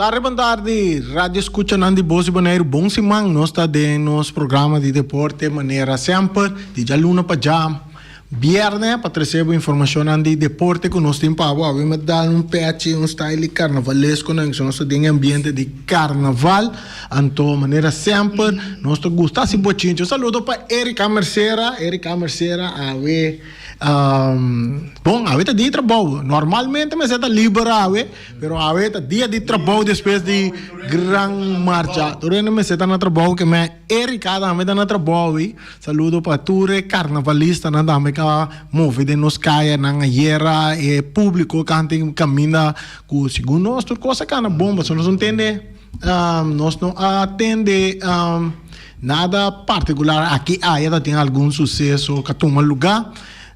Tarde bon tardi, radio escuchanan di Bos di Boneiru, bon siman, nos ta den nos programa di deporte manera semper, di djaluna pa dja bierne pa trece bo informacionnan di deporte cu nos tin pa bo. Awe mi a dal un pechi, un style di carnavalesco nan, nos ta den e ambiente di carnaval, anto manera semper nos ta gusta haci bochincha. Un saludo pa Erika Mercera, Erika Mercera awe bon awe ta dia di trabou, normalmente mester ta liber awe. Pero awe ta dia di trabou despues di gran marcha. Tur hende mester ta na trabou ke men Erika tambe ta na trabou awe. Saludo pa tur e karnavalistanan tambe ku a move den nos kayanan ayera. E publiko kanta e kaminda ku segun nos tur kos a kana bon pasobra nos no tende nos no a tende nada partikular aki aya ta tin algun suseso ku a tuma luga.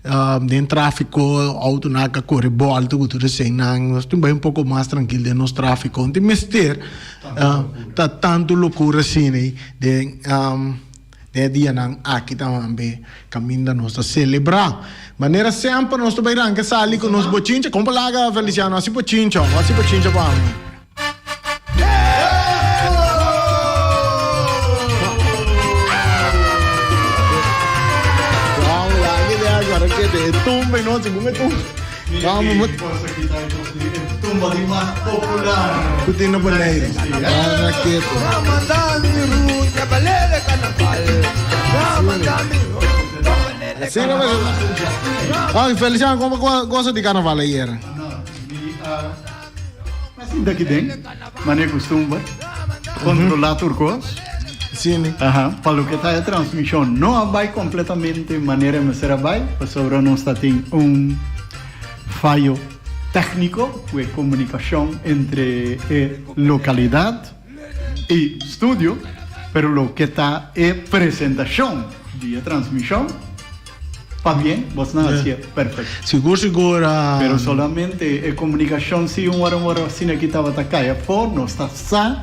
Den trafiko autonan ka kore bolto ku tur eseinan nos tin bai un poko mas trankil den nos trafiko no tin mester ta tantu lokura asina den e dianan aki tambe kaminda nos ta selebrá manera semper nos ta bai ranka sali ku nos bochincha kon pa laga Feliciano hasi bochincha hasi bochincha pa mi. Feliciano, como goza di carnaval ayer? Ma sinta aki den, manera kustumber, kontrolá tur kos. Sí, ne? Aha, pa loke ta e transmishon no a bai kompletamente manera e mester a bai, pasobra nos ta tin un fayo tékniko ku e komunikashon entre e lokalidat i studio, pero loke ta e presentashon di e transmishon, Pabien, bos nan hacié perfecto. Sigur sigur. Pero solamente e comunicacion si un ora un ora asina aki tabata cay afó, nos ta sa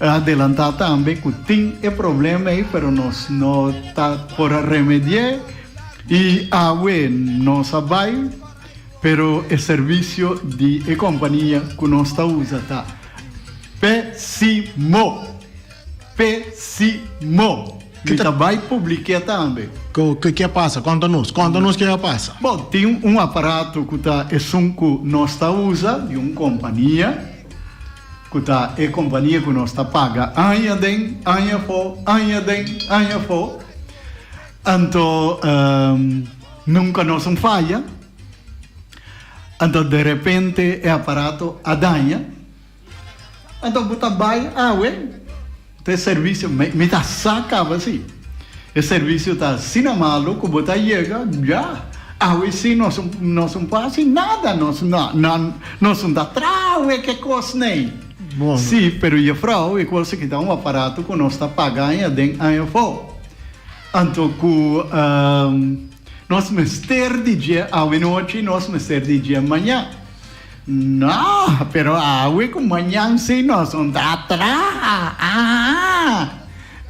adelantá tambe cu tin e problema ey, pero nos no ta por a remedié y awe nos a bay, pero e servicio di e compania cu nos ta usa ta pesimo. Pesimo. Mi ta bai publik'é tambe. Ke a pasa? Konta nos. Konta nos ke a pasa. Bon, tin un aparato ku ta esun ku nos ta usa di un kompania, ku ta e kompania ku nos ta paga aña den, aña afó, aña den, aña afó. Anto nunka nos un faya. Anto derepente e aparato a daña. Anto bo ta bai awe ta e servicio mi ta sa caba si e servicio ta asina malo cu bo ta yega ya awe si nos nos un por haci nada nos no nos un ta traha awe ke cos ney si pero juffrouw e cos aki ta un aparato cu nos ta paga aña den aña afo anto cu nos mester di dje awe nochi nos mester di dje maña. No, pero awe ku mañan si nos un ta traha. Aha!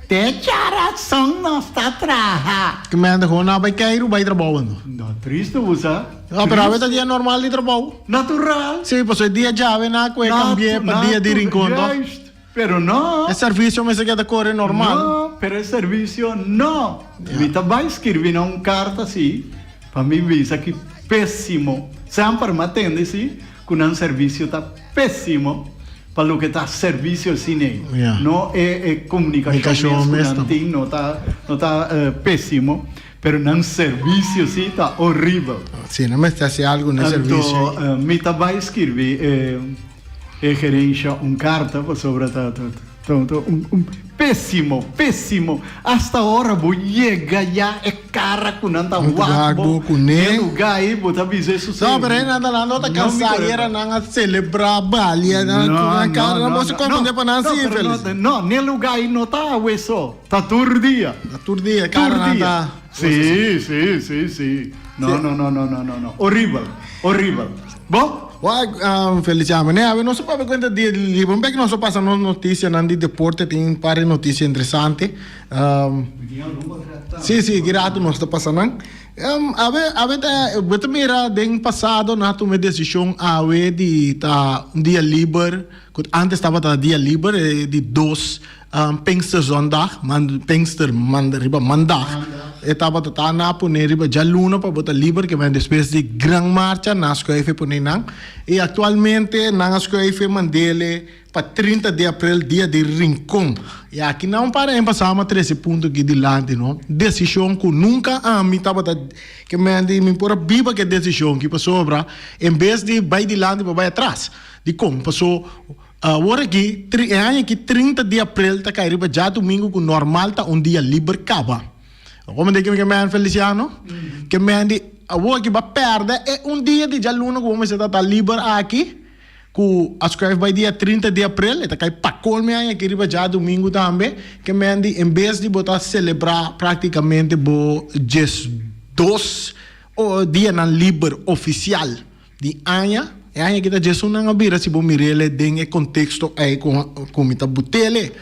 Te djarason nos ta traha. Ki mende gewoon a bai keiru bai trabou ando. No, tristo bo sa. No, pero awe ta dia normal di trabou. Natural. Si, pasobra e dia djawe na ku e kambi'é pa dia di Rincon, toh? Juist, pero no. E servisio mester keda kore normal. No, pero e servisio no. Mi ta bai skirbi na un karta si. Pa mi bisa ki pesimo. Semper mi a tende si ku nan servisio ta pesimo pa loke ta servisio asina ei. No e e komunikashon mes ku nan tin no ta no ta pesimo, pero nan servisio si ta horibel. Si, nan mester hasi algu na e servisio ei. Anto mi ta bai skirbi e e gerensha un karta pasobra ta ta. Un pesimo, pesimo. Hasta ora bo yega ya e cara cu nan ta wak bo den lugar ey bo ta bisa eso si. No, pero nan ta nan ta cansa ayera nan a celebra balia nan cu nan cara nan bo si comprende pa nan si infeliz. No, ne lugar ey no ta awe so, ta tur dia. Ta tur dia cara nan ta. Si, si, si, si. No, no, no, no, no, no. Horibel, horibel. Bo? Wak, Feliciano, ne awe nos a papia cuenta di liber. Un bek nos a pasa nos noticianan di deporte, tin un par di noticia interesante. Si, si, ki rato nos ta pasa nan. Awe, awe ta, bo ta mira den pasado nan a tuma e decision awe di ta un dia liber. Ku antes tabata dia liber e di dos Pinksterzondag, Pinkster riba mandag e tabata ta nan a pone riba djaluna pa bo ta liber ke men despues di gran marcha nan a skuif e pone nan i aktualmente nan a skuif e mandele pa 30 di aprel dia di Rincon. I aki nan un par aña pasá mi a trese e punto aki dilanti no, desishon ku nunka ami tabata ke men di mi por a biba ku e desishon aki pasobra en bes di bai dilanti bo bai atras. Dikon? Paso awor aki, e aña aki 30 di aprel ta kai riba djadumingu ku normal ta un dia liber kaba. Bo mende ke mi ke men Feliciano? Ke men di awor aki bo a pèrdè e un dia di djaluna ku bo mester ta ta liber aki ku a skruif bai dia 30 di aprel, e ta kai pa kolme aña aki riba djadumingu tambe. Ke men di en bes di bo ta selebrá praktikamente bo 12 dianan liber ofisial Di aña, e aña aki ta djesun nan a bira si bo mir'ele den e konteksto ei ku mi ta but'ele.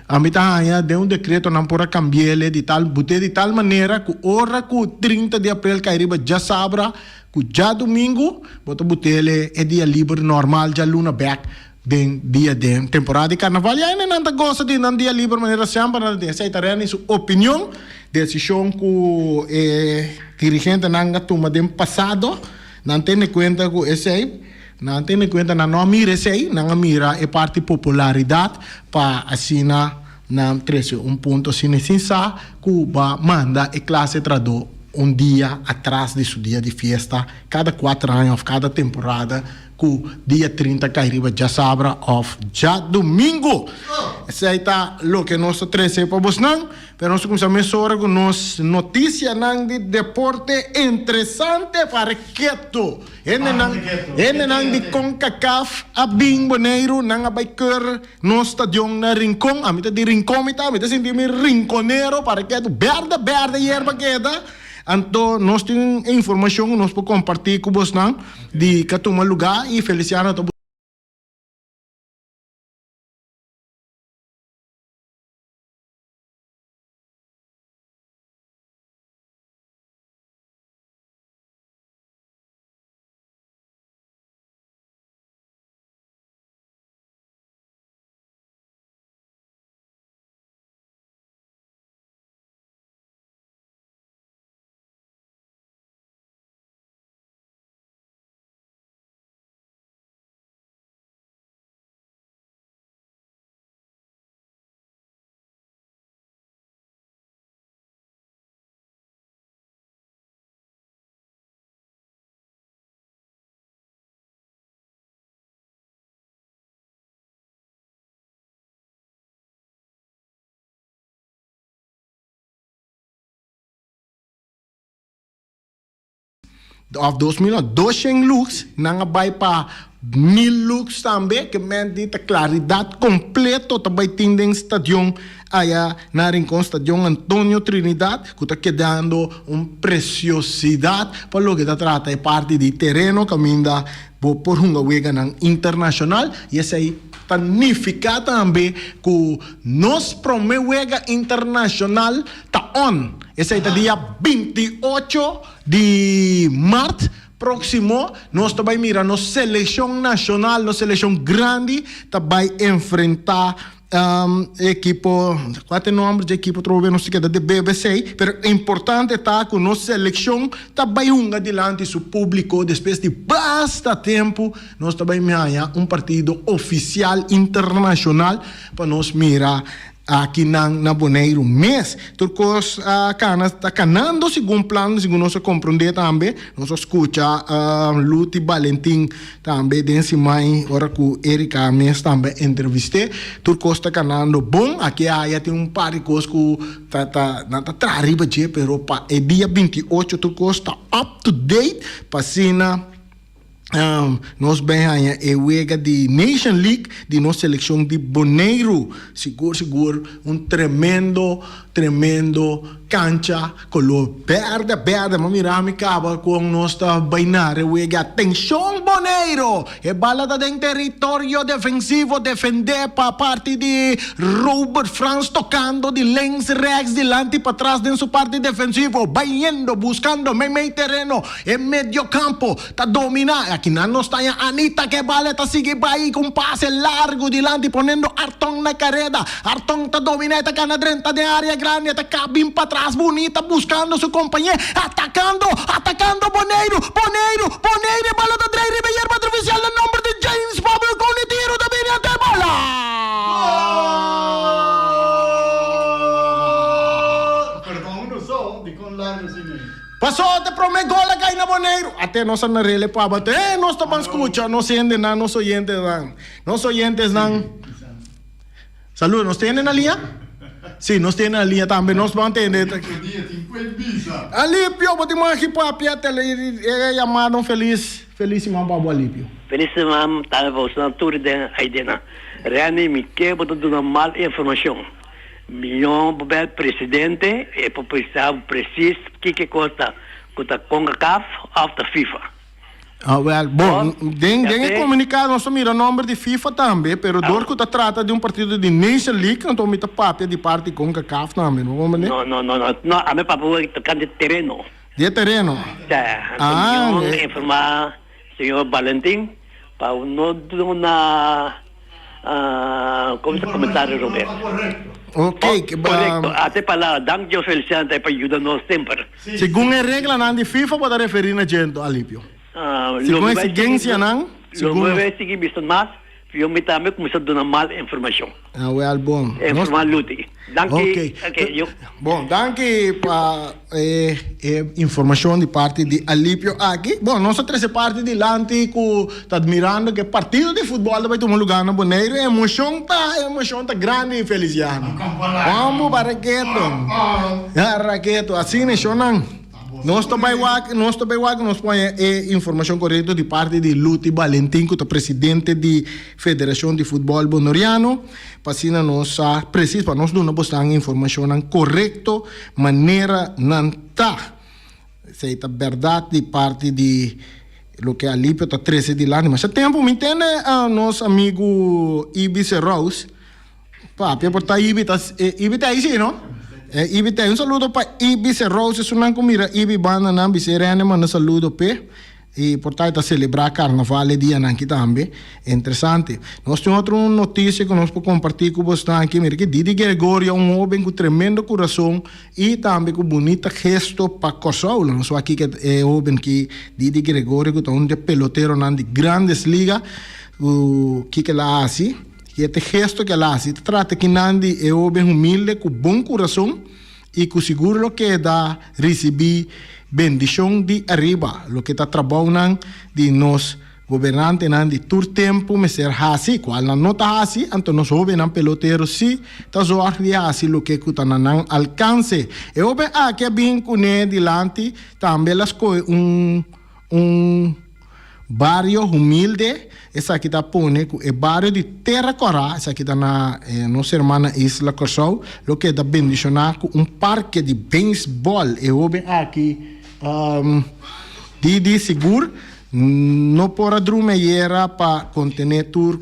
Ami ta haña den un dekreto nan por a kambi'ele di tal but'e di tal manera ku ora ku 30 di aprel kai riba djasabra ku djadumingu bo ta but'ele e dia liber normal djaluna bèk den dia den temporada di karnaval. I aina nan ta gosa di nan dia liber manera semper nan ta tin. Esei ta Renny su opinion. Desishon ku e dirigentenan a tuma den pasado, nan tene kuenta ku esei, nan tene kuenta, nan no a mira esei, nan a mira e parti popularidat pa asina nan trese un punto asina sin sa ku ba manda e klase tradó un dia atras di su dia di fiesta kada kuater aña òf kada temporada ku dia 30 kai riba djasabra òf djadumingu. Esei ta loke nos ta trese pa bosnan. Pero nos ta cuminsa mesora cu nos noticianan di deporte interesante para keto. Hendenan, hendenan di Concacaf a bin Boneiru, nan a bay keur nos stadion na Rincon. Ami ta di Rincon mi ta, mi ta sinti mi rinconero para keto. Berde, berde yerba keda. Anto nos tin informacion cu nos por comparti cu bosnan di ca tuma lugar y Feliciano ta. Of 2000 no, 200 lux, nan a bai pa 1000 lux tambe, ke men di ta claridad completo ta bai tin den stadion aya na Rincon, Stadion Antonio Trinidad, ku ta kedando un preciosidad pa loke ta trata e parti di tereno kaminda bo por hunga weganan internacional, y esei ta nifica tambe ku nos prome wega internacional ta on, esei ta dia 28 Di mart proximo nos ta bay mira nos seleccion nacional, nos seleccion grandi ta bay enfrenta ekipo, cua ta e nomber dje ekipo trobe nos ta keda di BBC, pero importante ta cu nos seleccion ta bay hunga dilanti su publico despues di basta tempo nos ta bay haya un partido oficial internacional pa nos mira Aki nan na Boneiru mes. Tur kos a kana ta kanando segun plan, segun nos a komprondé tambe. Nos a skucha Luti Balentin tambe den siman ora ku Erika mes tambe a entrevist'é. Tur kos ta kanando bon. Aki aya tin un par di kos ku ta ta nan ta traha riba dje, pero pa e dia 28 tur kos ta up to date pa asina. Nos bay haña e wega di Nation League di nos seleccion di Boneiru. Sigur sigur un tremendo tremendo cancha color berde berde. M'a mira mi caba con nos ta bay nara e wega. Atencion Boneiro! E bala ta den territorio defensivo defende pa parti di Robert Frans tocando di links rechts dilanti patras den su parti defensivo bayendo buscando meimei tereno. E mediocampo ta domina. Akinan nos ta haña Anita ke bal e ta sigui bai ku un pase largu dilanti ponendo Arton na kareda. Arton ta domina e ta gana drenta den area grandi e ta kabin patras bunita buskando su kompañé atakando atakando Boneiru Boneiru Boneiru e bala ta drei riba e yerba artifisial na nomber di James Pablo ku un tiro ta bini ante e bala. Pasó te promé gol a kai na Boneiru. Ate nos a narele pa bate. Eh, nos ta ban skucha nos hendenan, nos oyentenan. Nos oyentesnan. Saludo, nos tene na liña? Sí, nos tene na liña tambe. Nos ban tende. Alipio, bo tin magi papia tele e yamada un felis felis siman pa bo Alipio. Felis siman tambe pa bosonan tur den Aidena. Renny mi ke bo ta duna mal informashon. Mion bo bel presidente e por bisa bo precies kiko e kos ta ku ta Concacaf of ta FIFA. Ah wel, bon, den den e komunikado nos ta mira nomber di FIFA tambe, pero dor ku ta trata di un partido di Nation League anto mi ta papia di parti Concacaf tambe, no comprende? No, no, no, no, no, ami papia wak tokante tereno. Di e tereno? Sa, anto mion informa señor Valentin pa no duna Como ta comentario Robert? Ok. Correcto. Ate palabra. Dank Dios Feliciano ta pa yuda nos semper. Segun e reglanan di FIFA bo ta referi na dje Alipio? Segun exigencianan. Lo mi bay sigui bisa mas, yo mi tambe cuminsa duna mal informacion. Ah wel bon. Informa Luti. Danki. Ok. Bon, danki pa e informacion di parti di Alipio aki. Bon, nos a trece parti dilanti cu ta admirando cu e partido di futbol ta bay tuma lugar na Boneiru. E emocion ta, e emocion ta grandi, Feliciano. Hombo baraketo. Baraketo. Asina e shownan. Nos ta bai wak, nos ta bai wak, nos pone e informashon korekto di parti di Luti Balentin ku ta presidente di Federashon di Futbòl Bonoriano, pa asina nos sa presis, pa nos duna bosnan informashonnan korekto manera nan ta. Esei ta bèrdat di parti di loke Alipio ta trese dilanti. Masha tempu mi tende nos amigu Ibis Rous. Papia por ta Ibi ta Ibi ta ahí si no? Ibi ta ahí. Un saludo pa Ibi Serrose esunnan ku mira Ibi banda nan bis'é Rene manda saludo p'e i por ta e ta selebrá karnaval e dianan aki tambe. Interesante. Nos tin otro notisia ku nos por kompartí ku bosnan aki. Mira ki Didi Gregorio un hóben ku tremendo kurason i tambe ku bunita gesto pa Kòrsou. Lo nos wak kiko e hóben ki Didi Gregorio ku ta un di e peloteronan di Grandes Liga ku kiko el a hasi. I e gesto ku el a hasi ta trata kinan di e hoben humilde ku bon kurason i ku sigur lo keda risibí bendishon di ariba. Loke ta trabounan di nos gobernantenan di tur tempu mester hasi, kual nan no ta hasi, anto nos hobennan pelotero sí ta zòrg di hasi loke ku ta na nan alkanse. E hoben aki a bin kuné dilanti, tambe el a skohe un un. Bario humilde, esaki ta pone ku e bario di Tera Kòrá, esaki ta na nos hermana isla Kòrsou, lo keda bendishoná ku un parke di beisbòl. E hóben aki di di sigur no por a drumi ayera pa kontené tur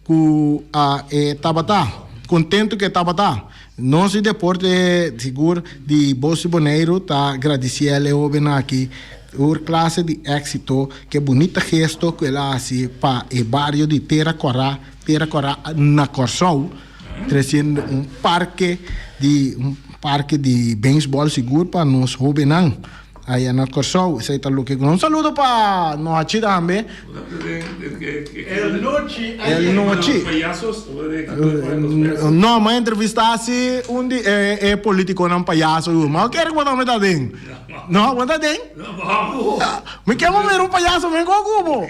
ku a e tabata kontentu ku e tabata. Nos di Deporte sigur di Bos di Boneiru ta gradisiel e hoben aki tur klase di éksito ku e bunita gesto ku el a hasi pa e bario di Tera Kòrá, Tera Kòrá na Kòrsou, tresiendo un parke di un parke di beisbòl sigur pa nos hobennan. Aya na Kòrsou, esei ta loke ku. Un saludo pa Nochi tambe. El Nochi. El Nochi. No, m'a entrevistá si un di e e politikonan payaso yu. Ma kere ku bo tambe ta den. No, bo ta den? Mi ke bo mira un payaso men kon ku bo.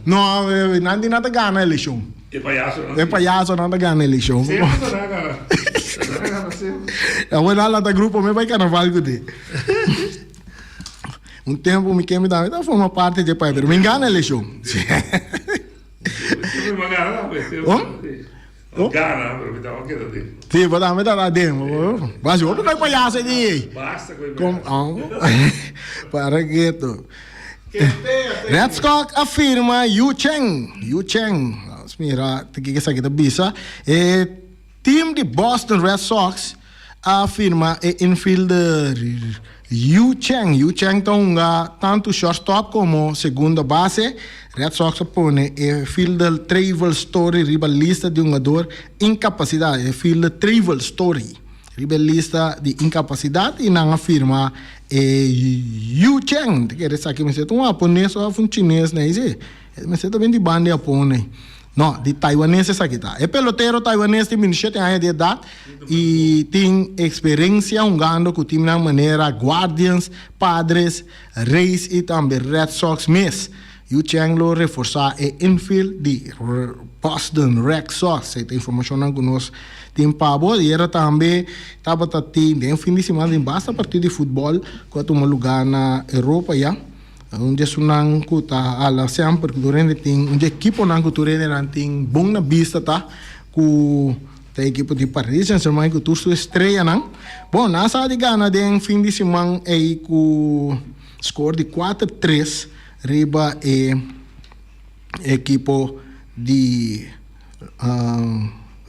No, nan di nan ta gana elekshon. E payasonan. E payasonan ta gana elekshon. Semper nan a gana. Nan a gana semper. Awor nan lanta grupo mi bai karnaval ku di. Un tempu mi ke mi tambe ta forma parti dje pais pero mi gana elekshon. Mi gana tambe. Oh? Gana, pero mi tambe keda den. Si, bo tambe ta den. Basi hopi koi payaso di ei. Basta koi payaso. Para keto. Red Sox a firma Yu Cheng. Yu Cheng. Nos mira kiko esaki ta bisa. E team di Boston Red Sox a firma e infielder. Yu Cheng. Yu Cheng ta hunga tantu shortstop komo segunda base. Red Sox a pone e fielder Trevor Story riba lista di hungador inkapasitá, e fielder Trevor Story riba e lista di inkapasidat i nan a firma e Yu Cheng. Ta kere esaki mester ta un hapones òf un chines nei si. E mester ta bin di banda di Hapon ei. No, di taiwanes esaki ta. E pelotero taiwanes tin bintishete aña di edat i tin eksperensia hungando ku timnan manera Guardians, Padres, Rays i tambe Red Sox mes. Yu Cheng lo reforsá e infield di Boston Red Sox. Esei ta informashonnan ku nos tin pa bo. Ayera tambe tabata tin den fin di siman tin basta partido di futbòl ku a tuma lugá na Europa ya. Un di esunnan ku ta hala semper ku tur hende tin, un di ekiponan ku tur hendenan tin bon na bista ta ku ta e ekipo di Paris Saint Germain ku tur su estreanan. Bon, nan sa di gana den fin di siman ei ku skor di kuater tres riba e ekipo di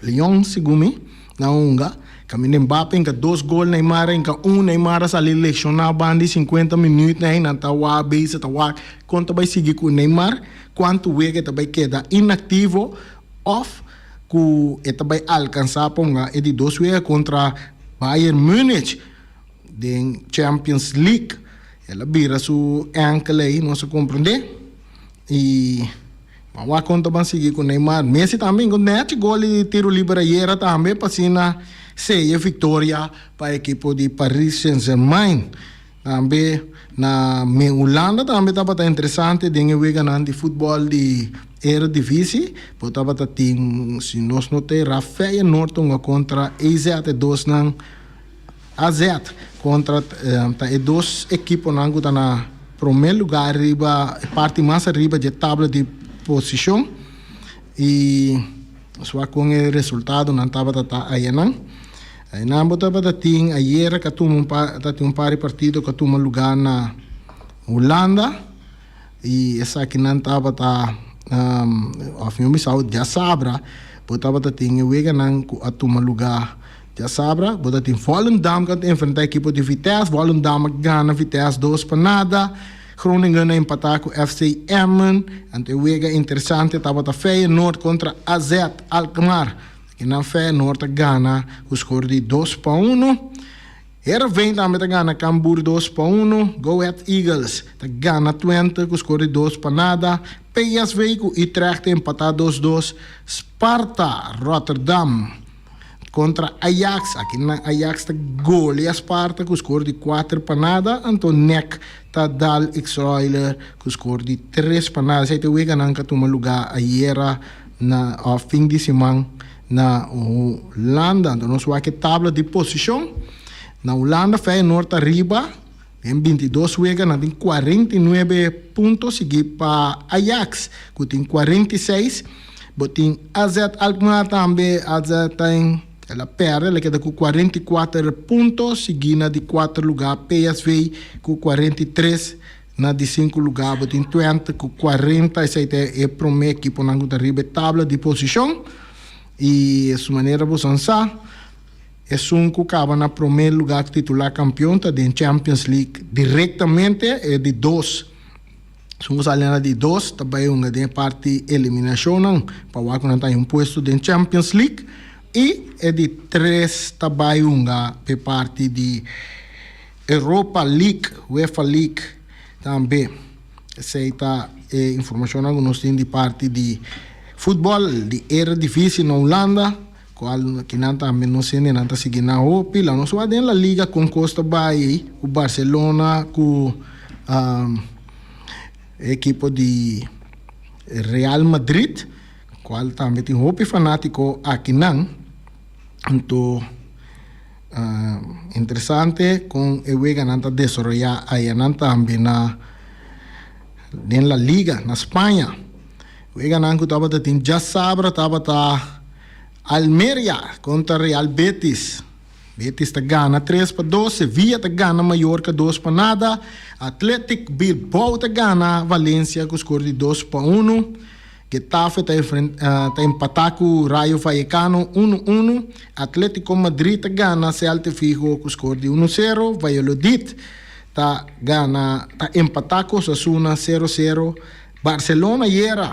Lyon segun mi nan hunga. Caminda Mbappe hinka dos gol, Neymar a hinka un, Neymar a sali lesioná banda di sinkuenta minuut na nan ta wak bezig ta wak kon ta bai sigui ku Neymar, kuantu wega e ta bai keda inaktivo òf ku e ta bai alkansá pa hunga e di dos wega kontra Bayern Munich den Champions League. El a bira su ènkel ei, nos a komprendé. I ban wak kon ta ban sigui ku Neymar. Messi tambe ingo nèchi gol di tiro liber ayera tambe pa asina seya viktoria pa ekipo di Paris Saint-Germain. Tambe na me Hulanda tambe tabata interesante den e weganan di futbòl di Eredivisie. Bo tabata tin si nos no ta erá Feyenoord ta hunga kontra AZ e dosnan. AZ kontra ta e dos ekiponan ku ta na promé lugá riba e parti mas ariba dje tabla di posishon i nos wak kon e resultadonan tabata ta ayanan. Ayanan bo tabata tin ayera ku a tuma un par ta tin un par di partido ku a tuma lugá na Hulanda i esakinan tabata òf mihó bisa djasabra bo tabata tin e weganan ku a tuma lugá. Djasabra bo ta tin Volendam ku a enfrentá ekipo di Vitesse. Volendam a gana Vitesse dos pa nada. Groningen a empatá ku FC Emmen. Anto e wega interesante tabata Feyenoord kontra AZ Alkmaar. Akinan Feyenoord a gana ku skor di dos pa uno. Heerenveen tambe ta gana Cambuur dos pa uno. Go Ahead Eagles ta gana Twente ku skor di dos pa nada. PSV ku Utrecht ta empatá dos dos. Sparta Rotterdam. Kontra Ajax, aki nan Ajax ta golea Sparta ku skor di kuater pa nada, anto NEC ta dal Exroiler ku skor di tres pa nada. Esei ta e weganan ku a tuma lugá ayera na òf fin di siman na Hulanda. Anto nos wak e tabla di posishon. Na Hulanda Feyenoord ta riba den bintidos wega nan tin 49 punto sigui pa Ajax ku tin 46. Bo tin AZ Alkmaar tambe, AZ ta en el a perde, el a keda ku 44 punto, sigui na di kuater lugá PSV ku 43, na di sinku lugá bo tin Twente ku 40, esei ta e promé ekiponan ku ta riba e tabla di posishon. I su manera bo san sa, esun ku kaba na promé lugá titulá kampion ta den Champions League direktamente, e di dos. Esun ku sali na di dos ta bai hunga den e parti eliminashonnan pa wak ku nan ta haña un puesto den Champions League i e di tres ta bai hunga p'e parti di Europa League, UEFA League tambe. Esei ta e informashonnan ku nos tin di parti di futbòl di Eredivisie na Hulanda. Cual kinan tambe nos hendenan ta sigui nan hopi. La nos wak den La Liga con cos ta bay cu Barcelona cu e ekipo di Real Madrid cual tambe tin hopi fanatico akinan. Anto interesante con e weganan ta desaroya ayanan tambe na den La Liga na Spaña. Weganan ku tabata tin djasabra tabata Almeria kontra Real Betis. Betis ta gana tres pa dos, Sevilla ta gana Mallorca dos pa nada, Athletic Bilbao ta gana Valencia ku skor di dos pa unu, Getafe ta ta empatá ku Rayo Vallecano unu unu, Atletico Madrid ta gana Celta Vigo ku skor di unu sero, Valladolid. ta gana ta empatá ku Osasuna sero sero. Barcelona ayera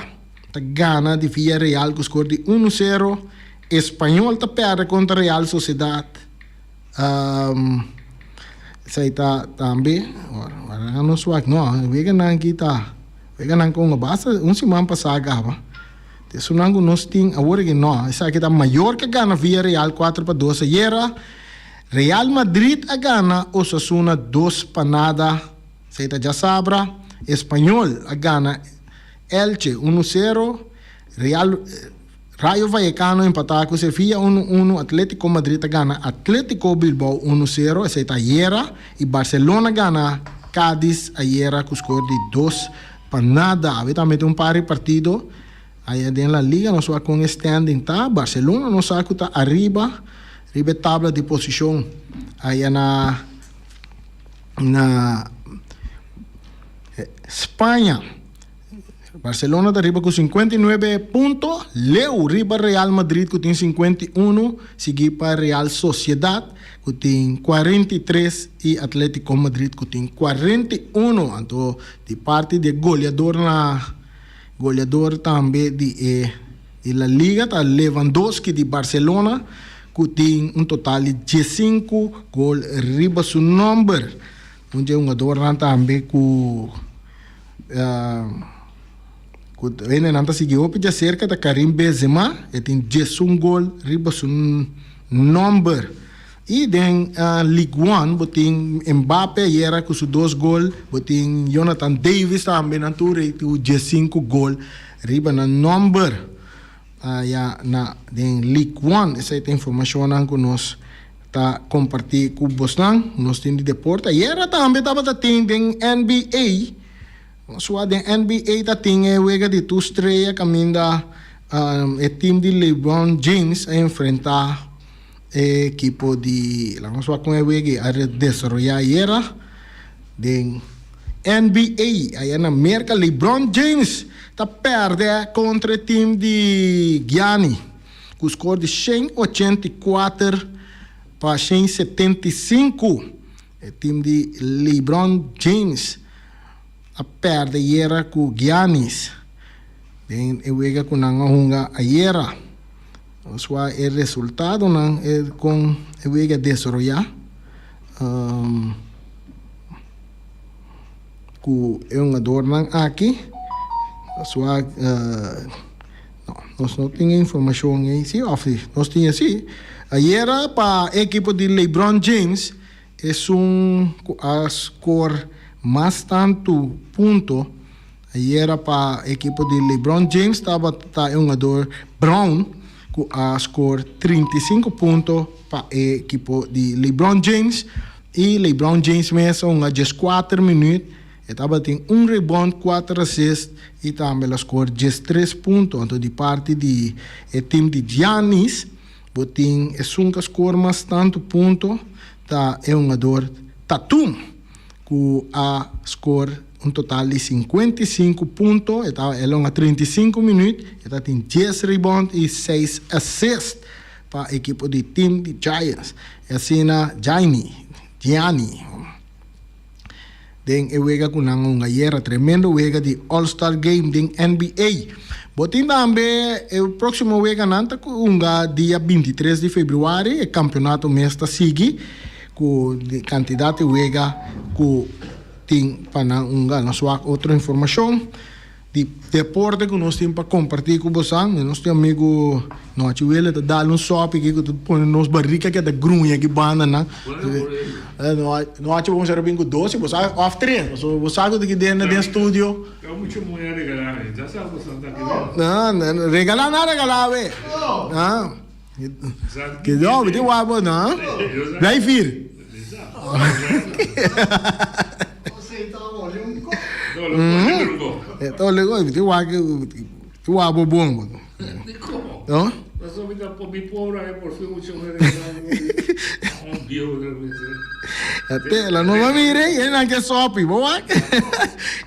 ta gana di Villarreal ku skor di uno sero. Espanyol ta pèrdè kontra Real Sociedad. Esei ta tambe ora nos wak no weganan aki ta weganan ku basta un siman pasá kaba. Esunnan ku nos tin awor aki no esaki ta Mallorca gana Villarreal kuater pa dos ayera. Real Madrid a gana Osasuna dos pa nada, esei ta djasabra. Espanyol a gana Elche unu sero, Real Rayo Vallecano empatá ku Sevilla unu unu, Atletico Madrid a gana Atletico Bilbao unu sero, esei ta ayera, i Barcelona a gana Cadiz ayera ku skor di dos pa nada. Awe tambe tin un par di partido aya den La Liga, nos wak kon e standing ta. Barcelona nos sa ku ta ariba. Riba e tabla di posishon aya na na Spaña, Barcelona ta riba ku 59 punto, leu riba Real Madrid ku tin 51, sigui pa Real Sociedad ku tin 43 i Atletico Madrid ku tin 41. Anto di parti di e goleador na goleador tambe di e. Di La Liga ta Lewandowski di Barcelona ku tin un total di diesinku gol riba su nòmber. Un dje hungadornan tambe ku ku hendenan ta sigui hopi djaserka ta Karim Benzema, e tin diesun gol riba su nòmber. I den Ligue One bo tin Mbappe ayera ku su dos gol, bo tin Jonathan Davis tambe nan tur ei ku diesinku gol riba nan nòmber aya na den Ligue One. Esei ta informashonnan ku nos ta kompartí ku bosnan. Nos tin di deporte ayera tambe tabata tin den NBA. Nos wak den NBA ta tin e wega di tur strea kaminda e team di LeBron James a enfrentá. E ekipo di laga nos wak kon e wega a desaroyá ayera den NBA aya na Merka. LeBron James ta pèrdè kontra e tim di Gianni ku skor di 184 pa 175. E tim di LeBron James a pèrdè ayera ku Giannis den e wega ku nan a hunga ayera. Nos wak e resultadonan e kon e wega a desaroyá ku e hungadornan aki. Nos wak no nos no tin e informashon ei si òf si nos tin e si. Ayera pa e ekipo di LeBron James esun ku a skor mas tantu punto. Ayera pa ekipo di LeBron James tabata e hungador Brown ku a skor 35 punto pa e ekipo di LeBron James i LeBron James mes a hunga dieskuater minüt, e tabatin un rebond, kuater assist i tambe el a skor diestres punto. Anto di parti di e tim di Giannis bo tin esun ku a skor mas tantu punto ta e hungador Tatum. Ku a skor un total di 55 punto. E ta e longa 35 minuut. E ta tin dies rebound i seis assist pa ekipo di team di Giants. E asina Jaime, Gianni, den e wega ku nan a hunga ayera. Tremendo wega di All Star Game den NBA. Bo tin tambe e proximo weganan ta hunga dia 23 di februari. E campeonato mes ta sigui. Ku di kantidat di wega ku tin pa nan hunga. Nos wak otro informashon di deporte ku nos tin pa kompartí ku bosan. Mi nos tin amigu Nochi Wille ta dal un sòpi aki ku ta pone nos barika keda gruña aki bandanan. Nochi bo mester a bin ku dos si bo sa òf tres pasobra bo sa ku ta keda den studio. Regalá nan regalá awe. Que yo, mi tin wak no? Blijf hier. Mi tin wak, tin wak bo bon. No? Tela, no va mire, e nan ke sopi, bo wak?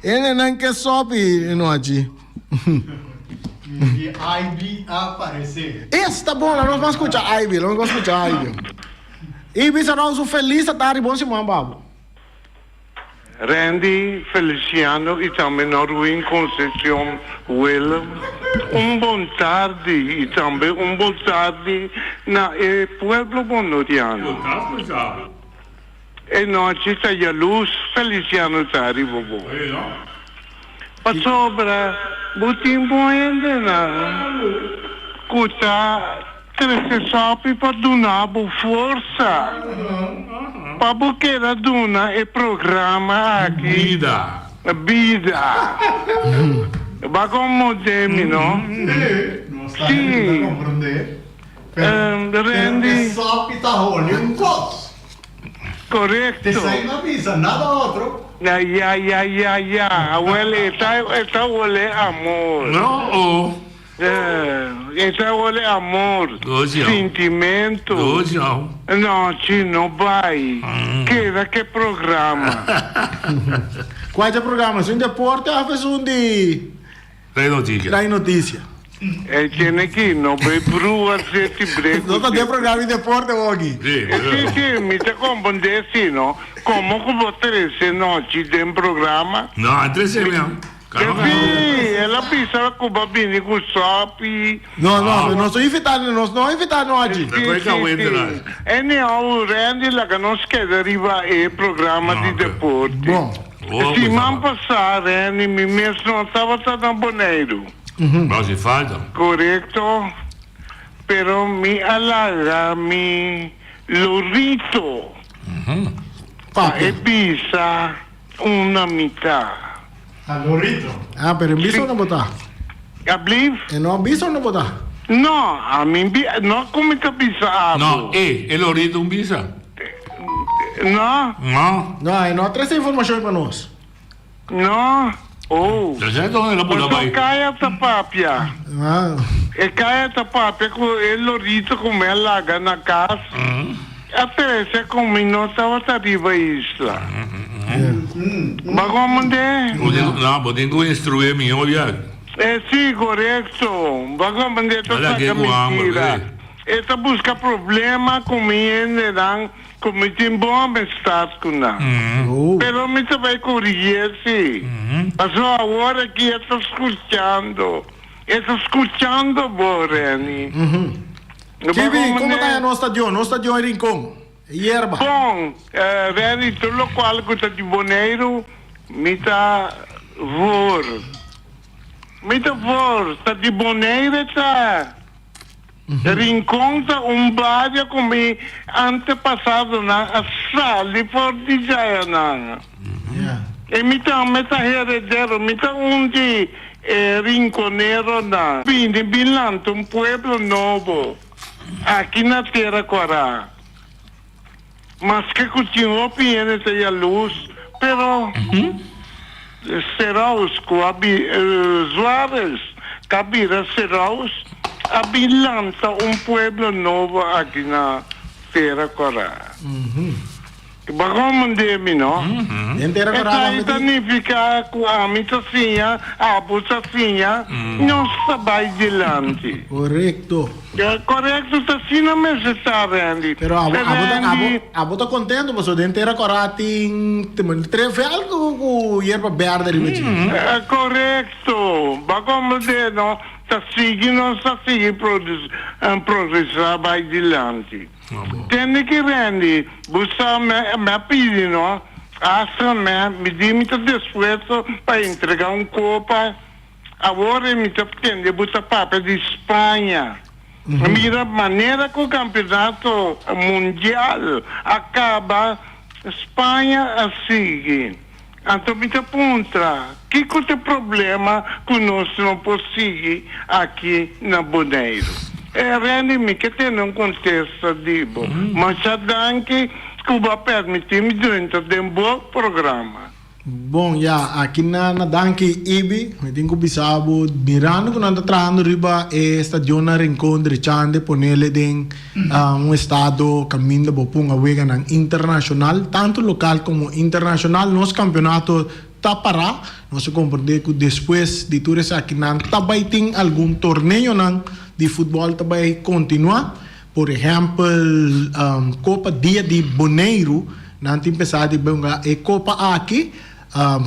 E nan ke sopi nochi. Mi di Ivy a aparece. Esta bon, la nos ban scucha Ivy, la nos ban scucha Ivy. Ivy sa nos un feliz atari bon siman pa bo. Randy Feliciano y tambe Norwin Concepcion Willem, un bon tardi y tambe un bon tardi na e pueblo bonoriano. E nochi ta yaluz Feliciano ta riba bo. Pasobra bo tin bon hendenan cu ta Trese sopi pa duna bo forsa pa bo keda duna e programa aki Bida. Bida. Ba komprondé mi no? Sí, nos ta Sí. ta komprondé. Pero, pero e Randy. sopi ta holi un kos. Korekto. Esei no a bisa nada otro. Ya ya ya ya ya. Awel e ta e ta hole amor. No oh. Esa wole amor, sintimento. No, chi no bai. Keda ke programa. Cual ta programa? Esun deporte of esun di Trae noticia. Trae noticia. E tiene ki no bay brua seti breku. No ta den programa di deporte hoki. Si, Si, si, mi ta comprende si no. Como cu bo trece nochi den programa? No, a trece mi. Sí, el a bisa cu bo a bini cu sopi. No, no, nos no invita, nos no invita nochi. Sí, sí, sí. Anyhow, Randy laga nos keda riba e programa di deporte. Bon. Siman pasá, Randy, mi mes no tabata na Boneiru. No haci falta. Corecto, pero mi a laga mi lorito pa e bisa una mitad. Ta lorito. Ah, pero en bisa no bo ta. Ablief? E no a bisa o no bo ta? No, ami bi, no cu mi ta bisa abo. No, e, e lorito un bisa. No? No. No, e no a trece informacion pa nos. No? Oh. Trece donde el a pula Paso bay. Kaya ta papia. Ah. E Kaya ta papia cu e lorito cu mi a laga na cas. A trece cu mi no tabata riba isla. Ba comprende? Bo tin, no, bo tin cu instruí mihor ya. E si, corecto. Ba comprende ta Ala saca ke cu hamber, mentira. eh. E ta busca problema cu mi hendenan cu mi tin bon amistad cu nan. Pero mi ta bay corrigié si. Pasobra awor aki e ta scuchando. E ta scuchando bo, Renny. Kibi, como ta nos stadion? Nos stadion e Rincon, e yerba. Bon, Renny, tur locual cu ta di Boneiru, mi ta voor. Mi ta voor, ta di Bonaire ta. Rincon ta un bario cu mi antepasadonan a sali for di djayanan. E mi tambe ta heredero, mi ta un di e rinconeronan. Bini bin lanta un pueblo nobo aki na Tera Kòrá. Maske ku tin hopi hende ta yalus, pero Seraus ku a bi Suarez ku a bira Seraus a bin lanta un pueblo nobo aki na Tera Kòrá. Bo a komprendé mi, no? Den Tera Kòrá Esei ta nifiká ku ami ta siña, abo ta siña, nos ta bai dilanti. Korekto. Korekto, ta asina mester ta, Randy. Pero abo, abo ta, abo, abo ta kontento pasobra den Tera Kòrá tin tres vèlt ku yerba bèrdè riba dje. Korekto. Bo a komprendé, no? Ta sigui nos ta sigui progresá bai dilanti. Tende ki Randy, bo sa me a pidi no, hasta me mi di mi ta dispuesto pa entrega un copa, awor e mi ta tende bo ta papia di Spaña. Mira manera cu campeonato mundial a caba, Spaña a sigui. Anto mi ta puntra, kico ta e problema cu nos no por sigui aki na Boneiru? E Randy, mi ke tene un contesta di bo. Masha danki cu bo a permiti mi drenta den bo programa. Bon, ya, aki na na danki Ibi, mi tin cu bisa bo, mirando cu nan ta trahando riba e stadion na Rincon drechande ponele den Un estado caminda bo pon a weganan internacional, tanto local como internacional. Nos campeonato ta para. Nos a comprende cu despues di tur esakinan ta bay tin algun torneonan di futbol ta bay continua. Por ehempel, Copa Dia di Boneiru. Nan tin pensá di hunga e kopa aki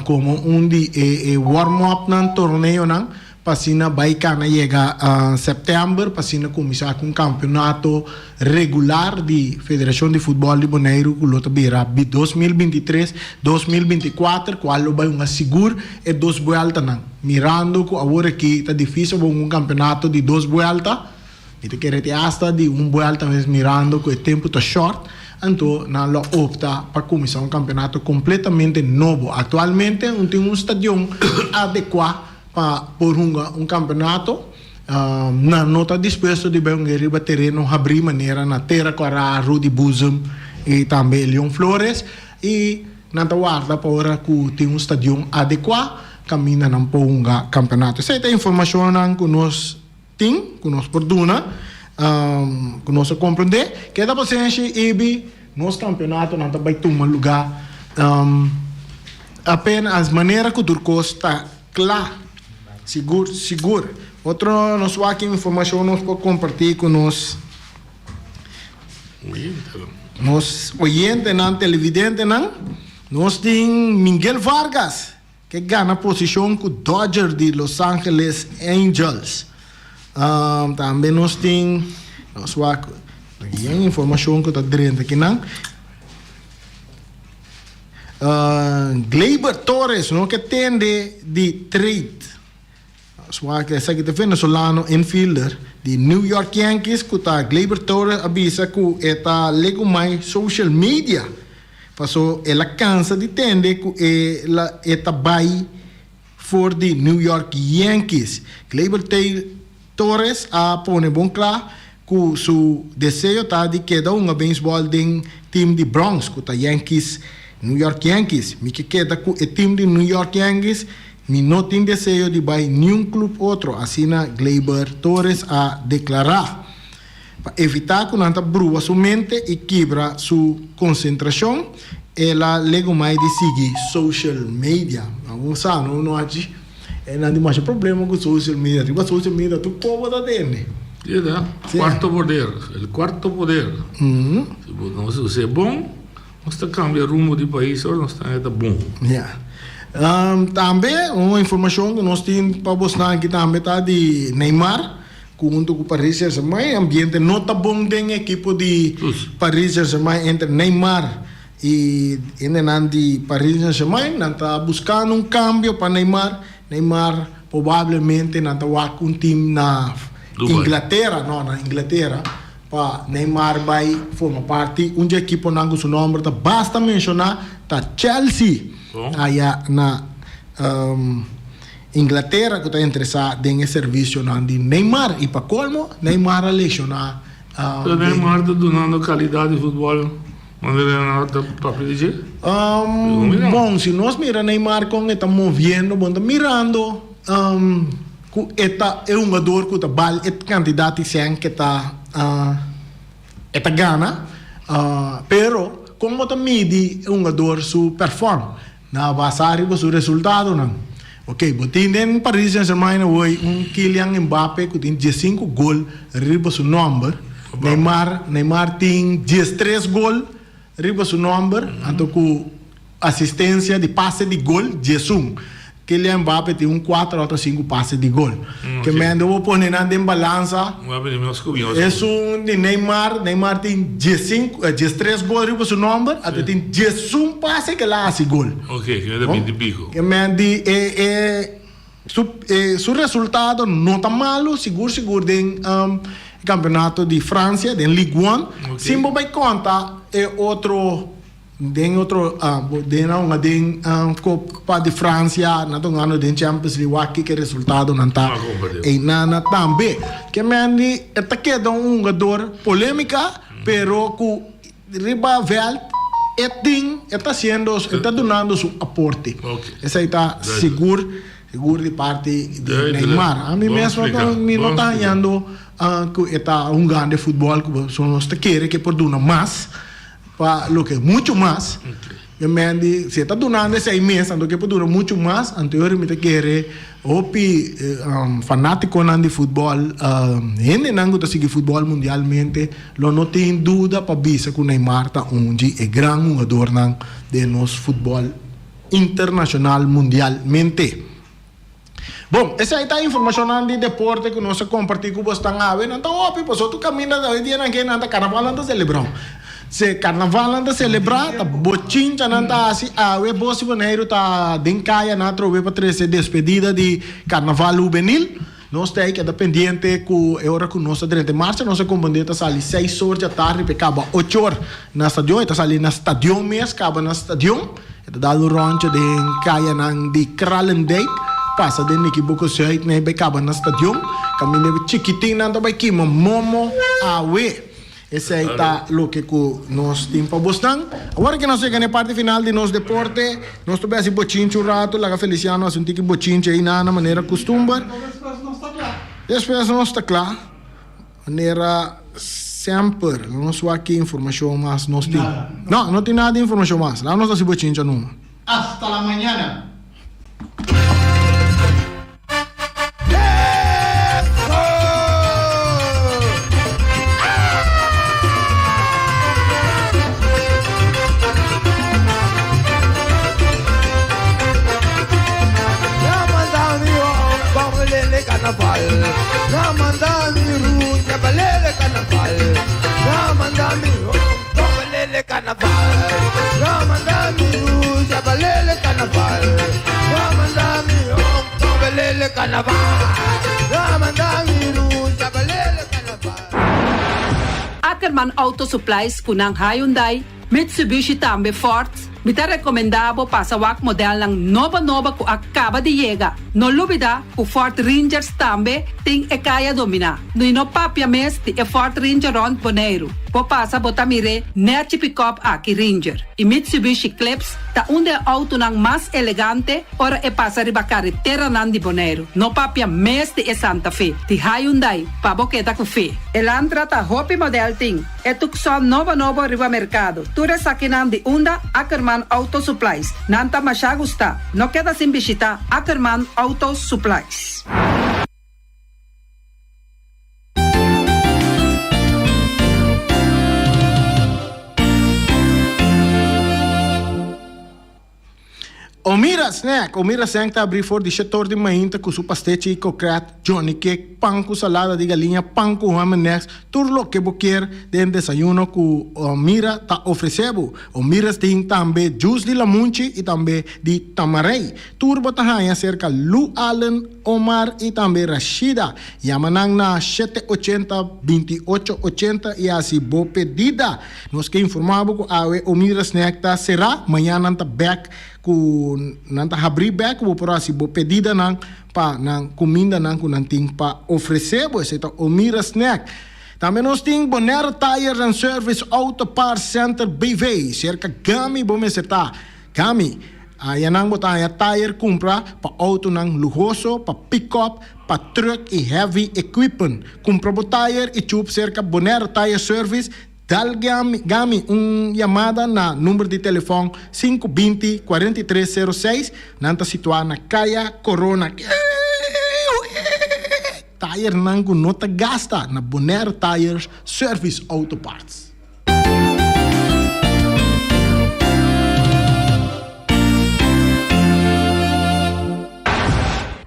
komo un di e warm upnan, torneonan, pa asina bai kana yega sèptèmber pa asina kuminsá ku un kampeonato regular di Federashon di Futbòl di Boneiru ku lo ta bira 2023, 2024 kual lo bai hunga sigur e dos buèltanan. Mirando ku awor aki ta difísil pa hunga un kampeonato di dos buèlta. Mi ta kere te asta di un buelta mes mirando ku e tempu ta short, anto nan lo opta pa kuminsá un kampeonato kompletamente nobo. Aktualmente no tin un stadion adekuá pa por hunga un kampeonato. Nan no ta dispuesto di bai hunga riba tereno habrí manera na Tera Kòrá, Rudy Boezem i tambe Leon Flores i nan ta warda pa ora ku tin un stadion adekuá kaminda nan por hunga kampeonato. Esei ta informashonnan ku nos. Tin ku nos por duna ku nos a komprondé. Keda pasenshi Ibi, nos kampeonatonan ta bai tuma lugá apenas manera ku tur kos ta kla. Sigur sigur. Otro nos wak informashon nos por kompartí ku nos nos oyentenan, televidentenan. Nos tin Miguel Vargas. Ke gana posishon ku Dodger di Los Angeles Angels. Tambe nos tin, nos wak yen informashon ku ta drenta kinan. Gleyber Torres no ke tende di trade. Nos wak esaki ta venezolano infielder di New York Yankees ku ta Gleyber Torres a bisa ku e ta legumai social media. Paso el a cansa di tende cu e la e ta bay for di New York Yankees. Gleyber Torres a pone bon cla cu su deseo ta di keda hunga baseball den team di Bronx cu ta Yankees, New York Yankees. Mi ke keda cu e team di New York Yankees, mi no tin deseo di bay niun club otro, asina Gleyber Torres a declara. Pa evitá ku nan ta brua su mente i kibra su konsentrashon, el a legumai di sigui social media. Nan sa no no haci e nan tin masha problema ku social media. Riba social media tur kobo ta tende. Sí ta. Cuarto poder, el cuarto poder. Si bo no us'é bon, nos ta cambia rumbo di pais ora nos ta ta bon. Ya. Tambe un informashon ku nos tin pa bosnan aki tambe ta di Neymar. Ku huntu ku Paris Saint-Germain e ambiente no ta bon den ekipo di Paris Saint-Germain entre Neymar i hendenan di Paris Saint-Germain. Nan ta buskando un kambio pa Neymar. Neymar probablemente nan ta wak un tim na Inglatera, no na Inglatera, pa Neymar bai forma parti. Un dje ekiponan ku su nomber ta basta menshoná ta Chelsea aya na Inglatera ku ta interesá den e servisionan di Neymar i pa kolmo Neymar a lesioná Pero Neymar ta dunando kalidat di futbòl manera nan ta papia di dje? Bon, si nos mira Neymar kon e ta moviendo, bon ta mirando ku e ta e hungador ku ta bal e kantidat di sèn ke ta e ta gana. Pero kon bo ta midi e hungador su perform? Na basá riba su resultadonan. Ok, bo tin den Paris Saint-Germain awor un Kylian Mbappé ku tin diesinku gol riba su nòmber. Neymar, Neymar tin diestres gol riba su nòmber, anto ku asistensia di pase di gol diesun. Kylian Mbappé tin un kuater òf sinku pase di gol. Ke mende bo pone nan den balansa. Esun di Neymar, Neymar tin diesinku, diestres gol riba su nòmber, anto tin diesun pase ke el a hasi gol. Ke mende e e su e su resultado no ta malu, sigur sigur den e kampeonato di Fransia, den Ligue 1, sin bo bai konta e otro. Den otro den a hunga den Copa di Francia, nan ta hungando den Champions League, wak kiko e resultadonan ta eynana tambe. Ke men di e ta keda un hungador polemica, pero ku riba veld e tin, e ta haciendo, e ta dunando su aporte. Esei ta sigur, sigur di parti di Neymar. Ami mes mi no ta hañando ku e ta hungando e futbol ku nos ta kere ku e por duna mas. Pa loke mucho mas. Mi mendi, si e ta dunando esei mes, anto ke por duna muchu mas, anto yori mi ta kere hopi fanatikonan di futbòl, hendenan ku ta sigui futbòl mundialmente lo no tin duda pa bisa ku Neymar ta un di e gran hugadornan den nos futbòl internashonal mundialmente. Bon, esei ta informashonnan di deporte ku nos a kompartí ku bosnan awe. Nan ta hopi, pasobra tur kaminda ta hoy dia nan ke nan ta karnaval nan ta selebrá. Se karnaval nan ta selebrá, ta bochincha nan ta hasi awe. Bos di Boneiru ta den kaya nan atrobe pa trese despedida di karnaval hubenil. Nos ta ei keda pendiente ku e ora ku nos ta drenta e marcha, nos a komprendé ta sali seis or dja tardi pa e kaba ocho or na stadion. E ta sali na stadion mes, kaba na stadion. E ta dal un ròntje den kayanan di Kralendijk, pasa den Nikiboko Zuid nei bai kaba na stadion. Kaminda e chikitinnan ta bai kima momo awe. Esei ta loke ku nos tin pa bosnan. Awor ke nos yega na e parti final di nos deporte, nos ta bai hasi bochinchi un ratu, laga Feliciano hasi un tiki bochinchi ei na manera kustumber. Despues nos ta kla. Manera semper, nos wak ki informashon mas nos tin. No, no tin nada di informashon mas. Laga nos hasi bochinchi numa. Hasta la mañana! Ackerman Auto Supplies ku nan Hyundai, Mitsubishi tambe Ford, mi ta rekomendá bo pasa wak modelnan nobo nobo ku a kaba di yega. No lubidá ku Ford Rangers tambe tin e kaya dominá. I no papia mes di e Ford Ranger rònt Boneiru. Bo pasa bo ta mir'é nèchi pikòp aki Ranger i Mitsubishi Eclipse ta un di e outonan mas elegante ora e pasa riba kareteranan di Boneiru. No papia mes di e Santa Fe di Hyundai pa bo keda ku fe. Elantra ta hopi modèl tin. E Tucson nobo nobo riba merkado. Tur esakinan di unda Ackerman Auto Supplies. Nan ta masha gusta. No keda sin bishita Ackerman Auto Supplies. Omira Snack, Omira Snack ta abrí for di shetor di mainta ku su pastechi i kokrèt, johnny cake, pan ku salada di galiña, pan ku ham en eggs, tur loke bo kier den desayuno ku Omira ta ofresé bo. Omira tin tambe juice di lamunchi i tambe di tamarei. Tur bo ta haña serka Lu Allen, Omar i tambe Rashida. Yama nan na shete ochenta, binti ocho ochenta i hasi bo pedida. Nos ke informá bo ku awe Omira Snack ta será, mañan nan ta bèk ku nan ta habrí bèk ku bo por hasi bo pedidanan pa nan kumindanan ku nan tin pa ofresé bo. Esei ta Omira Snack. Tambe nos tin Bonaire Tires and Service Auto Parts Center BV. Serka Gami bo mester ta. Gami, ayanan bo ta haña tire kumpra pa outonan luhoso, pa pick-up, pa truck i heavy equipment. Kumpra bo tire i chup serka Bonaire Tire Service. Dal Gami un yamada na number di telefòn sinku binti, 43 sero seis. Nan ta situá na Kaya Corona. Tayernan ku no ta gasta na Bonaire Tires Service Auto Parts.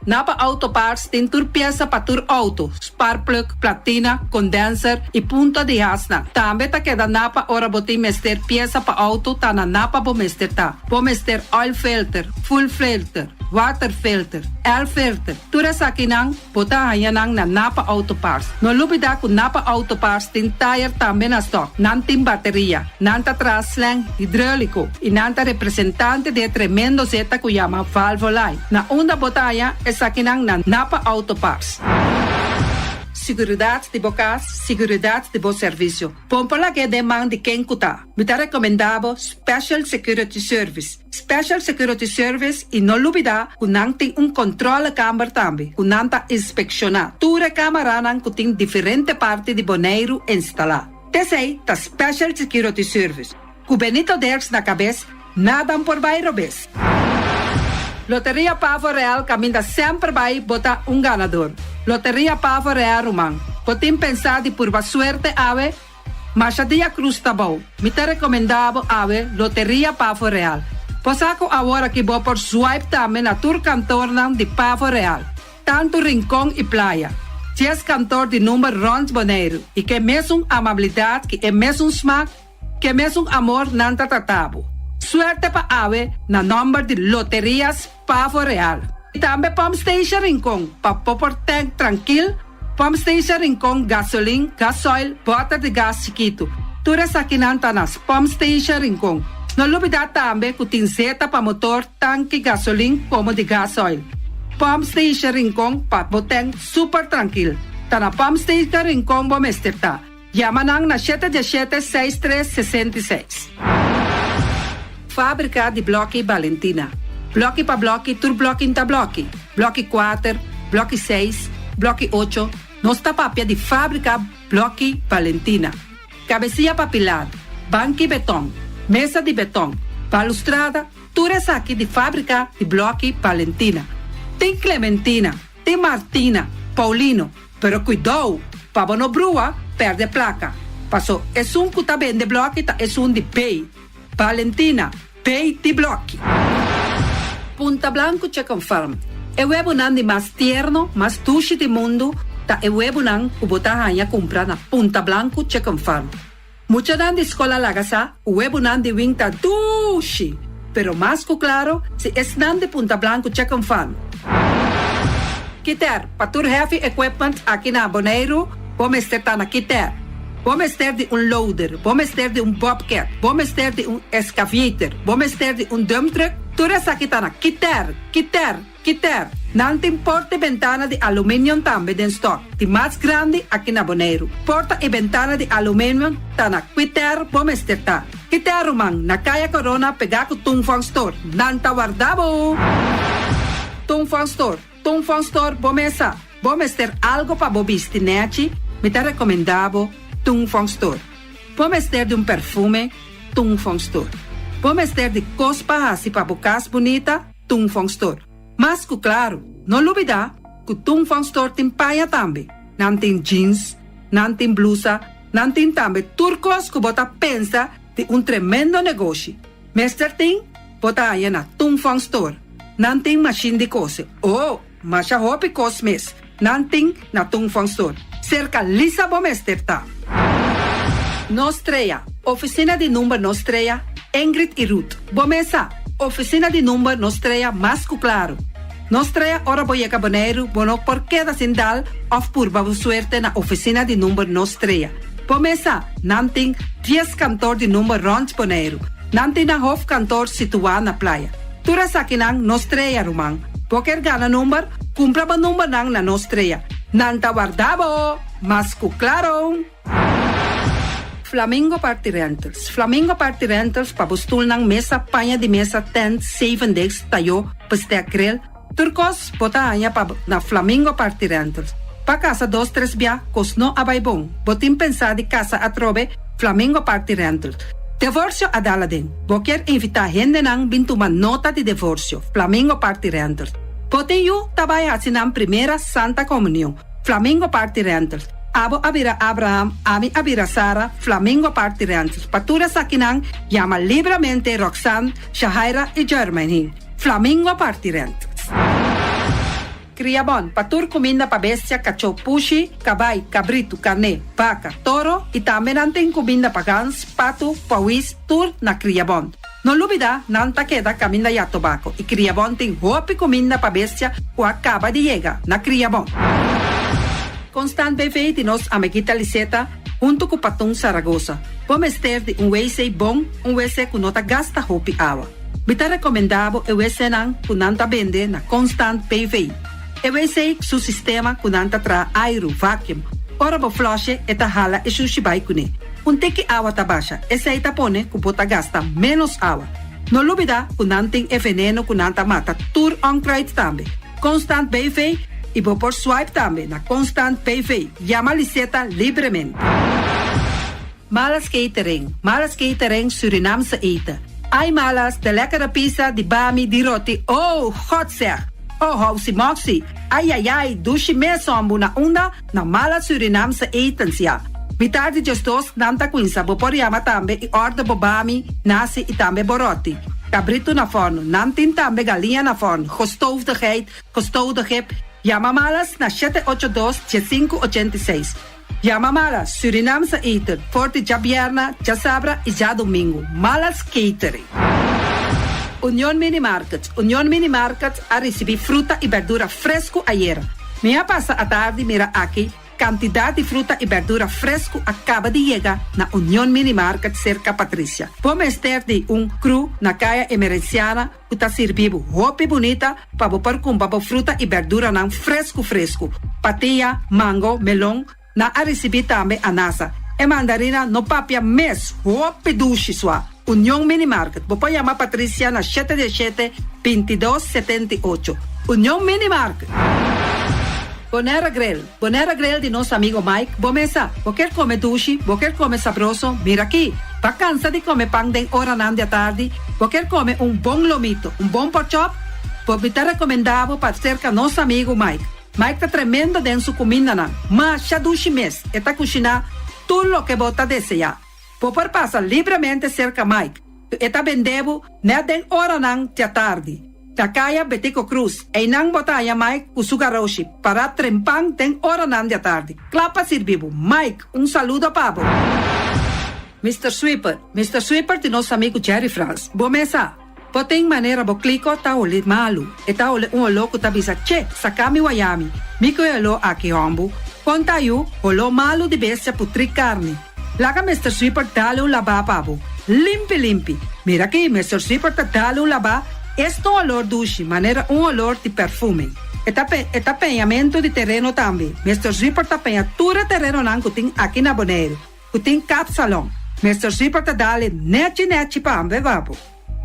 Napa Auto Parts tin tur piesa pa tur auto, sparkplug, platina, condenser y punta di hasnan. Tambe ta keda Napa ora bo tin mester piesa pa auto ta na Napa bo mester ta. Bo mester oil filter, fuel filter, water filter, air filter, tur esakinan Bo ta haña nan na Napa Auto Parts. No lubidá ku Napa Auto Parts tin tayer tambe na stòk. Nan tin bateria. Nan ta traha slang hidróliko i nan ta representante di e tremendo zeta ku yama Valvoline. Na unda bo ta haña esakinan na Napa Auto Parts. Siguridat di bo kas, siguridat di bo servisio. Bon por lag'é den man di ken ku ta. Mi ta rekomendá bo Special Security Service. Special Security Service i no lubida ku nan tin un kontrolekamber tambe ku nan ta inspekshoná tur e kamaranan ku tin diferente parti di Boneiru instalá. T'esei ta Special Security Service. Ku Benito Dirks na kabes. Nada n'por bai robes. Loteria Pavo Real caminda semper bai bo ta un ganador. Loteria Pavo Real ruman, bo tin pensa di purba suerte awe? Masha dia cruz ta bou. Mi ta recomenda bo awe Loteria Pavo Real. Bo sa cu awor aki bo por swipe tambe na tur kantornan di Pavo Real, tantu Rincon y Playa. Dies kantor di number rond Boneiru y ke mesun amabilidad ki e mesun smaak Ke mesun amor nan ta trata bo. Suerte pa awe na nomber di Loterias Pavo Real. Y tambe Pump Station Rincon pa bo por tank trankil, Pump Station Rincon gasolin, gasoil, boter di gas chikitu. Tur esakinan ta na Pump Station Rincon. No lubida tambe cu tin zeta pa motor, tanki gasolin como di gasoil. Pump Station Rincon pa bo tank super trankil. Ta na Pump Station Rincon bo mester ta. Yama nan na shete diashete seis tres 66. Fábrika di blòki Balentina. Blòki pa blòki tur blòki n'ta blòki. Blòki kuater, blòki seis, blòki ocho, nos ta papia di fábrika blòki Balentina. Kabesia pa pilar, banki betòn, mesa di betòn, balustrada, tur esaki di fábrika di blòki Balentina. Tin Clementina, tin Martina, Paulino, Pero kuidou, pa bo no brua, pèrdè plaka. Paso esun ku ta bende blòki ta esun di Bay. Valentina, Bay di blòki. Punta Blanco Chicken Farm, E webunan di mas tierno, mas dushi di mundu ta e webunan ku bo ta haña kumpra na Punta Blanco Chicken Farm. Muchanan di skol a laga sa ku webunan di wing ta dushi, pero mas ku klaro si esnan di Punta Blanco Chicken Farm. Kiter, pa tur heavy equipment aki na Boneiru, bo mester ta na Kiter. Bo mester di un loader, bo mester di un bobcat, bo mester di un excavator, bo mester di un dump truck, tur esaki ta na Kiter, Kiter. Kiter, Nan tin porta i bentana di aluminium tambe den stock, di mas grandi aki na Boneiru. Porta i bentana di aluminium ta na Kiter bo mester ta. Kiter ruman, na Kaya Corona pegá ku Tung Fong Store. Nan ta warda bo! Tung Fong Store, Tung Fong Store bo mesa. Bo mester algo pa bo bisti nechi? Mi ta rekomendá bo Tung Fong Store. Bo mester di un perfume? Tung Fong Store. Bo mester di kos pa hasi pa bo kas bunita? Tung Fong Store. Mas ku klaru, no lubidá ku Tung Fong Store tin paña tambe. Nan tin jeans, nan tin blusa, nan tin tambe tur kos ku bo ta pensa di un tremendo negoshi. Mester tin, bo ta haña na Tung Fong Store. Nan tin mashin di kose. Oh, masha hopi kos mes nan tin na Tung Fong Store. Serka Lisa bo mester ta. Nostrea, Oficina di number Nostrea, Ingrid y Ruth. Bo mesa, Oficina di number Nostrea mas cu claro. Nostrea ora bo yega Boneiru bo no por keda sin dal of purba bo suerte na oficina di number Nostrea. Bo mesa, nan tin dies kantoor di number rond Boneiru. Nan tin nan hoofdkantoor situa na Playa. Tur esakinan Nostrea ruman. Bo kier gana number? Cumpra bo numbernan na Nostrea. Nan ta warda bo! Mas cu claro! Flamingo Party Rentals Flamingo Party Rentals pa bo stulnan, mesa, paña di mesa, tent, zeven desk, tayó, bestek, grill, tur kos bo ta haña pa na Flamingo Party Rentals. Pa kasa dos tres bia kos no a bai bon, bo tin pensá di kasa atrobe, Flamingo Party Rentals. Devorsio a dal aden. Bo kier invitá hendenan bin tuma nota di devorsio, Flamingo Party Rentals. Bo tin yu ta bai hasi nan primera Santa Komunion. Flamingo Party Rentals. Abo a bira Abraham, ami a bira Sara, Flamingo Party Rentals. Pa tur esakinan, yama libramente Roxanne, Shahaira y Jermaine. Flamingo Party Rentals. Kriabon, pa tur kuminda pa bestia, kachó, pushi, kabai, kabritu, karné, baka, toro y tambe nan tin kuminda pa gans, patu, pawis, tur na Kriabon. No lubida, nan ta keda kaminda ya tobako i Kriabon tin hopi kuminda pa bestia ku a kaba di yega na Kriabon. Constant BV di nos amiguita Liseta huntu ku Patun Saragosa. Bo mester di un wc bon, un wc ku no ta gasta hopi awa. Mi ta rekomendá bo e wcnan ku nan ta bende na Constant BV. E wc su sistema ku nan ta traha airu, vacuum. Ora bo flush'e e ta hala e shushi bai kuné. Un tiki awa ta basha, esei ta pone ku bo ta gasta ménos awa. No lubidá ku nan tin e veneno ku nan ta mata tur onkruid tambe. Constant BV i bo por swipe tambe na Constant BV. Yama Liseta libremente. Malas Catering, Malas Catering Surinaamse eten. Ai malas, de lekkere pizza, di bami, di roti, oh, god zeg! Oh, housi moxi, ai ai ai, dushi mes hombu na unda? Na Mala Surinaamse Etens ya. Mitar di djesdos nan ta cuinsa bo por yama tambe y order bo bami, nasi y tambe bo roti. Cabrito na forno, nan tin tambe galiña na forno, gestoofde geit, gestoofde gip. Yama Malas na shete ocho dos, diesinku ochenta i seis. Yama Malas Surinaamse Eten for di djabierna, djasabra y djadomingo. Malas Catering. Union Mini Market, Union Mini Market a ricibi fruta y berdura fresco ayera. Mi a pasa atardi mira aki kantidat di fruta i bèrdura fresku a kaba di yega na Union Mini Market serka Patricia. Bo mester di un kru na Kaya Emerenciana ku ta sirbi bo hopi bunita pa bo por kumpra bo fruta i bèrduranan fresku fresku. Patia, mango, melon, nan a risibí tambe anasa. E mandarina no papia mes, hopi dushi sua. Union Mini Market, bo por yama Patricia na shete diesshete, bintidos, setenta i ocho. Union Mini Market. Bonera Grill, Bonera Grill di nos amigo Mike, bo mesa, bo kier come dushi, bo kier come sabroso, mira aki. Bo a cansa di come pan den oranan di atardi, bo kier come un bon lomito, un bon porkchop, bo mi ta recomenda bo pa cerca nos amigo Mike. Mike ta tremendo den su cumindanan, masha dushi mes, e ta cushina tur loke bo ta desea. Bo por pasa libremente serka Mike, ku e ta bende bo nèt den oranan di atardi. Na Kaya Betico Cruz, einan bo ta haña Mike ku su garoshi pará trempan den oranan di atardi, kla pa sirbi bo. Mike, un saludo pa bo! Mister Sweeper, Mister Sweeper di nos amigu Jerry Frans. Bo mesa? Bo tin manera bo kliko ta holi malu. E ta holi un oló ku ta bisa, Che, saka mi wayami. Mi ku e oló aki hòmbu. Kon ta yu, holó malu di bestia putrí karni. Laga Mister Sweeper dale un labá pa bo. Limpi limpi. Mira aki, Mister Sweeper ta dale un labá, esta un olor dushi, manera un olor di perfume. E ta e ta peñamentu di tereno tambe. Mister Sweeper ta peña tur e terenonan ku tin aki na Boneiru. Ku tin kapsalon. Mister Zipper ta dale nechi nechi pa ambe babo.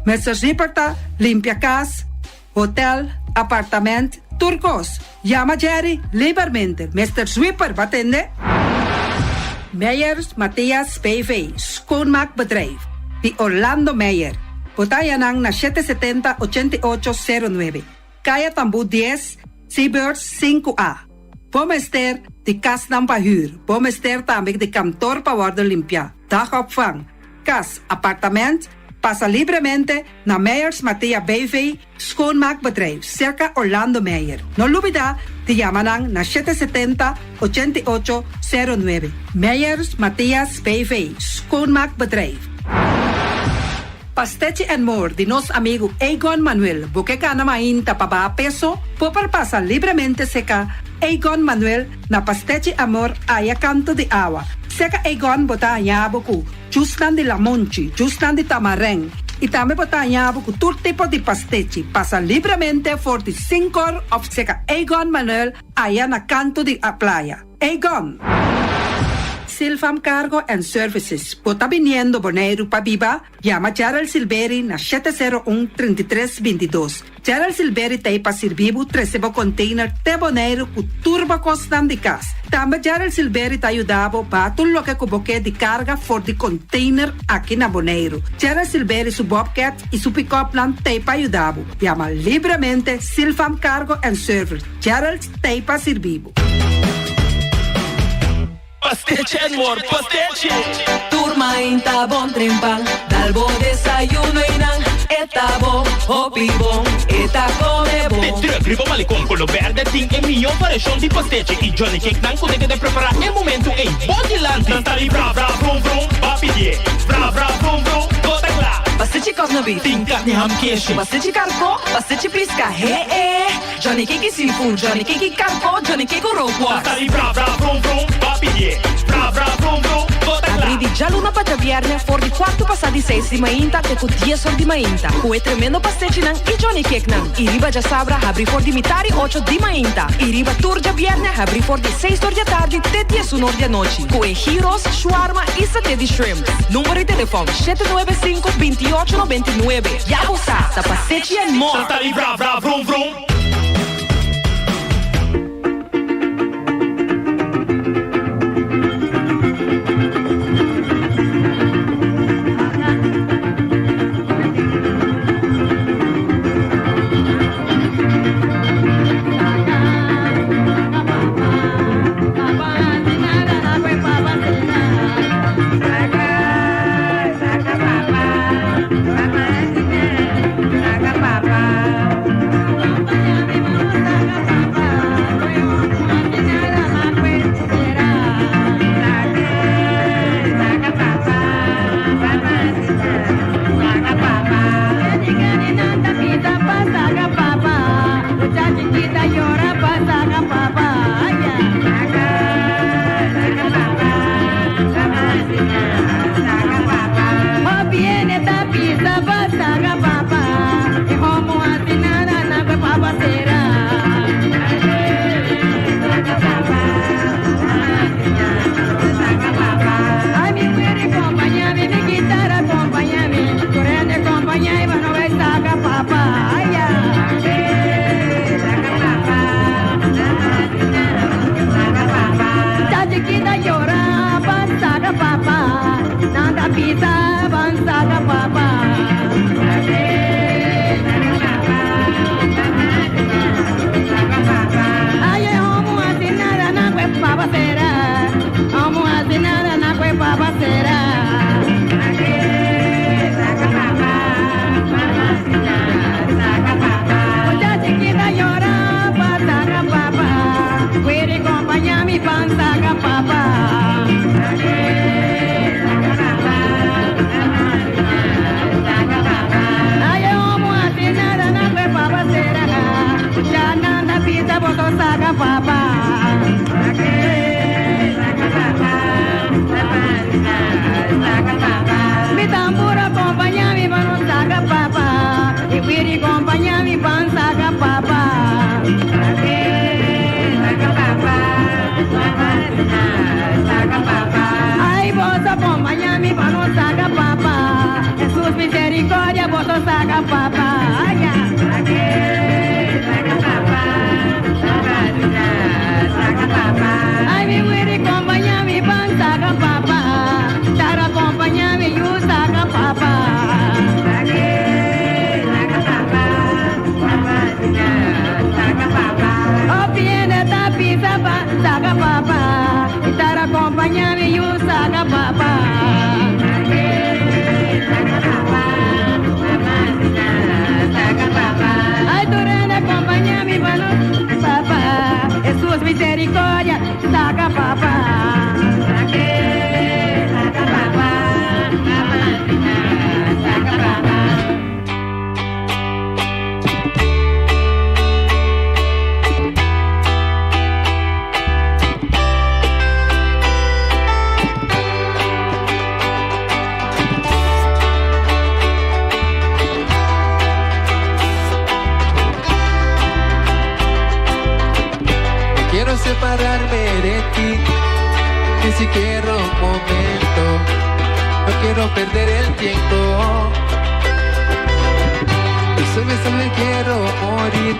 Mister Zipper ta limpia kas, hotel, apartament, tur kos. Yama Jerry libermente. Mister Zwipper, ba tende? Meyers Mathias BV, Schoonmaakbedrijf, di Orlando Meyer. Bo ta haña nan na 770 88 09. Kaya Tambú 10, Seabirds 5A. Bo mester di kasnan pa hür. Bo mester tambe di kantor pa wòrdu limpiá, dagopvang, kas, apartament. Pasa libremente na Meyers Mathea BV Schoonmaakbedrijf, serka Orlando Meyer. No lubidá di yama nan na 770 88 09. Meyers Mathias BV Schoonmaakbedrijf. Pastechi and More di nos amigu Egon Manuel. Bo ke gana mainta pa baha peso? Bo por pasa libremente seka Egon Manuel na Pastechi Amor aya kanto di awa. Seka Egon bo ta haña bo ku jusnan di lamonchi, jusnan di tamarèn i tambe bo ta haña bo ku tur tipo di pastechi. Pasa libremente for di sinkor òf seka Egon Manuel aya na kanto di playa. Egon! Silvam Cargo and Services, bo ta biniendo Boneiru pa biba? Yama Gerald Silveri na 701 33 22. Gerald Silveri ta ei pa sirbi bo trese bo container te Boneiru ku tur bo kosnan di kas. Tambe Gerald Silveri ta yuda bo baha tur loke ku bo ke di karga for di container aki na Boneiru. Gerald Silveri su bobcat i su pick-upnan ta ei pa yuda bo. Yama libremente Silvam Cargo and Service. Gerald ta ei pa sirbi bo. Pastechi and more, pastechi! Tur mainta bon trempan, dal bo desayuno y nan e ta bon, hopi bon, e ta come bon. De truck riba malecon color berde tin e miyo variacion di pastechi y Johnny Cake nan cu ta keda prepara e momento ey bo dilanti. Nan ta di bra bra brum brum, ba pidie, bra bra brum brum, bo ta cla. Pastechi cosna beef. Tin carni ham keshi. Pastechi carco, pastechi pisca, he e. Johnny Cake seafood, Johnny Cake carco, Johnny Cake rookworst. Nan ta di bra bra brum brum, ba pidie, bra bra brum brum, bo ta cla. Abri di djaluna pa djabierne for di cuarto pasa di seis di mainta te cu dies or di mainta cu e tremendo pastechinan y Johnny Cakenan. Y riba djasabra habri for di mitari ocho di mainta y riba tur djabierne habri for di seis or di atardi te diesun or di anochi cu e gyros, shawarma y saté di shrimp. Number di telefon 795 28 99. Ya bo sa, ta Pastechi and More! Nan ta di bra bra brum brum. pisa ban saka papa. Ay, homo así nada na kwe papa será. Homo así nada na kwe papa será. Mucha chiquita llora pa saca papa. Quiere acompañar mi pan saca papa. Ay, homo así nada na kwe papa será. Ya nanda pisa boto saca papa. Mi tambor acompaña mi mano saca papa. Y wiri acompaña mi pan saca papa. Ay, vos acompaña mi mano saca papa. Jesús misericordia, vos saca papa. Ay, ya. Ay, mi wiri acompaña mi pan saca papa. Tara acompaña mi yu saca papa. Oh, viene tapisa pa saca papa. Y tara acompaña mi yu saca papa. Ay, tu reina acompaña mi mano, papá. Jesús misericordia, saca papá. No quiero separarme de ti, ni siquiera un momento. No quiero perder el tiempo. Y solo me quiero morir,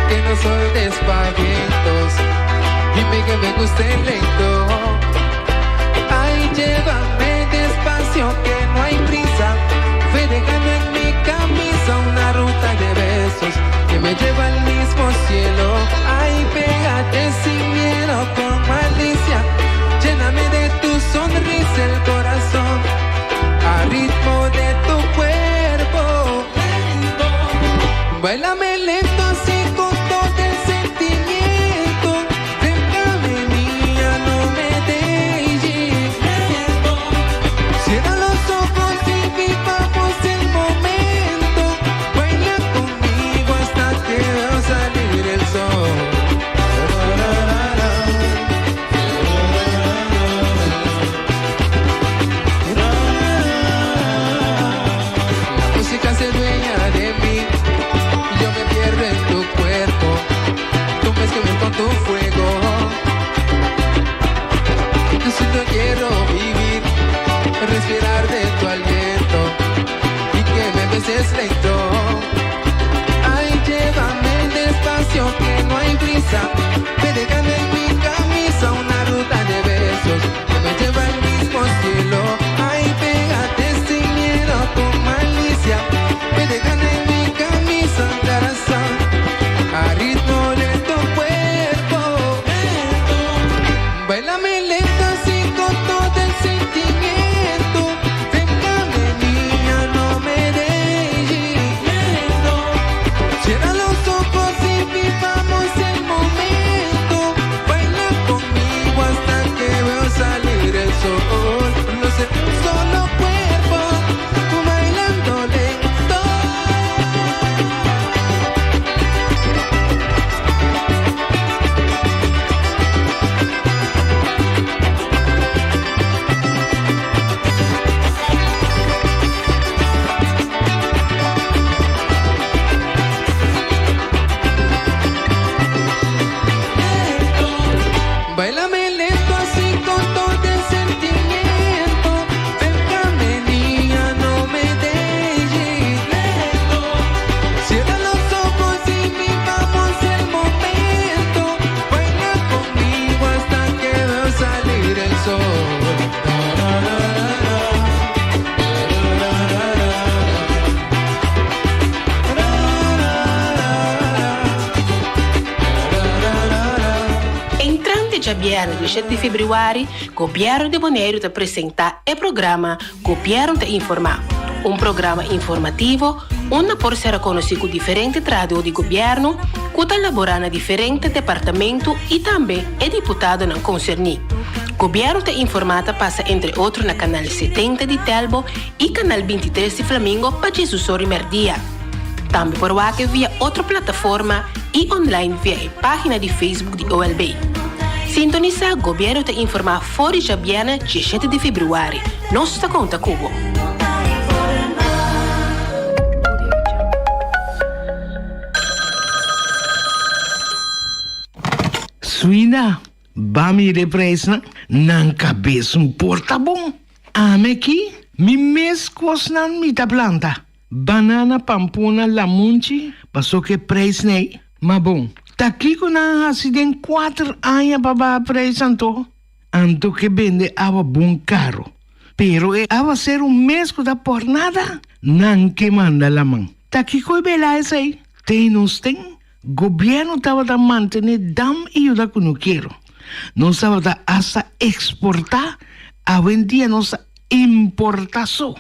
que no soy de espavientos. Dime que me guste lento. Ay, llévame despacio, que no hay prisa. Ve dejando en mi camisa una ruta de besos que me lleva al mismo cielo. Ay, pégate sin miedo con malicia. Lléname de tu sonrisa el corazón. A ritmo de tu cuerpo. Báilame lento así con todo el sentimiento. Déjame niña, no me dejes. Cierra los ojos y vivamos el momento. Baila conmigo hasta que veo salir el sol. La música se dueña de mí. Yo me pierdo en tu cuerpo. Tú me escribes con tu fuego. Yo solo quiero vivir, respirar de tu aliento y que me beses lento. Ay, llévame despacio que no hay prisa. Ve dejando en mi camisa una ruta de besos que me lleva al mismo cielo. Ay, pégate sin miedo con malicia. Ve dejando en mi camisa corazón a ritmo de tu cuerpo. Báilame lento así con todo el sentimiento. Déjame niña, no me dejes. Cierra los ojos y vivamos el momento. djabièrnè 17 di febrüari, Gobièrnu di Boneiru ta presentá e programa Gobièrnu ta Informá, un programa informativo unda por sera konosí ku diferente trahadó di gobièrnu ku ta laborá na diferente departamentu i tambe e diputadonan konserní. Gobièrnu ta Informá ta pasa entre otro na Kanal 70 di Telbo i Kanal 23 di Flamingo pa djesusor i mèrdia. Tambe por wak e via otro plataforma i online via e página di Facebook di OLB. Sintonisá Gobièrnu ta informá for di djabièrnè 17 di febrüari. Nos ta konta ku bo! Suina, ba mira e prijsnan, nan kabes un por ta bon. Ame ki, mi mes kosnan mi ta planta. Banana, pampuna, lamunchi, paso ke prijs nei. Ma bon, ta kiko nan a hasi den kuater aña pa baha prijs anto? Anto ke bende awa bon karo. Pero e awaseru mes ku ta por nada, nan ke manda laman. Ta kiko e bela esei? Te nos ten, gobièrnu tabata mantené dam i yuda kunukero. Nos tabata asta eksportá, awendia nos ta importá so.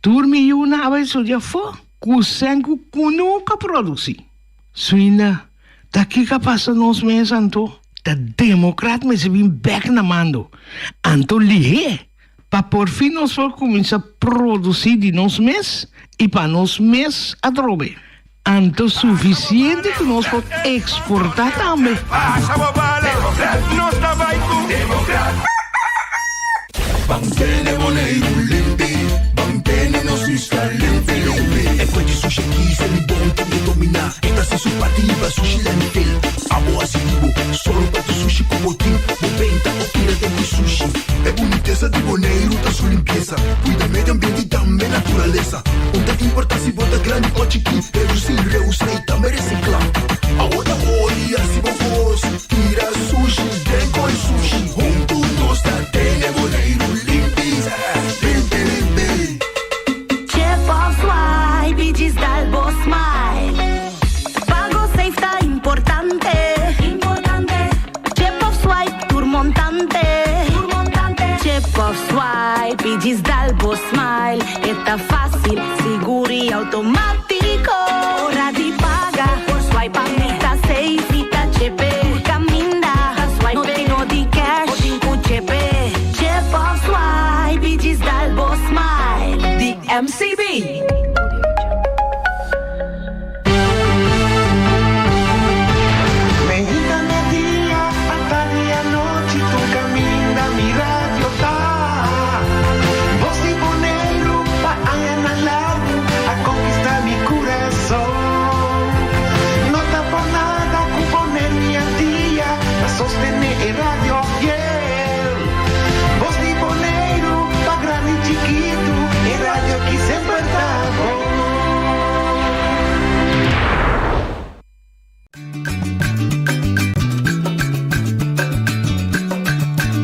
Tur mi yunan a bai studia afó ku sèn ku kunuka produsí. Suinda, ta kiko a pasa nos mes anto? Ta demokrat mester bin bèk na mando. Anto lihé, pa porfin nos por kuminsá produsí di nos mes i pa nos mes atrobe. Anto sufisiente ku nos por eksportá tambe. Chip of swipe i djis dal bo smile. Pago safe ta importante. Chip of swipe tur montante. Chip of swipe i djis dal bo smile. E ta fácil, sigur i automátiko. Ora di paga, por swipe mi ta safe, mi ta chepe. Tur kaminda, no tin no di cash, bo tin ku chepe. Chip of swipe i djis dal bo smile. Di MCB. Meinta media, atardi anochi, tur kaminda mi radio ta. Bos di Boneiru pa añanan largu a konkistá mi kurason. No ta por nada ku Boneiru i Antia ta sostené e radio fiel. Bos di Boneiru pa grandi i chikitu, e radio aki semper ta bon.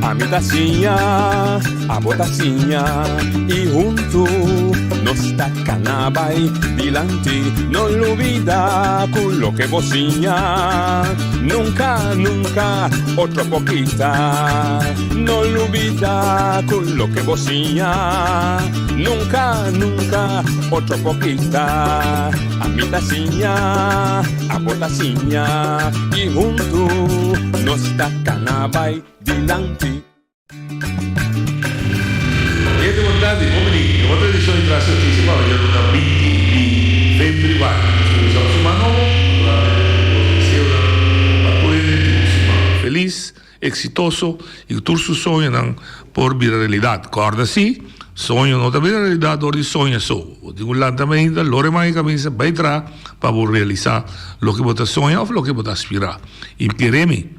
Ami ta siña, abo ta siña y huntu nos ta cana bay dilanti. No lubida cu loke bo siña nunca, nunca otro por kita. No lubida cu loke bo siña nunca, nunca otro por kita. Ami ta siña, abo ta siña i huntu nos ta kana bai dilanti. Gente bon tardi, bon bini den otro edicion di Tras Noticia pa awe djaluna 20 di februari. Nos cuminsa un siman nobo, naturalmente cu nos deseonan pa tur hende tin un siman feliz, exitoso y cu tur su soñonan por bira realidad. Corda si, soño no ta bira realidad door di soña so. Bo tin cu lanta mainta, lora e man e camisa, bay traha pa bo realisa loke bo ta soña of loke bo ta aspira. Y kere mi,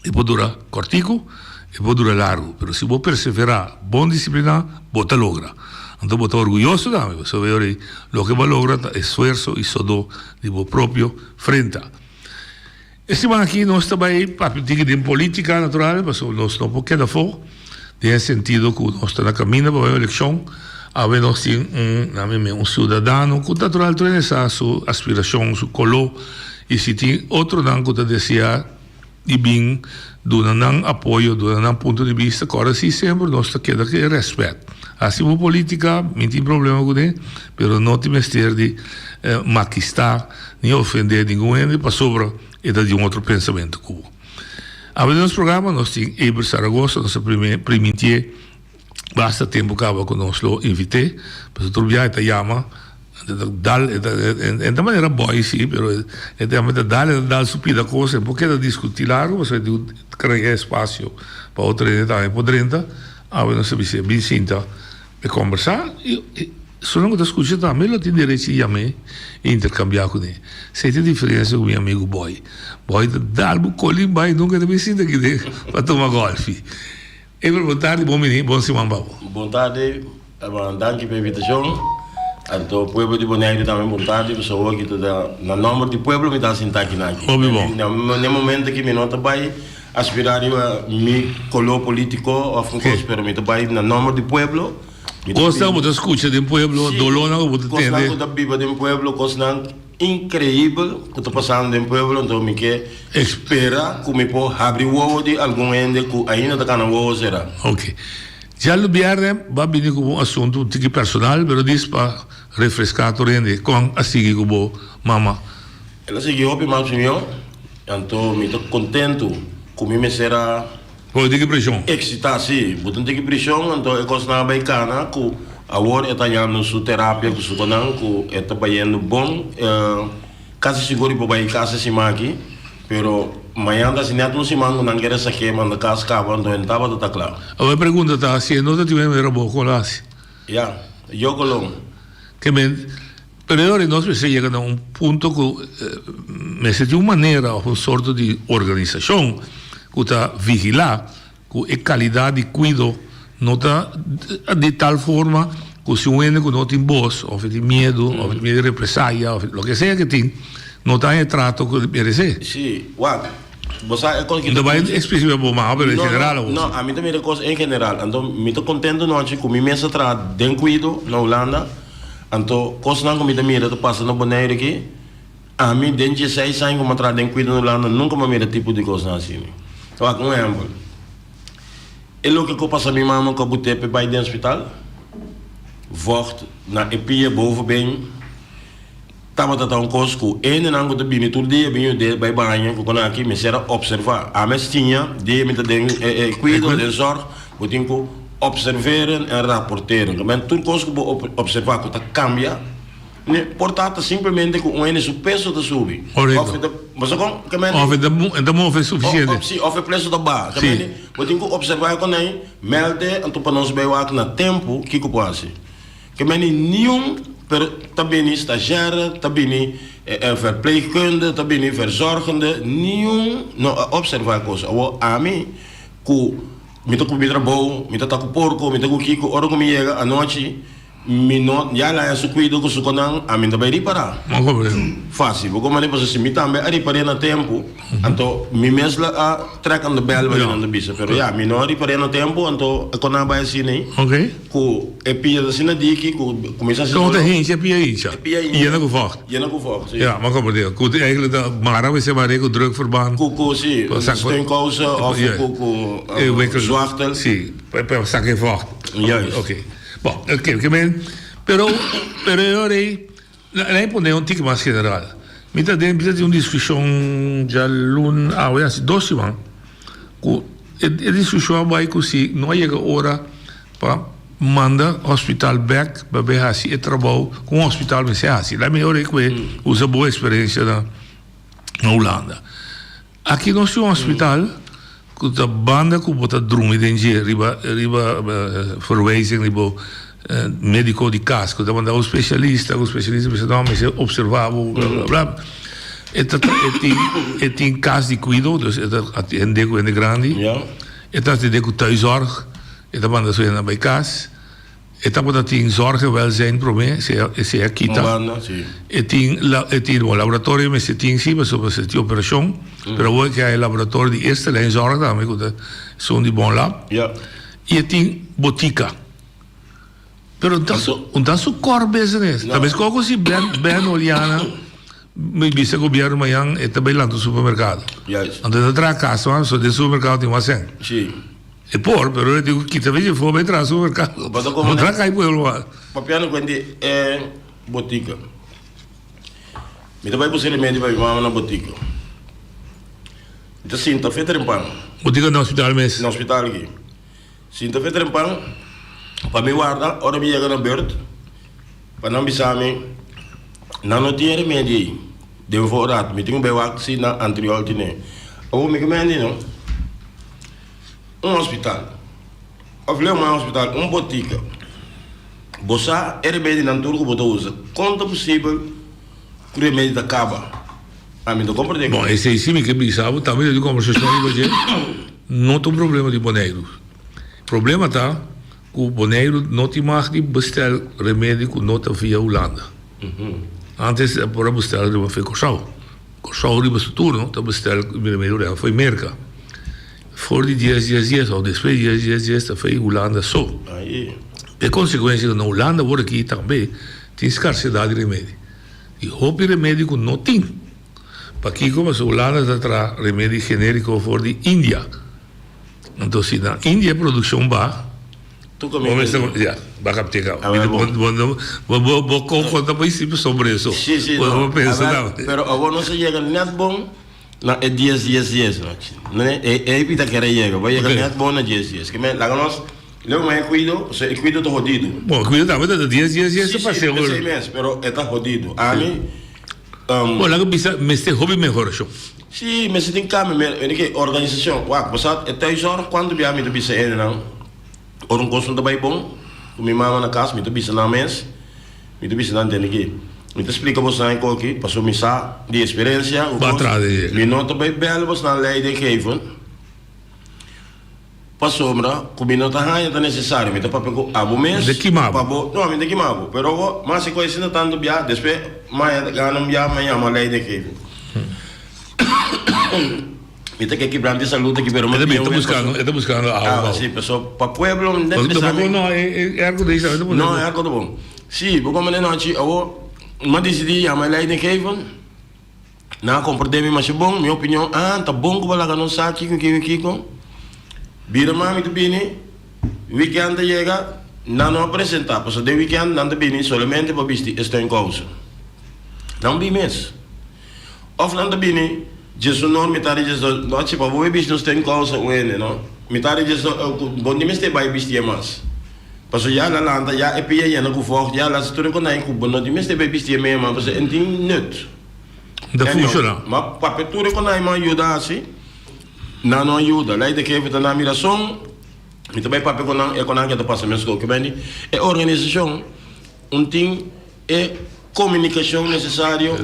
e por dura cortico, e por dura largo, pero si bo persevera, bon disciplina, bo ta logra. Anto bo ta orguyoso tambe, pasobra e ora loke bo a logra ta esfuerso y sodó di bo propio frenta. E siman aki nos ta bai papia un tiki den politica natural pasobra nos no por keda afo den e sentido cu nos ta na caminda pa bai un eleccion. Awe nos tin un na mi meen un ciudadano cu natural tur hende sa su aspiracion, su colo y si tin otronan cu ta desea. di bin duna nan apoyo, duna nan punto di bista, kòrda si semper nos ta keda ku e rèspèt. Hasi bo politika, mi tin problema kuné, pero no tin mester di makistá ni ofendé ningun hende pasobra e ta di un otro pensamentu ku bo. Awe den nos programa nos tin Eber Saragoza, nos a primintié Basta tempu kaba ku nos lo invit'é, pasobra tur biaha e ta yama, e ta dal, e ta e ta manera bòi si, pero e ta yama e ta dal, e ta dal su pida kos, e por keda diskutí largu pasobra e tin ku krea espasio pa otro hende tambe por drenta. Awe nos ta bis'é bin sinta e kombersá i esunnan ku ta skucha tambe lo tin derecho di yam'é i interkambiá kuné. Esei ta e diferensia ku mi amigu Bòi. Bòi ta dal bo kolin bai nunka e ta bin sinta aki den pa tuma gòlfi. Ever bon tardi bon bini bon siman pa bo. Bon tardi danki pa invitashon anto pueblo di Boneiru tambe bon tardi pasobra awor aki ta na nomber di pueblo mi ta sinta aki nan aki Hopi bon. Na e momento aki mi no ta bai aspira riba mi kolor politico of un kos pero mi ta bai na nomber di pueblo mi ta Kosnan ku bo ta skucha den pueblo dolónan ku bo ta tende. Kosnan ku ta biba den pueblo kosnan. Increibel cu ta pasando den pueblo, anto mi ke spera cu mi por habri wowo di algun hende cu ainda ta cana wowo cera. Ok. Djalu bierne ba bini cu un asunto un tiki personal, pero dis pa refresca tur hende con a sigui cu bo mama. El a sigui hopi mas mihor, anto mi ta contento cu mi mester a. Bo tin ki preshon? Exita, si. Bo tin ki preshon, anto e kosnan a bai kana ku awor e ta hañando su terapia ku su konan ku e ta bayendo bon. Kasi sigur e por bai kas e siman aki, pero mañan ta hasi nèt un siman ku nan kere sak'é manda kas kaba, anto e no tabata ta kla. Awor e pregunta ta, si e no ta tin manera bo kon lo hasi? Ya, yo kolon. Ke men, pero e ora nos mester yega na un punto ku mester tin un manera òf un sorto di organisashon ku ta vigilá ku e kalidat di kuido no ta di tal forma ku si un hende ku no tin bos òf e tin miedu òf e tin miedu di represaya òf loke sea ke tin no ta haña e trato ku e meresé. Sí, wak. Bo sa e kos ki ta bai espesifika bo mama pero en general No, no, ami ta mira e kos en general. Anto mi ta kontento nochi ku mi mes a traha den kuido na Hulanda. Anto kosnan ku mi ta mira ta pasa na Boneiru aki, ami den dieseis aña ku mi a traha den kuido na Hulanda nunka mi a mira tipo di kosnan asina. Wak un ehèmpel, e loke ku a pasa mi mama ku a but'é p'e bai den hospital, vògt na e pia bovenbeen. Tabata ta un kos ku hendenan ku ta bini tur dia bin yud'é bai baña ku kon aki mester a opservá. Ami a siña dia mi ta den e kuido, den zòrg, bo tin ku opserveren en raporteren. Ku men tur kos ku bo opservá ku ta kambia, ne por ta ta simplemente ku un hende su peso ta subi. Korekto. Òf e ta, bo sa kon? Ke men Òf e ta e ta move sufisiente. Òf si, òf e preso ta baha. Ke men bo tin ku opservá kon ei, mèlde anto pa nos bai wak na tempu kiko por hasi. Ke meni niun, pero ta bini stagiaire, ta bini verpleegkunde, ta bini verzorgende, niun no a observa e kos. Awor ami ku mi ta ku mi trabou, mi ta ta ku porko, mi ta ku kiko, ora ku mi yega anochi mi no ya laña su kuido ku su konan, ami no ta bai ripará. Fásil, bo komprende? Pasobra si mi tambe a ripar'é na tempu. Anto mi mes la a trek aan de bel wak nan ta bisa pero ya mi no a ripar'é na tempu anto e kon a bai asina ei ku e pia ta asina diki ku kuminsá hasi Kon ta doló. hincha e pia hincha? E pia hincha. Yena ku vògt. Yena ku vògt si. Ya mi a komprendé ku eigenlijk ta mara mester mara ku drukverband. Ku ku si steunkousen òf ku ku zwachtel. Si pa saka e vògt. Juist. Oké bon oké ke men pero pero e ora ei. Laat mi pone un tiki mas general. Mi ta den, mi ta tin un diskushon djalun awe hasi dos siman ku e e diskushon a bai ku si no a yega ora pa manda hospital bek pa bay hasi e trabou ku un hospital mester hasi. Laat mi ora ku e usa bo eksperensia na na Hulanda. Aki nos tin un hospital ku ta banda ku bo ta drumi den dje riba riba verwijzing di bo mediko di kas ku ta manda un spesialista ku spesialista bisa no mester observa bo bla bla bla e ta e tin e tin kas di kuido dus e ta atende ku hende grandi e ta atende ku thuiszorg e ta manda su hende bai kas. E tabata tin zorg en welzijn prome, esei a kita. E tin e tin bon laboratorio mester tin si pasobra mester tin operashon, pero awor ke hay laboratorio di eerste lijn zorg tambe ku ta esun di Bon Lab. I e tin botika. Pero un ta su core business. Ta meskos ku si Ben Ben Oliana. Mi bisa gobierno mañan e ta bay lanta un supermercado. Juist. Anto e ta traha cas man, so den supermercado tin mas cen. Si. E por, pero e tin cu kita vechi afo bay traha supermercado. Bo ta como No traha cay pueblo mas. Papiando cu di e botica. Mi ta bay busca remedio pa mi mama na botica. Mi ta sinta fe trempan. Botica na hospital mes? Na hospital aki. Sinta fe trempan pa mi warda ora mi yega na beurt. Pa nan bisa mi, Nan no tin e remedi ei den voorraad, mi tin ku bai wak si nan antriol tine. Awor mi ke mende no, un hospital, of leu mas hospital, un botika, bo sa e remedinan tur ku bo ta usa, kon ta posibel ku remedi ta kaba? Ami no ta komprende. Bon, esei si mi ke bisa bo, tambe den kombersashon riba dje, no ta un problema di Boneiru. Problema ta. Ku Boneiru no tin mag di bestel remedi ku no ta via Hulanda. Antes a por a bestel riba fe Kòrsou. Kòrsou riba su turno ta bestel remedi riba fo'i Merka. For di dies dies dies òf despues di dies dies dies ta fo'i Hulanda so. E konsekuensia ku na Hulanda awor aki tambe tin skarsedat di remedi. I hopi remedi ku no tin. Pakiko? Pasobra Hulanda ta traha remedi generiko for di India. Anto si na India e produccion ba, bo mester ya, ba capte caba. Bo bo bo con ta principio sobre eso. Si, si, Bo no. pensa Awel, tambe. pero awor nos a yega net bon na e dies dies dies no. Ne, e e pita kere yega, bo yega Ok. net bon na dies dies. Ke men laga nos leu mas e cuido, pasobra e cuido ta hodido. Bon, e cuido tambe ta dies dies dies Si, ta si, paseo. pesey mes, pero e ta hodido. Ami, Bon, laga bisa mester hopi mehorashon. Sí, mester tin cambio, mi mira ke organisacion, wak, bo sa e thuiszorg cuanto bia mi ta bisa hendenan, ora un cos no ta bay bon, cu mi mama na cas, mi ta bisa nan mes, mi ta bisa nan tende ki, mi ta splica bosnan e koki, pasobra mi sa di experiencia, Ba atrás di dje. mi no ta bay bel bosnan leidinggeven, Pasobra ku mi no ta haña ta nesesario, mi ta papia ku abo mes. Mi ta kima bo. Pa bo, no, mi ta kima bo. Pero bo, mas e kos asina tantu bia, despues maña ta gana un bia, mi a yama leidinggever. Mi ta ke kibrante salud aki, pero mi E ta tin un buskando, e ta buskando awa Ah, si, pasobra pa pueblo mi ta Tampoco no, e e airco ta pone. No, e airco ta bon. Si, bo kome de nochi, awor mi a disidí yama e leidinggever. Nan a komprendé mi masha bon, mi opinion, ah, ta bon ku bo laga nos sa kiko, kiko, kiko. Bira mami ta bini, wikènt ta yega, nan no a presentá, pasobra den wikènt nan ta bini solamente pa bisti e steunkousen. Nan bin mes. Òf nan ta bini djesunor, mitar di djesdos, nochi pa bo bai bisti un steunkousen un hende, no? Mitar di djesdos, bo no mester bai bistié mas. Pasobra ya el a lanta, ya e pia yena ku vògt, ya el a hasi tur e konai ku bo no tin mester bai bistié mema, pasobra e no tin nut. Ta funciona. Ma papia tur e konai ma yuda hasi, nan no a yuda. Lei de kefe ta na mi rason, mi ta bai papia ku nan, e konai ke ta pasa mes kos. Ke beni e organisashon un tin e komunikashon nesesario.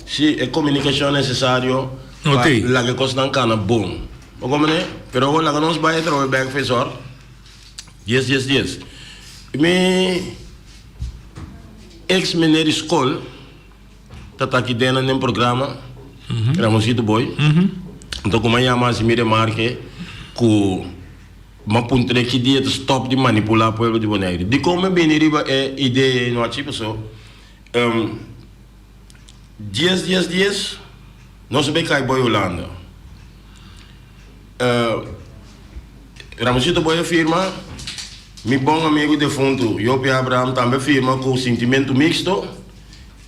Si, e komunikashon nesesario pa laga e kosnan kana bon. Bo komprende? Pero awor laga nos bai atrobe bek fesor. Dies dies dies. Mi ex meneer di skol ta ta aki den den programa, Ramoncito Boy. Anto ku mi a yama hasi mi remarke ku mi a puntra ki dia ta stop di manipula pueblo di Boneiru. Dikon mi a bini riba e idea ei nochi? Paso dies dies dies nos a bay kai boy Hulanda. Ramoncito Boy a firma, Mi bon amigu defuntu Jopie Abraham tambe a firma ku sintimentu mixto.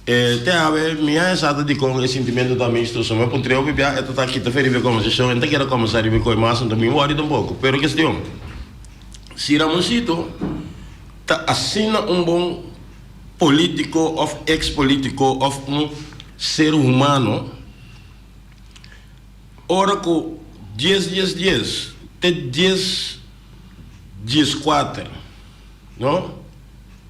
E te awe mi a sa ta dikon e sintimentu ta mixto, so mi a puntr'é hopi bia e ta ta kita fe riba e kombersashon, e no ta kere kombersá riba e koi mas, anto mi wòri tampoko. Pero kestion, si Ramoncito ta asina un bon polítiko òf eks polítiko òf un ser humano, Ora ku dies dies dies te dies dies kuater, no?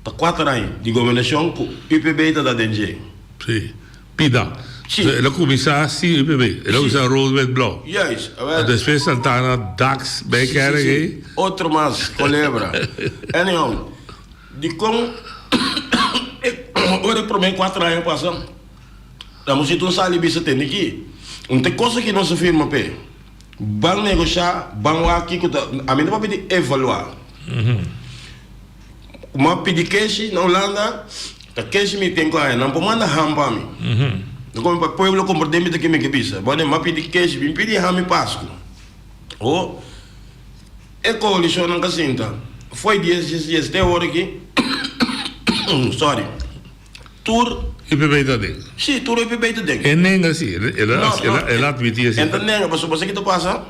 Ta kuater aña di gobernashon ku UPB ta da den dje. Sí, pida. Sí. El a kuminsá sin UPB, el a kuminsá rood wit blou. Juist, awel. Despues Santana, Dax, bij Sí, sí, kerk sí. ei. Otro mas, kolebra. Anyhow, dikon ora e promé kuater aña pasa? Ta musita un sali bisa tende ki un te cosa ki nos a firma p'e. Ban negoshá, ban wak kiko ta, ami ta papia di evaluá. M'a pidi keshi na Hulanda. Ta keshi mi tin ku haña, nan por manda ham pa mi. No komo pa pueblo komprendé mi ta ke mi ke bisa. Bo m'a pidi keshi, bin pidi ham i Pasku. O e koalishonnan ka sinta fo'i dies dies dies te ora ki, sorry, tur. UPB ta den. Si, tur UPB ta den. E nenga si, el a admití esei. E ta nenga, pasobra bo sa ki ta pasa?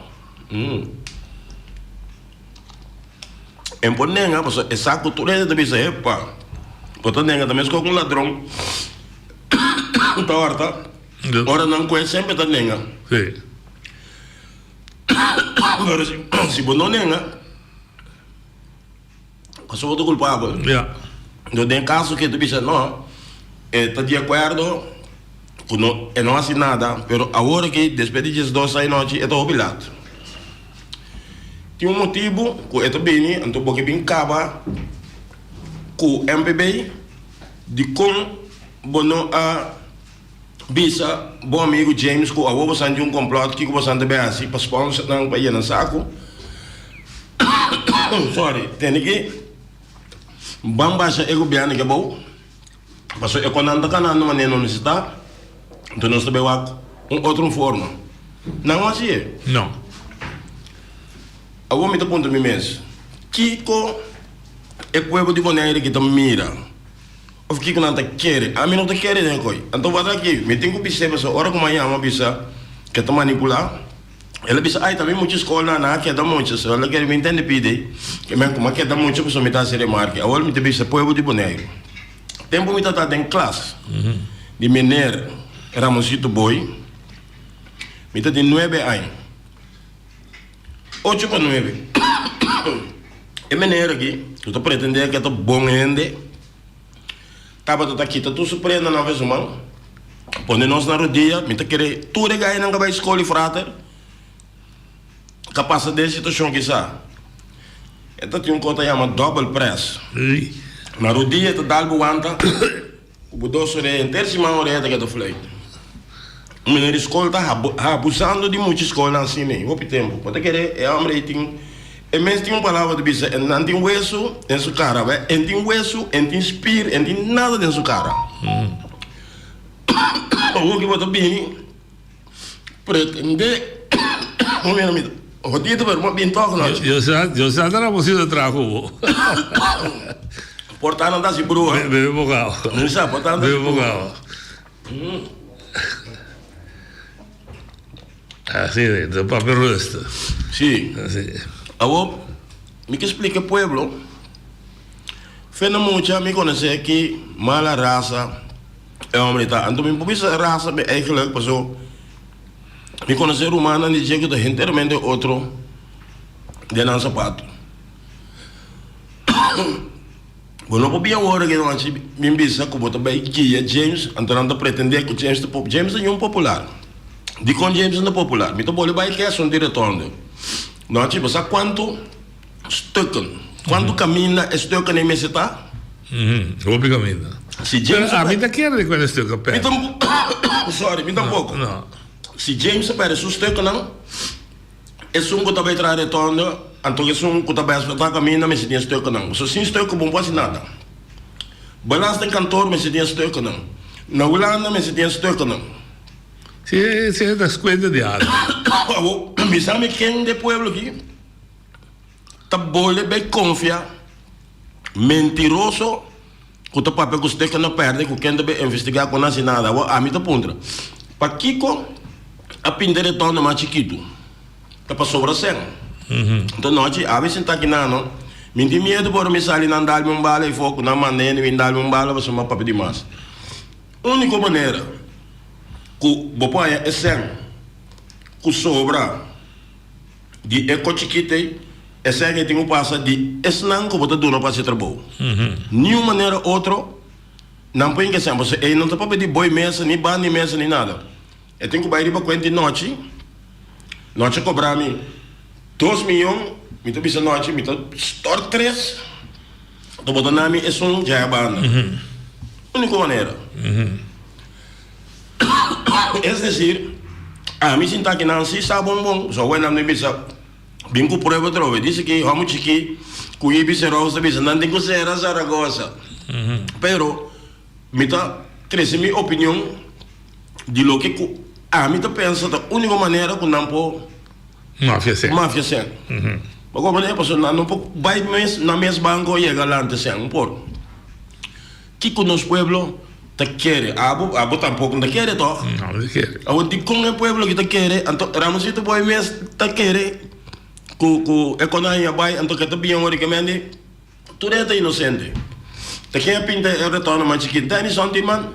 En por nenga, pasobra e sa ku tur hende ta bisa, Epa, bo ta nenga ta meskos ku un ladron ta hòrta, ora nan kue semper ta nenga. Pero si bo no nenga, pasobra bo ta kulpabel. Enton den kaso ke ta bisa no, e ta di akuerdo ku no e no hasi nada, pero awor aki despues di diesdos anochi e ta hopi lat. Tin un motibu ku e ta bini, anto bo ke bin kaba ku MPB dikon bo no a bisa bo amigu James ku awor bo san di un komplòt kiko bo san ta bin hasi pa sponsor nan pa yena saku. Sorry, tende ki. Ban basha e gobièrnu ke bou, pasobra e konan ta kanando manera no mester ta, enton nos ta bai wak un otro forma. Nan no hasi e. No. Awor mi ta puntra mi mes, kiko e pueblo di Bonaire ki ta mira òf kiko nan ta kere? Ami no ta kere den e koi. Anto wak aki, mi tin ku bis'é pasobra ora ku mi a yama bisa ke ta manipulá. El a bisa, Ai, ta mi mucha skol nan, nan a keda mucha. So el a kere mi intende pidi ke men kuma keda mucha pasobra mi ta hasi remarke. Awor mi ta bisa pueblo di Boneiru. Tempu mi tabata den klas di mener Ramoncito Boy, mi ta tin nuebe aña, ocho pa nuebe. E mener aki, ku ta pretende ke ta bon hende, Tabata ta kita tur su prendanan for su man, pone nos na rodia. Mi ta kere tur e gainan ka bai skol i frater ka pasa den situashon kisa. E ta tin un kos ta yama dòbel près. Na rodia e ta dal bo wanta ku bo dos orea, henter siman orea ta keda fluit. Un meneer di skol ta abusando di mucha skolnan asina ei hopi tempu. Bo ta kere e hombre ei tin e mes tin un palabra ta bisa e nan tin wesu den su kara wè en tin wesu en tin spier en tin nada den su kara. Awor ki bo ta bini pretende un mira mi hodito pero bo a bini tok nochi. Yo sa yo sa ta Ramoncito a traha ku bo. Por ta nan ta hasi bruha. Bebe bokao. Mi sa por ta nan ta hasi Bebe bruha. bokao. Así es, de papia rustig. Sí. Así. Awor, mi ke splika e pueblo, fe na mucha mi konosé ki mala rasa e hombre ta. Anto mi por bisa rasa mi eigenlijk paso mi konosé rumannan di dje ku ta henteramente otro den nan sapato. Bo no por bin awor aki nochi bin bisa ku bo ta bai guia James, anto nan ta pretendé ku James ta pop. James ta ñun popular. Dikon James no ta popular? Mi ta boli bai ke asuntu di retondo. Nochi, bo sa kuantu stukken, kuantu kaminda e stukken ei mester ta? Hopi kaminda. Si James Pero ami ta kere di ku e stukken Mi pèrdè. tampoco, sorry, mi tampoco. No. Si James a pèrdè su stukkennan. Esun ku ta bai traha retondo, anto esun ku ta bai asfaltá kaminda mester tin e stuknan. Pasobra sin stuk bo no por hasi nada. Balans den kantor mester tin e stuknan. Na Hulanda mester tin e stuknan. Si e ta skuenta di algu. Awor, bisa mi ken den pueblo aki ta bole bai konfia mentiroso ku ta papia ku stek na perde ku ken ta bai investigá ku no hasi nada. Awor ami ta puntra, pakiko a pinta retondo mas chikitu? Ta pasobra sèn. Anto nochi abi sintá aki nan no, mi tin miedu por mi sali nan dal mi un bala ei for ku nan manda hende bin dal mi un bala pasobra mi a papia di mas. Úniko manera ku bo por haña e sèn ku sobra Di e ko chikit ei, esei ke tin ku pasa di esnan ku bo ta duna pa hasi trabou. Niun manera otro nan por hinka esei, pasobra ei no ta papia di boi mesa, ni ban di mesa, ni nada. E tin ku bai riba kuenta di nochi, nochi a kobra mi dos miyon, mi ta bisa nochi mi ta stort tres, anto bo ta na mi esun djaya banda. Uniko manera. Es decir, ami sinta aki nan si sa bon bon, so awor nan ta bisa bin ku prueba atrobe. Dice ki homi chiki ku Ibis Rose ta bisa nan tin ku sera Zaragoza. Pero. Mi ta trese mi opinion di loke ku ami ta pensa ta úniko manera ku nan por Mafia sèn. Mafia sèn. Bo komprendé? Pasobra nan no por bai mes nan mes banko yega lanta sèn. No por. Kiko nos pueblo ta kere? Abo, abo tampoko no ta kere tòg? No, no ta kere. Awor dikon e pueblo aki ta kere? Anto Ramosito Boy mes ta kere ku ku e konai a bai anto ke ta bien ora ke mende? Tur e ta inosente. Ta ken a pinta e retorno man chikito? Ta Edison tin man?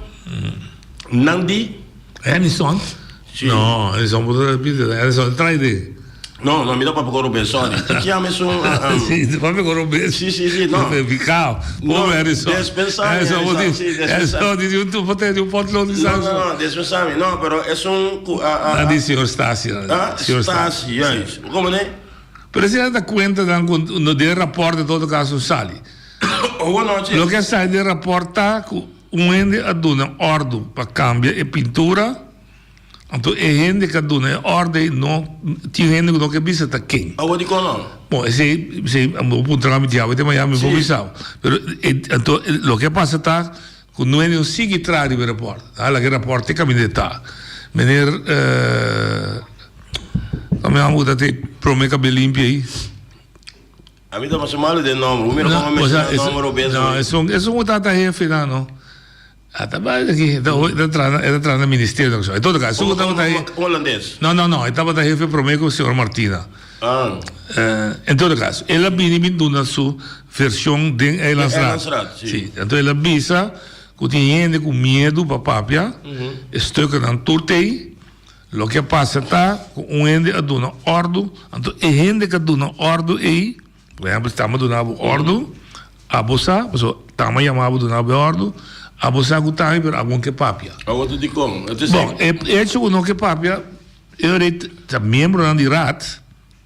Nan di. Edison? Si. No, Edison por ta pinta. Edison ta trai den. No, no, mi ta papia ku Robert, sorry. Ta kiam esun. Si, ta papia ku Robert. Si, si, si, no. Picao. Pobre Edison. Despensami, Edison. Si, despensami. Edison di un di un potlood di No, no, no, despensami. No, pero esun ku a. Nan di señor Stasi. Ah, Stasi, juist. Komo ne? Pero esei nan ta kuentanan ku no den rapòrt en todo kaso sali. Loke a sali den rapòrt ta ku un hende a duna òrdu pa kambia e pintura, anto e hende ku a duna e òrdu ei no tin hende ku no ke bisa ta ken. Awor dikon no? Bon esei esei bo puntra mi diablo te mañana mi por bisa bo. Pero anto loke a pasa ta ku no hende no sigui traha riba e rapòrt. Nan a laga e rapòrt te kaminda e ta. Meneer Kami amo ku ta te prome kabel limpi ei. A mi ta pasa malu den nomber. Bo mira komo a menshoná nomber obes No, esun esun ku ta ta hefe nan no. A ta bai aki, e ta e ta traha e ta traha na ministerio nan En todo kaso, esun ku tabata he. Holandes? No, no, no, e tabata hefe prome ku señor Martina. Ah. En todo kaso, el a bini bin duna su vershon den Eilandsraad. Eilandsraad, si. Si, anto el a bisa ku tin hende ku miedu pa papia, e stukkennan tur t'ei. Loke a pasa ta ku un hende a duna òrdu, anto e hende ku a duna òrdu ei, por ehèmpel si tama duna bo òrdu, abo sa, pasobra tama yama bo duna bo e òrdu, abo sa ku ta ami pero abo no ke papia. Awor ta dikon? Bon, e echo ku no ke papia, e ora ei ta miembronan di raad,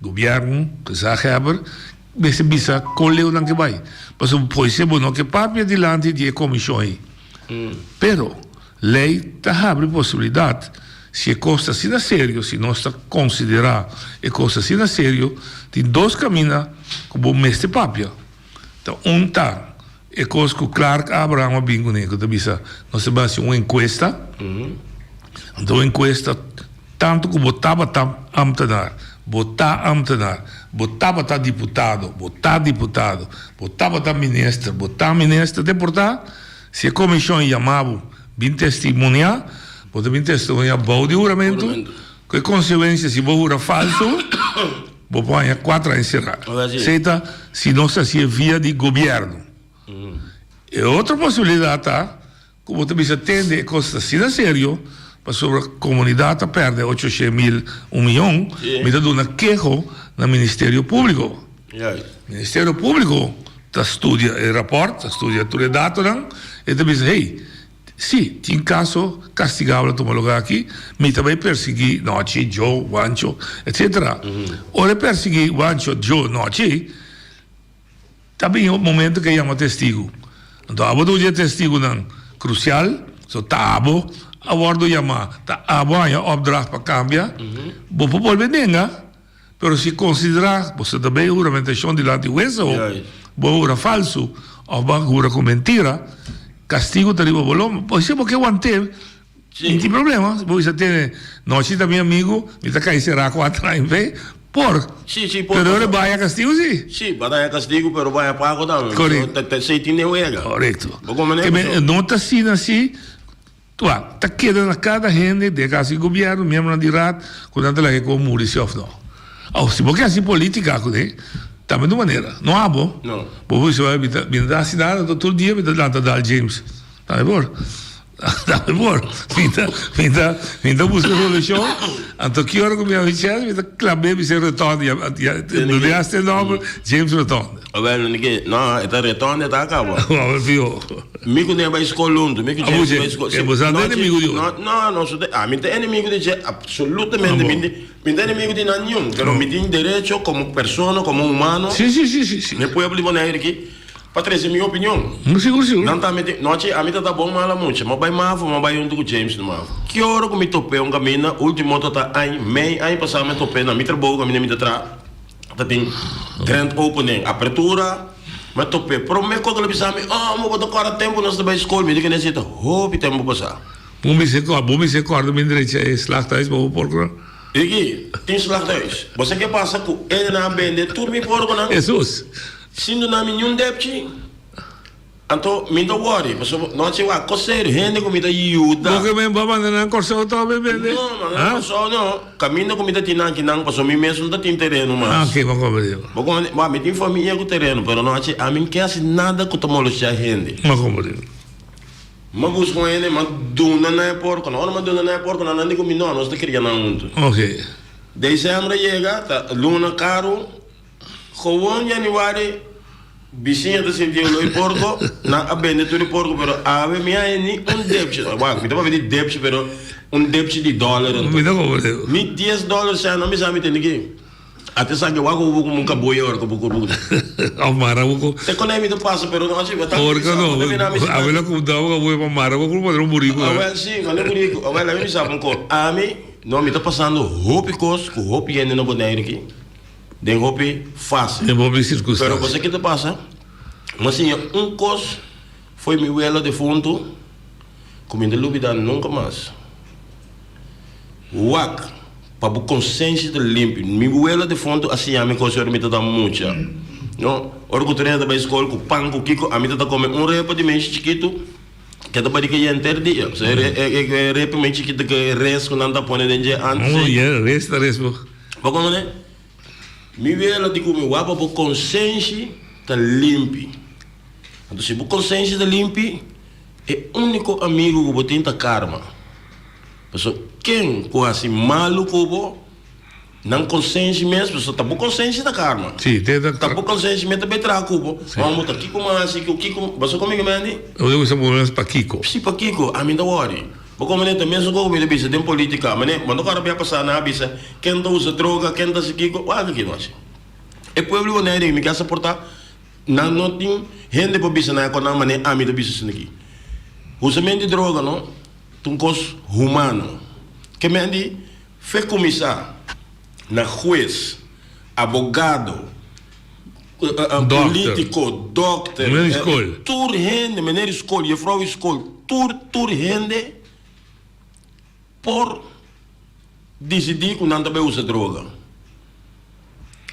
Gobièrnu, gezaghebber, mester bisa kon leu nan ke bai. Pasobra poise bo no ke papia dilanti di e komishon ei. Pero, lei ta habri posibilidat, si e kos ta asina serio, si nos ta konsiderá e kos asina serio, tin dos kaminda ku bo mester papia. Ta un ta e kos ku Clark Abraham a bin kuné, ku ta bisa nos ta bai hasi un enkuesta. Anto un enkuesta tantu ku bo tabata ambtenaar, bo ta ambtenaar, bo tabata diputado, bo ta diputado, bo tabata minister, bo ta minister, te por ta si e komishon yama bo bin testimoniá, bo ta bin testimoniá bou di huramentu, ku e konsekuensia si bo hura falsu. Bo por haña kuater aña será. Esei ta si nos hasié via di gobièrnu. E otro posibilidat ta ku bo ta bisa tende e kos ta asina serio pasobra komunidat ta pèrdè ocho mil, un mion, mi ta duna keho na Ministerio Públiko. Ministerio Públiko ta studia e rapòrt, ta studia tur e datonan, e ta bisa, hey, Sí, tin kaso kastigabel a tuma lugá aki. Mi ta bai persiguí Nochi, Joe, Wancho, etcetera. Ora e persiguí Wancho, Joe, Nochi, ta bini un momento ku e yama testigu. Anto abo ta un di e testigunan krusial, so ta abo a wòrdu yamá, ta abo a haña opdracht pa kambia, bo por bolbe nenga. Pero si konsiderá boso ta bay huramentashon dilanti hues awo, bo a hura falsu òf bo a hura ku mentira, kastigu ta riba bo lomba. Bo si bo ke want'é, no tin problema. Bo bisa tene, Nochi ta mi amigu, mi ta kai será ku atra en fe, por. Pero ora bo haña kastigu si. Sí, bo ta haña kastigu, pero bo haña pago tambe. Korekto. Esei tin den wega. Korekto. Bo komprendé? No ta asina si. Tua, ta keda na kada hende den kas di gobièrnu, miembronan di raad, ku nan ta laga e kos muri si òf no. Aw, si bo ke hasi polítika kuné, tambe di un manera. No abo. No. Bo por bisa, mi ta, mi no ta hasi nada, anto tur dia mi ta lanta dal James. Tambe por. Tambe por. Mi ta, mi ta, mi ta buska solushon, anto ki ora ku mi haña chèns, mi ta klab'é bisa Rotonde, ya, ya, no den hasi e nòmber, James Rotonde. Awel, no ke, no, e ta Rotonde ta kaba. Awel fiho. Mi ku ne bai skol huntu, mi ku James bai skol. E bo sa ta enemigu di otro? No, no, ami ta enemigu di dje, absolutamente. Mi ta enemigu di nan niun, pero mi tin derecho komo persona, komo humano. Si, si, si, si, si. Den pueblo di Bonaire aki, pa trese mi opinion. Sigur, sigur. Nan tambe tin, nochi ami ta ta bon mala mucha, mi a bai Mavo, mi a bai huntu ku James na Mavo. Ki ora ku mi top'é un kaminda, ultimo ta ta aña, mei aña pasá mi a top'é na mi trabou kaminda mi ta traha, ta tin grand opening, apertura. Mi a top'é. Promé ku el a bisa mi, Oh, bo ta kòrda tempu nos ta bai skol? Mi di ku nesita hopi tempu pasá. Bo mester kòrda, bo mester kòrda mi drecha e slachthuis pa bo porkonan. Ricky, tin slachthuis. Bo sa ke pasa ku e nan a bende tur mi porkonan? Hesus! Sin duna mi niun depchi. Anto mi ta wòri, pasobra no a wak kos serio, hende ku mi ta yuda. Bo ke men bo a manda nan Kòrsou tòg be bende? No, manda nan Kòrsou no. Kaminda ku mi ta tin nan akinan, pasobra mi mes no ta tin tereno mas. Ah, oke, bo komprende. Bo komprende? Bo, mi tin famia ku tereno, pero no a ami no ke hasi nada ku ta molestiá hende. Bo komprende. Mi a buska un hende, mi a duna nan e porkonan. Ora mi a duna nan e porkonan, nan di ku mi, no, nos ta kria nan huntu. Oke. Desèmber a yega, ta luna karu. Gewoon januari bisiña ta sinti olor di porco, nan a bende tur e porco pero awe mi haña ni un depchi, wak mi ta papia di depchi pero un depchi di dollar anto. Mi ta comprende. Ni dies dollar sea no mi sa mi tende ki a te sa ke wak hubo como un kaboyo ora ku bo kurbu. Of mara bo ku. Te konai mi ta pasa pero no asi ta Porco no, awe lo ku da bo kaboyo pa mara bo ku manera un buriku. Awel si, manera un buriku. Awel ami mi sa un kos, ami no mi ta pasando hopi kos ku hopi hende na Bonaire aki. Den hopi fase. Den hopi sirkunstansia. Pero bo sa ki ta pasa? Mi a siña un kos fo'i mi wela defuntu ku mi no ta lubida nunka mas. Wak pa bo konsensia ta limpi. Mi wela defuntu a siña mi kos ora mi ta mucha. No, ora ku tur hende ta bai skol ku pan ku kiko, ami ta ta kome un repa di meishi chikitu ke ta bari ke henter dia. E repa mei chikitu ke res ku nan ta pone den dje antes. Oh, yeah, res ta res bo. Bo kono Mi wela di ku mi wak pa bo konsenshi ta limpi. Anto si bo konsenshi ta limpi, e úniko amigu ku bo tin ta karma. Pasobra ken ku hasi malu ku bo, nan konsenshi mes, pasobra ta bo konsenshi ta karma. Sí, te ta. Ta bo konsenshi mes ta bai traha ku bo. Ma bo ta kiko mi a hasi ku kiko, bo sa komo mi ke mende? Bo ta bisa bo mes pakiko. Sí, pakiko, ami ta wòri. Bo komende ta mesun koko mi ta bisa den politika. Mane, bo no kòrda bia pasá nan a bisa ken ta usa droga, ken ta hasi kiko, wak aki no hasi. E pueblo di Bonaire mi ke a soportá, nan no tin hende pa bisa nan e konan mane ami ta bisa esaki aki. Usamento di droga no ta un kos humano. Ke men di fe kuminsá na hues, abogado, Politico, dokter, tur hende, meneer di skol, jefrouw di skol, tur tur hende por disidí ku nan ta bai usa droga.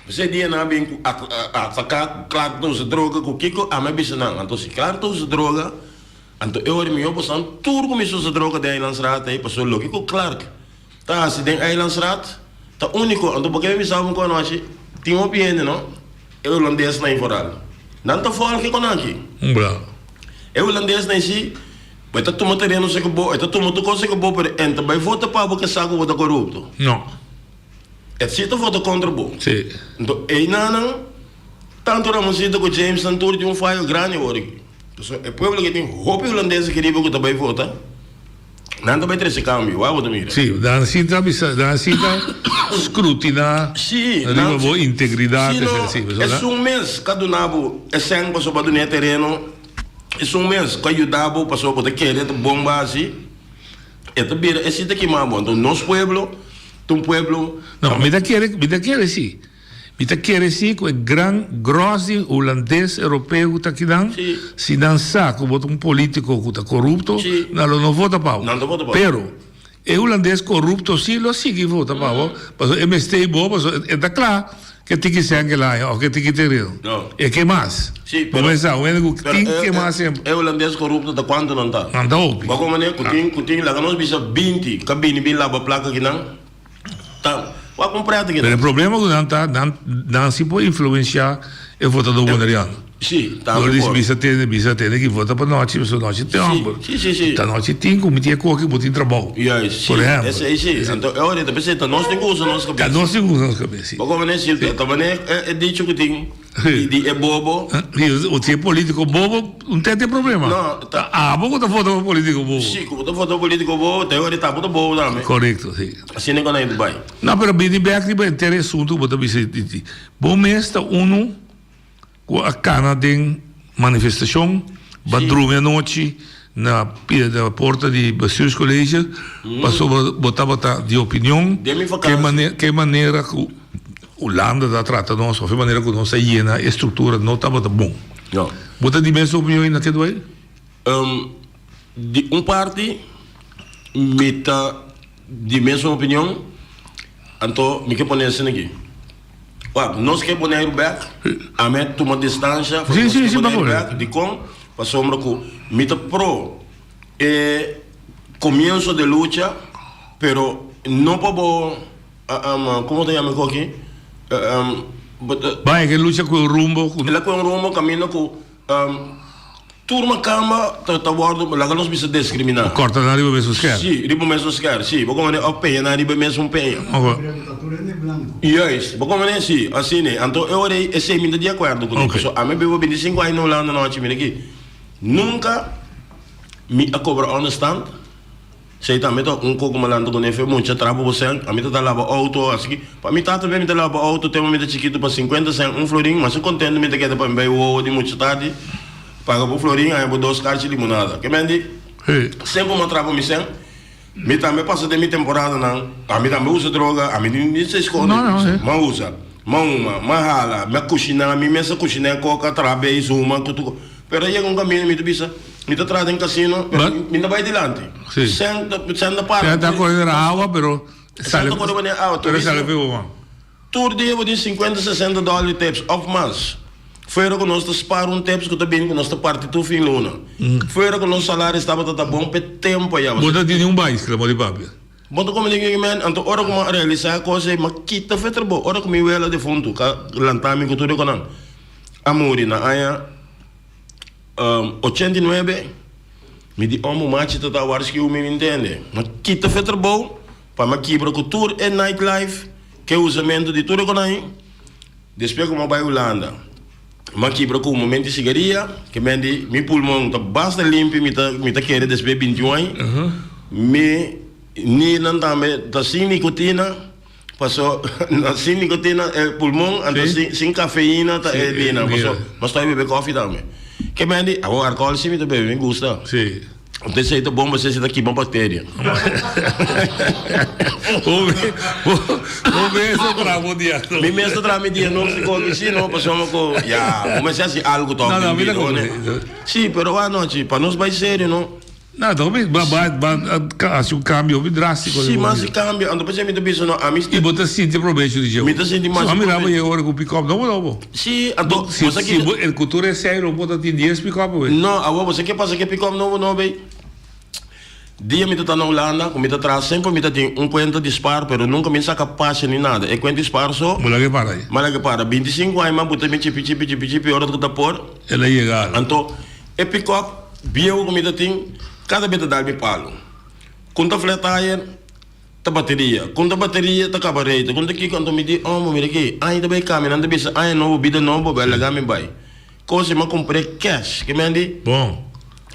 P'esei dia nan a bin ku ataká ku Clark ta usa droga ku kiko, ami a bisa nan, anto si Clark ta usa droga, anto e ora mihó boso tur kuminsá usa droga den Eilandsraad ei, pasobra loke ku Clark Ta hasi den Eilandsraad ta úniko, anto por ke mi bisa bo ku anochi tin hopi hende no, e hulandesnan ei foral. Nan ta fòlge kon aki. Un bra. E hulandesnan ei si, bo e ta tuma tereno seke bo, e ta tuma tur kos seke bo, pero e no ta bai vota pa bo ke sa ku bo ta korupto. No. E si ta vota kontra bo. Si. Anto einanan, tantu Ramoncito ku James nan tur tin un fayo grandi awor aki. Pasobra e pueblo ke tin hopi hulandes aki riba ku ta bai vota. Nan ta bai trese kambio, wou bo ta mira. Sí, nan sí ta bisa, nan sí ta scrutiná Sí, riba nan bo integridad, Sí, no, etcétera. Sí, pasobra nan. esun mes ka duna bo e sèn pasobra bo a duna e tereno, esun mes ku a yuda bo pasobra bo ta kere ta bon bo a hasi, e ta bira e sí ta kima bo. Anto nos pueblo ta un pueblo. No, mi ta kere, mi ta kere sí. Mi ta kere si ku e gran gros di hulandes europeo ku ta akinan, si nan sa ku bo ta un politiko ku ta korupto, nan lo no vota pa bo. Pero, e hulandes korupto si lo sigui vota pa bo, pasobra e mester bo, pasobra e ta kla ku e tiki sèn ke laña òf ku e tiki tereno. E ke mas. Bo mester sa, un hende ku tin ke mas semper. E hulandes korupto ta kuantu nan ta? Nan ta hopi. Bo komo ku tin, ku tin, laga nos bisa binti ka bini bin laba plaka akinan. Ta wak un prèt Pero e problema ku nan ta, nan nan si por influensiá e votadó boneriano. Sí, tambe Dor di por. bisa tende, bisa tende ki vota pa nochi, pasobra nochi tin hòmber. Sí, sí, sí. Ta nochi tin ku mi tin e koki, bo tin trabou. Juist, sí. Por ehèmpel. Esei sí. Anto e ora ta p'esei ta nos tin ku usa nos kabes. Ta nos tin ku usa nos kabes, sí. Bo komo si ta manera e dicho ku tin di di e bobo. Sí, o si e politico bobo, un te tin problema. No, ta abo ku ta vota pa politico bobo. Sí, ku bo ta vota pa politico bobo, te ora ta bo ta bobo tambe. Korekto, sí. Asina ku nan e bai. No, pero bini bek riba henter e asuntu ku bo ta bisa di. Bo mes ta unu ku a kana den manifestashon, ba drumi anochi na pia na porta di Bestuurscollege, pasobra bo tabata di opinion ke manera ku Hulanda ta trata nos of e manera ku nos a yena e struktura no tabata bon. No. Bo ta di mes opinion ainda ketu ei? Di un parti mi ta di mesun opinion, anto mi ke pone esei aki. Wak, nos ke Boneiru bek, ami a tuma distansha for nos ke Boneiru bek, dikon? Pasobra ku mi ta pro e komienso di lucha, pero no pa bo, komo ta yama e koki? Bai, ke lucha ku e rumbo. El a ku e rumbo kaminda ku. Tur makamba ta ta wòrdu, laga nos bisa diskriminá. Kòrta nan riba mesun skèr. Sí, riba mesun skèr, sí. Bo komprendé? Òf peña nan riba mesun peña. Oké. Juist. Bo komprendé? Sí, asina. Anto e ora ei, esei mi ta di akuerdo kuné. Oké. Pasobra ami a biba bintisinko aña na Hulanda nochi, mira aki. Nunka mi a kobra ònderstant. Esei tambe ta un koko malanta ku nefe mucha traba bo sèn. Ami ta ta laba outo asiki. Pa mi tata be mi ta laba outo tempu mi ta chikitu pa sinkuenta sèn un florin. Masha kontentu mi ta keda pa mi bai wowo di mucha tardi. Paga bo florin haña bo dos karchi limonada. Ke men di semper mi a traba mi sèn. Mi tambe pasa den mi temporadanan. Ami tambe usa droga. Ami ni sa skonde. Mi a usa, mi a huma, mi a hala, mi a kushiná. Mi mes a kushiná e koka, traha beis, huma, tutu. Pero a yega un camino mi ta bisa, mi ta traha den casino, pero mi ta bay dilanti. Cen ta, cen ta para. Cen ta core na awa, pero Cen ta core na awa. Pero sale pe bo man. Tur dia bo tin cincuenta, sesenta dollar di tips of mas. Fuera cu nos ta spar un tips cu ta bini cu nos ta parti tur fin luna. Fuera cu nos salaris tabata ta bon p'e tempo aya. Bo ta tini un baiskla, mo di papia. Bo ta come den e men, anto ora cu mi a realisa e cos ey, mi a kita fe trabou. Ora cu mi wela defuntu, ca lanta mi cu tur e conan. A muri na aña 89, mi di omo machi ta ta warskiu mi mi ntende. Mi a kita fe trabou pa mi a kibra ku tur e nightlife, ke usamentu di tur e konai. Despues ku mi a bai Hulanda, mi a kibra ku humamentu di sigaria, ke men di mi pulmon ta basta limpi, mi ta mi ta kere despues bintiun aña. Mi nirnan tambe ta sin nikotina. Paso sin nicotina e pulmon anto sin sin cafeina ta e bina paso nos ta bebe koffie tambe. Ke men di awor alcohol si mi ta bebe mi gusta. Si. Anto esei ta bon pasobra esei ta kima bacteria. Bo bo mes ta traha bo diagnostico. Mi mes ta traha mi diagnostico aki si no pasobra ku ya bo mester hasi algo tok No no den mi ta bida comprende. Si pero anochi pa nos bai serio no. No, ta hopi ba ba ba hasi un cambio hopi drastico. Si, mas e cambio. Anto p'esei mi ta bisa no, ami. Y bo ta sinti probecho di dje. Mi ta sinti mas. So, mi mira bo yega ora cu pick up nobo nobo. Si, anto. Si, si bo el cu tur esei lo bo ta tin dies pick up awe. No, awor bo sa ke pasa ke pick up nobo nobo ei? Dia mi ta ta na Hulanda, cu mi ta traha semper mi ta tin un cuenta di spaar, pero nunca mi saca pasha ni nada. E cuenta di spaar so. Bo laga e para ei. Mi laga e para. Binticinco aña mi a buta mi chipi chipi chipi chipi ora cu ta por. El a yega. Anto e pick up. Bieu ku mi ta tin, kada be ta dal mi palu. Kun ta flat tire, ta bateria. Kun ta bateria, ta kaba reita. Kun ta kiko, anto mi di, Omo, mira aki, aña ta bai kambia. Nan ta bisa, aña nobo, bida nobo, bai laga mi bai. Kos mi a kumpr'é cash. Ke men di? Bon.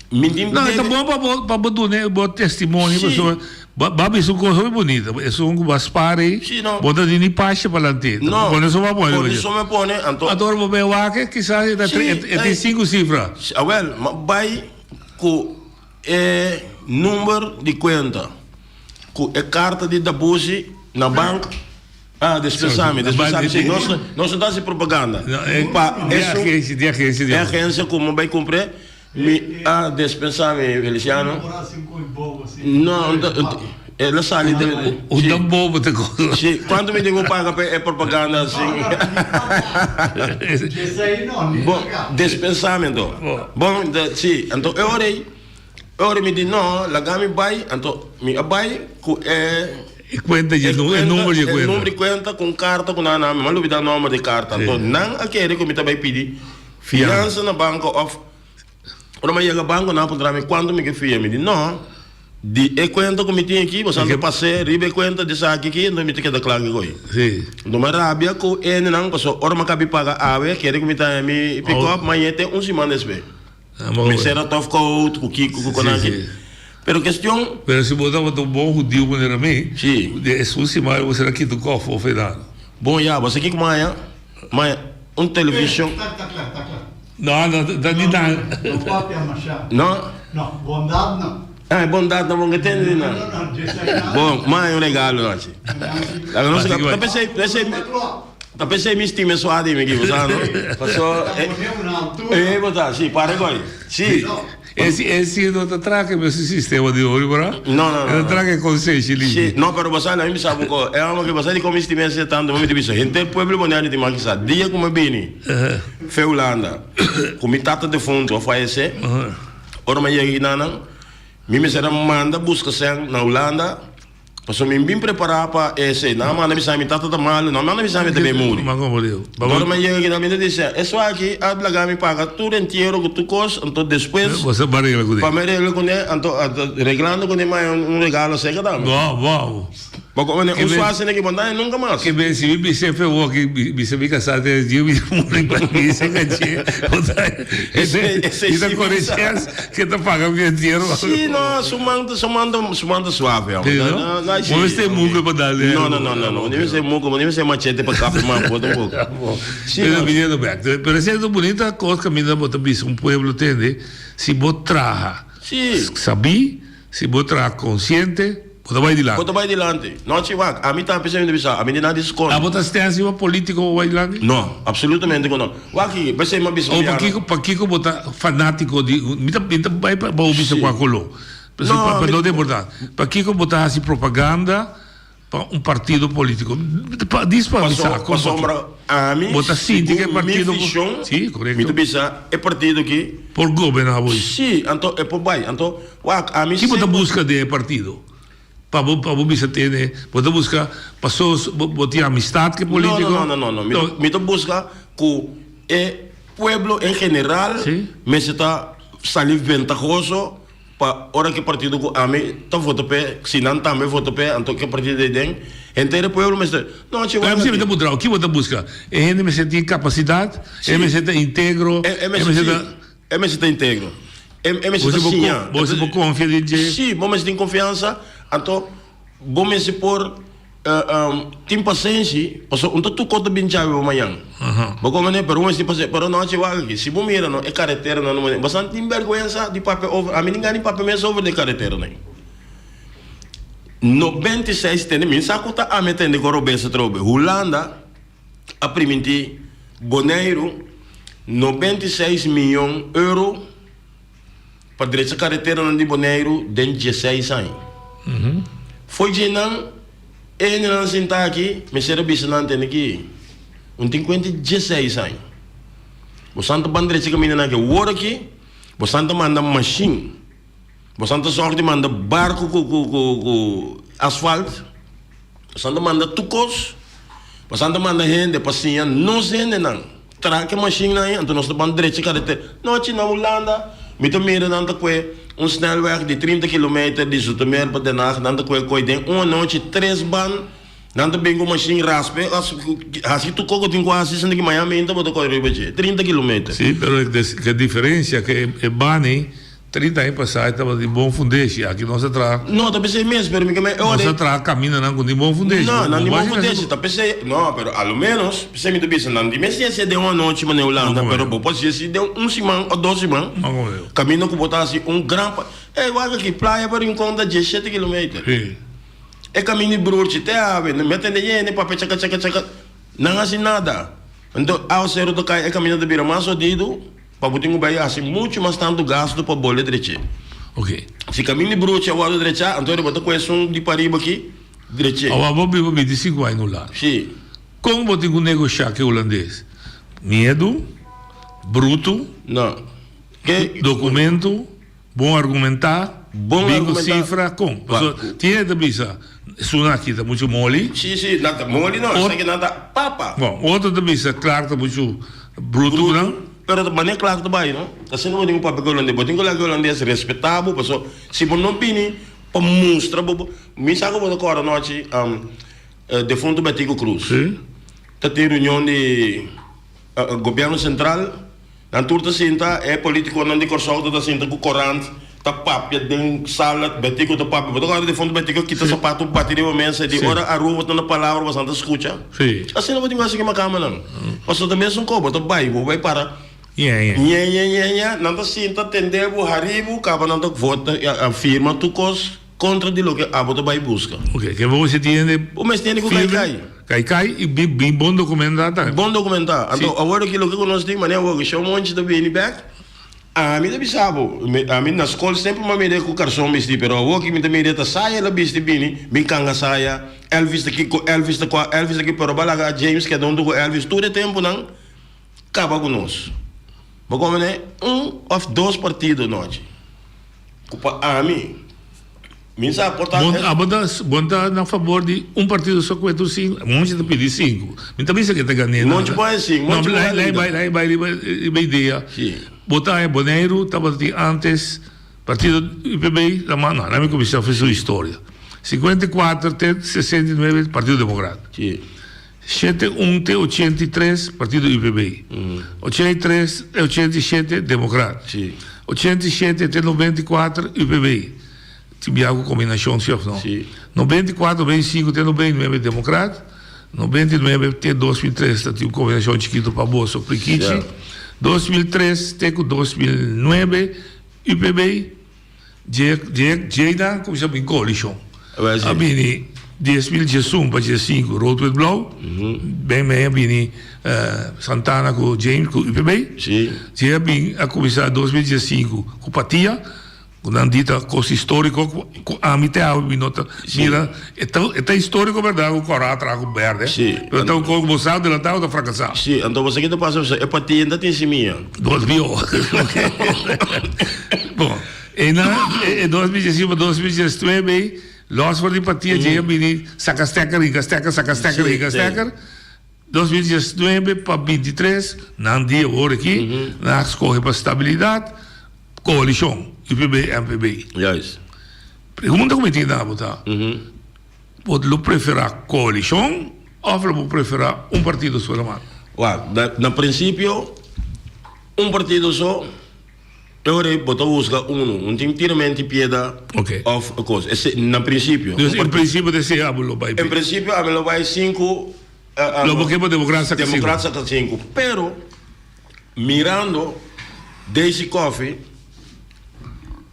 Mi tin No, e ta bon pa bo, pa bo duna e bo testimonio, Sí. pasobra bo a bisa un kos hopi bunita. Esun ku bo a spar ei, Sí, no. bo no ta tin ni pasha pa lant'é. No. Pone so bo a pone Pone riba dje. so mi a pone, anto. Anto ora bo bai wak e, kisas e ta Sí, e e tin ei. sinku sifra. Sí, awel, mi a bai ku e number di kuenta, ku e karta di Dabusi na bank. Ah, despensá mi, despensá mi. Sí, nos, nos no ta hasi propaganda. No, e, Pa di esun, agensia, di agensia di e agensia ku mi a bai kumpr'é. Mi a despensá mi, Feliciano. No, el a sali den. Un tan bobo te cosa. Sí, cuanto mi tin cu paga pa e propaganda así? Bon, despensá mi anto. Bon, sí, anto e ora ei, e ora mi di no, laga mi bai, anto mi a bai cu e. E cuenta dje, e number dje cuenta. E number di cuenta cu un carta cu nan a mi, mi a lubida nomber di carta. Anto nan a kere cu mi ta bai pidi fiansa na banco of. Ora mi a yega banco nan a puntra mi cuanto mi ke fia, mi di no, di e cuenta cu mi tin aki boso a pas'e riba e cuenta di esaki aki enton mi ta keda cla kico ei. Enton mi a rabia cu hendenan pasobra ora mi a cabi paga awe kere cu mi ta haña mi pick up mañe te un siman despues. Mi sera tof coat cu kico cu con aki. Pero kestion. Pero si bo tabata un bon hudiu manera mi, di esun siman bo sera kita un kof of enano. Bon ya, bo sa kico maña? Maña un television. No, no, ta di nan. No papia masha. No? No, bondad no. Ah, e bondad no bon ke tende di nan. Bon, maña un regalo nochi. Laga nos ta pesey, pesey. Ta pesey mi stima e sua di mi ki, bo sa no? Paso e e bo ta, si, pare koi. Si. E e si no ta traha ke mes sistema di ori bra? No, no, no. E ta traha ke konsenshi limpi. Si, no, pero bo sa, mi bisa bo ko, e amo ke bo sa di kon mi stima esei tantu, mi ta bisa henter pueblo Boneiru tin mas ki sa. Dia ku mi bini fe Hulanda, ku mi tata defuntu a fayesé, ora mi a yega kinanan, mi mester a manda buska sèn na Hulanda. Pasobra mi bin prepará pa esei. Nan a manda bisa mi tata ta malu, nan a manda bisa mi ta bin muri. Ora mi a yega aki nan mi ta di siña, Esun aki a laga mi paga tur entiero ku tur kos, anto despues pa mi regla kuné, anto reglando kuné mi haña un regalo seka tambe. Bo komprende? Un suasi na ki bo no haña nunka mas. Ke ben si mi bisa e feo aki, bisa mi kasá te dje mi muri pa mi seka dje. Mi ta kore chèns. Ke ta paga mi entiero. Sí, no, su man ta, su man ta, su man ta suave, hombre. Sí, no? No, no, sí. Bo mester muke pa dal e. No, no, no, no, no. Bo no mester muke, bo no mester machete pa kap e man bo tampoco. Sí, Pero no. viniendo back, pero esei ta bunita kos kaminda bo ta bisa un pueblo tende, si bo traha Sí. sabí, si bo traha konsiente, Bo ta bai dilanti. Bo ta bai dilanti. No, chi wak, ami ta p'esei mi ta bisa, ami di nada skond. Abo ta stens riba politico bo bai dilanti? No, absolutamente ku no. Wak aki, p'esei mi a bisa O pakiko, pakiko bo ta fanatico di, mi ta, mi ta bai pa bo bisa kua koló. No, Pa, pa mi. no deborda. Pakiko bo ta hasi propaganda pa un partido politico? Pa, dis pa Paso, bisa, kon pasobra ami, Bo ta sinti ku e segun mi partido por, vision, si, korekto. mi ta bisa e partido aki. Por goberná bo. Si, anto e por bai. Anto. Wak, ami Ki bo ta semper. buska den e partido? Pa bo pa bo bisa tene, bo ta buska paso bo bo tin amistad ku e politico? No, no, no, no, no. Mi ta, mi ta buska ku e pueblo en general mester ta sali ventahoso pa ora ku e partido ku ami ta vota p'e, si nan tambe vota p'e, anto ku e partido ei den, henter e pueblo mester, no, chi Pero wak mi ta puntra bo, ki bo ta buska? E hende mester tin kapasidat, e mester ta integro, E e mester ta. E mester ta integro. E e mester ta siña. Bo si bo konfia den dje. Sí, bo mester tin konfiansa, anto bo mester por tin pasenshi, pasobra un ta tur kos ta bin djawe bo mañan. Bo komprende? Pero bo mester tin pasenshi. Pero nochi wak aki, si bo mira no e kareteranan no manera, boso tin bèrgwensa di papia over, ami tin gana di papia mes over di e kareteranan. 96 tende, mi sa ku ta ami a tende ku robes atrobe. Hulanda. a primintí Boneiru 96 miyon euro pa drecha kareteranan di Boneiru den dieseis aña. Fo'i dje nan e hendenan sintá aki mester a bisa nan tende ki un tin kuenta di dieseis aña. Bosan ta ban drecha kamindanan aki. Awor aki bosan ta manda mashin, bosan ta sòrg di manda barku ku ku asfalt. Pasan ta manda tur kos, pasan ta manda hende pa siña nos hendenan traha ke mashinnan ei, anto nos ta ban drecha kareter. Nochi na Hulanda mi ta mira nan ta kue un snelweg di trinta kilometer di Zoetermeer pa Den Haag, nan ta kue koi den un anochi tres ban, nan ta bin ku mashin raspe hasi tur kos ku tin ku hasi esei ki mañana mainta bo ta kore riba dje, trinta kilometer. Sí, pero e diferencia ke e ban ei 30 aña pasá e tabata tin bon fundeshi. Aki nos a traha. No, ta p'esei mes, pero mi ke men ora. Nos a traha kamindanan ku tin bon fundeshi. No, nan tin bon fundeshi, ta p'esei. No, pero a lo ménos, p'esei mi ta bisa, nan tin mes hasi den un anochi manera Hulanda, pero bo por hasi hasi den un siman òf dos siman. Kaminda ku bo ta hasi un gran pa. Ey, wak aki, playa pa Rincon ta diesshete kilometer. E kaminda di Broertje te awe, mi a tende yende papia chaka chaka chaka, nan hasi nada. Anto awaseru ta kai, e kaminda ta bira mas hodidu. Pa bo tin ku bai hasi muchu mas tantu gastu pa bole drech'é. Ok. Si kamin di brochi a wòrdu drechá, anto bo ta ku esun di pariba aki drech'é. Awa bo biba bintisinku aña na Hulanda. Si. Kon bo tin ku negoshá ku e hulandes? Miedu? Brutu? No. Ke. Dokumentu? Bon argumentá? Bon Bin ku argumentá. sifra? Kon? Pasobra tin hende ta bisa, esun aki ta muchu moli. Si, si. Nan ta moli no, esaki nan ta papa. Bon, otro ta bisa Clark ta muchu brutu ku nan. Pero ta manera Clark ta bai no. Asina bo tin ku papia ku holandes. Bo tin ku laga e holandes respetá bo pasobra si bo no bini pa mustra bo, mi sa ku bo ta kòrda anochi defuntu Betico Croes ta tin reunion di Gobierno Central. Nan tur ta sinta, e politiconan di Corsou ta ta sinta cu corant, ta papia den sala, Betico ta papia. Bo ta corda di fondo Betico kita sapato bati riba mesa e di ora Aruba ta na palabra bosan ta scucha. Asina bo tin cu haci cu e macamanan. Pasobra ta mesun co, bo ta bay, bo bay para ñe ñe ñe ñe, nan ta sinta tende bo, hari bo, caba nan ta vota, firma tur cos contra di loke abo ta bay busca. Ok, ke bo mester tende Bo mester tende cu kai kai. Kai kai i bin bon dokumentá tambe. Bon dokumentá. Anto awor aki loke ku nos tin manera awor ku Shon Monchi ta bini bèk, ami ta bisa bo, ami na skol semper mi a mira ku karson bisti pero awor ki mi ta mira ta saya el a bisti bini, bin kanga saya, Elvis ta kiko, Elvis ta kua, Elvis ta ki pero bo a laga James keda huntu ku Elvis tur e tempunan kaba ku nos. Bo komprende? Un òf dos partido nochi ku pa ami. Mi sa por ta. Bon, abo ta, bon ta na fabor di un partido so ku e tur sinku? Monchi ta pidi sinku. Mi ta bisa ke ta gan'é. Monchi por haña sinku. No, lei, lei bai, lei bai riba, riba idea. Si. Bo ta haña Boneiru tabata tin antes partido UPB, la ma, no, laat mi kuminsá for su historia. 54 te 69 Partido Demokrat. Si. Shete un te 83 partido UPB. 83 te 87 Demokrat. Si. 87 te 94 UPB. Tin bia ku kombinashon si òf no? Si. 94, 95 te 99 Demokrat. 99 te 2003 ta tin un kombinashon chikitu pa boso prikichi. 2003 te ku 2009 UPB. Dje dje djeinan kuminsá bin koalishon. A bini 2011 pa 15 rood wit blauw. Ben mei a bini Santana ku James ku UPB. Dje a bin a kuminsá 2015 ku Patia. Ku nan di ta kos historiko ku ami te awe mi no ta mira. E ta e ta historiko bèrdat ku kòrá a traha ku bèrdè. Pero ta un kos ku bo sa adelantá bo ta frakasá. Sí, anto bo sa ki ta pasa pasobra e patia no ta tin simia. Dos bio. Bon, einan e 2015 pa 2019 lòs for di patia dje a bini saka stèker hinka stèker saka stèker hinka stèker. 2019 pa 23 nan di awor aki nan a skohe pa stabilidat koalishon UPB MPB. Juist. Pregunta ku mi tin na bo ta, bo lo preferá koalishon òf lo bo preferá un partido so na manda? Wak, na prinsipio un partido so. E ora ei bo ta husga unu, un tin tiramenti pieda of e kos. Ese na prinsipio. Dus en prinsipio ta esei abo lo bai En prinsipio ami lo bai sinku. Lo bo ke pa Demokrat saka sinku. Demokrat saka sinku. Pero mirando Daisy Coffie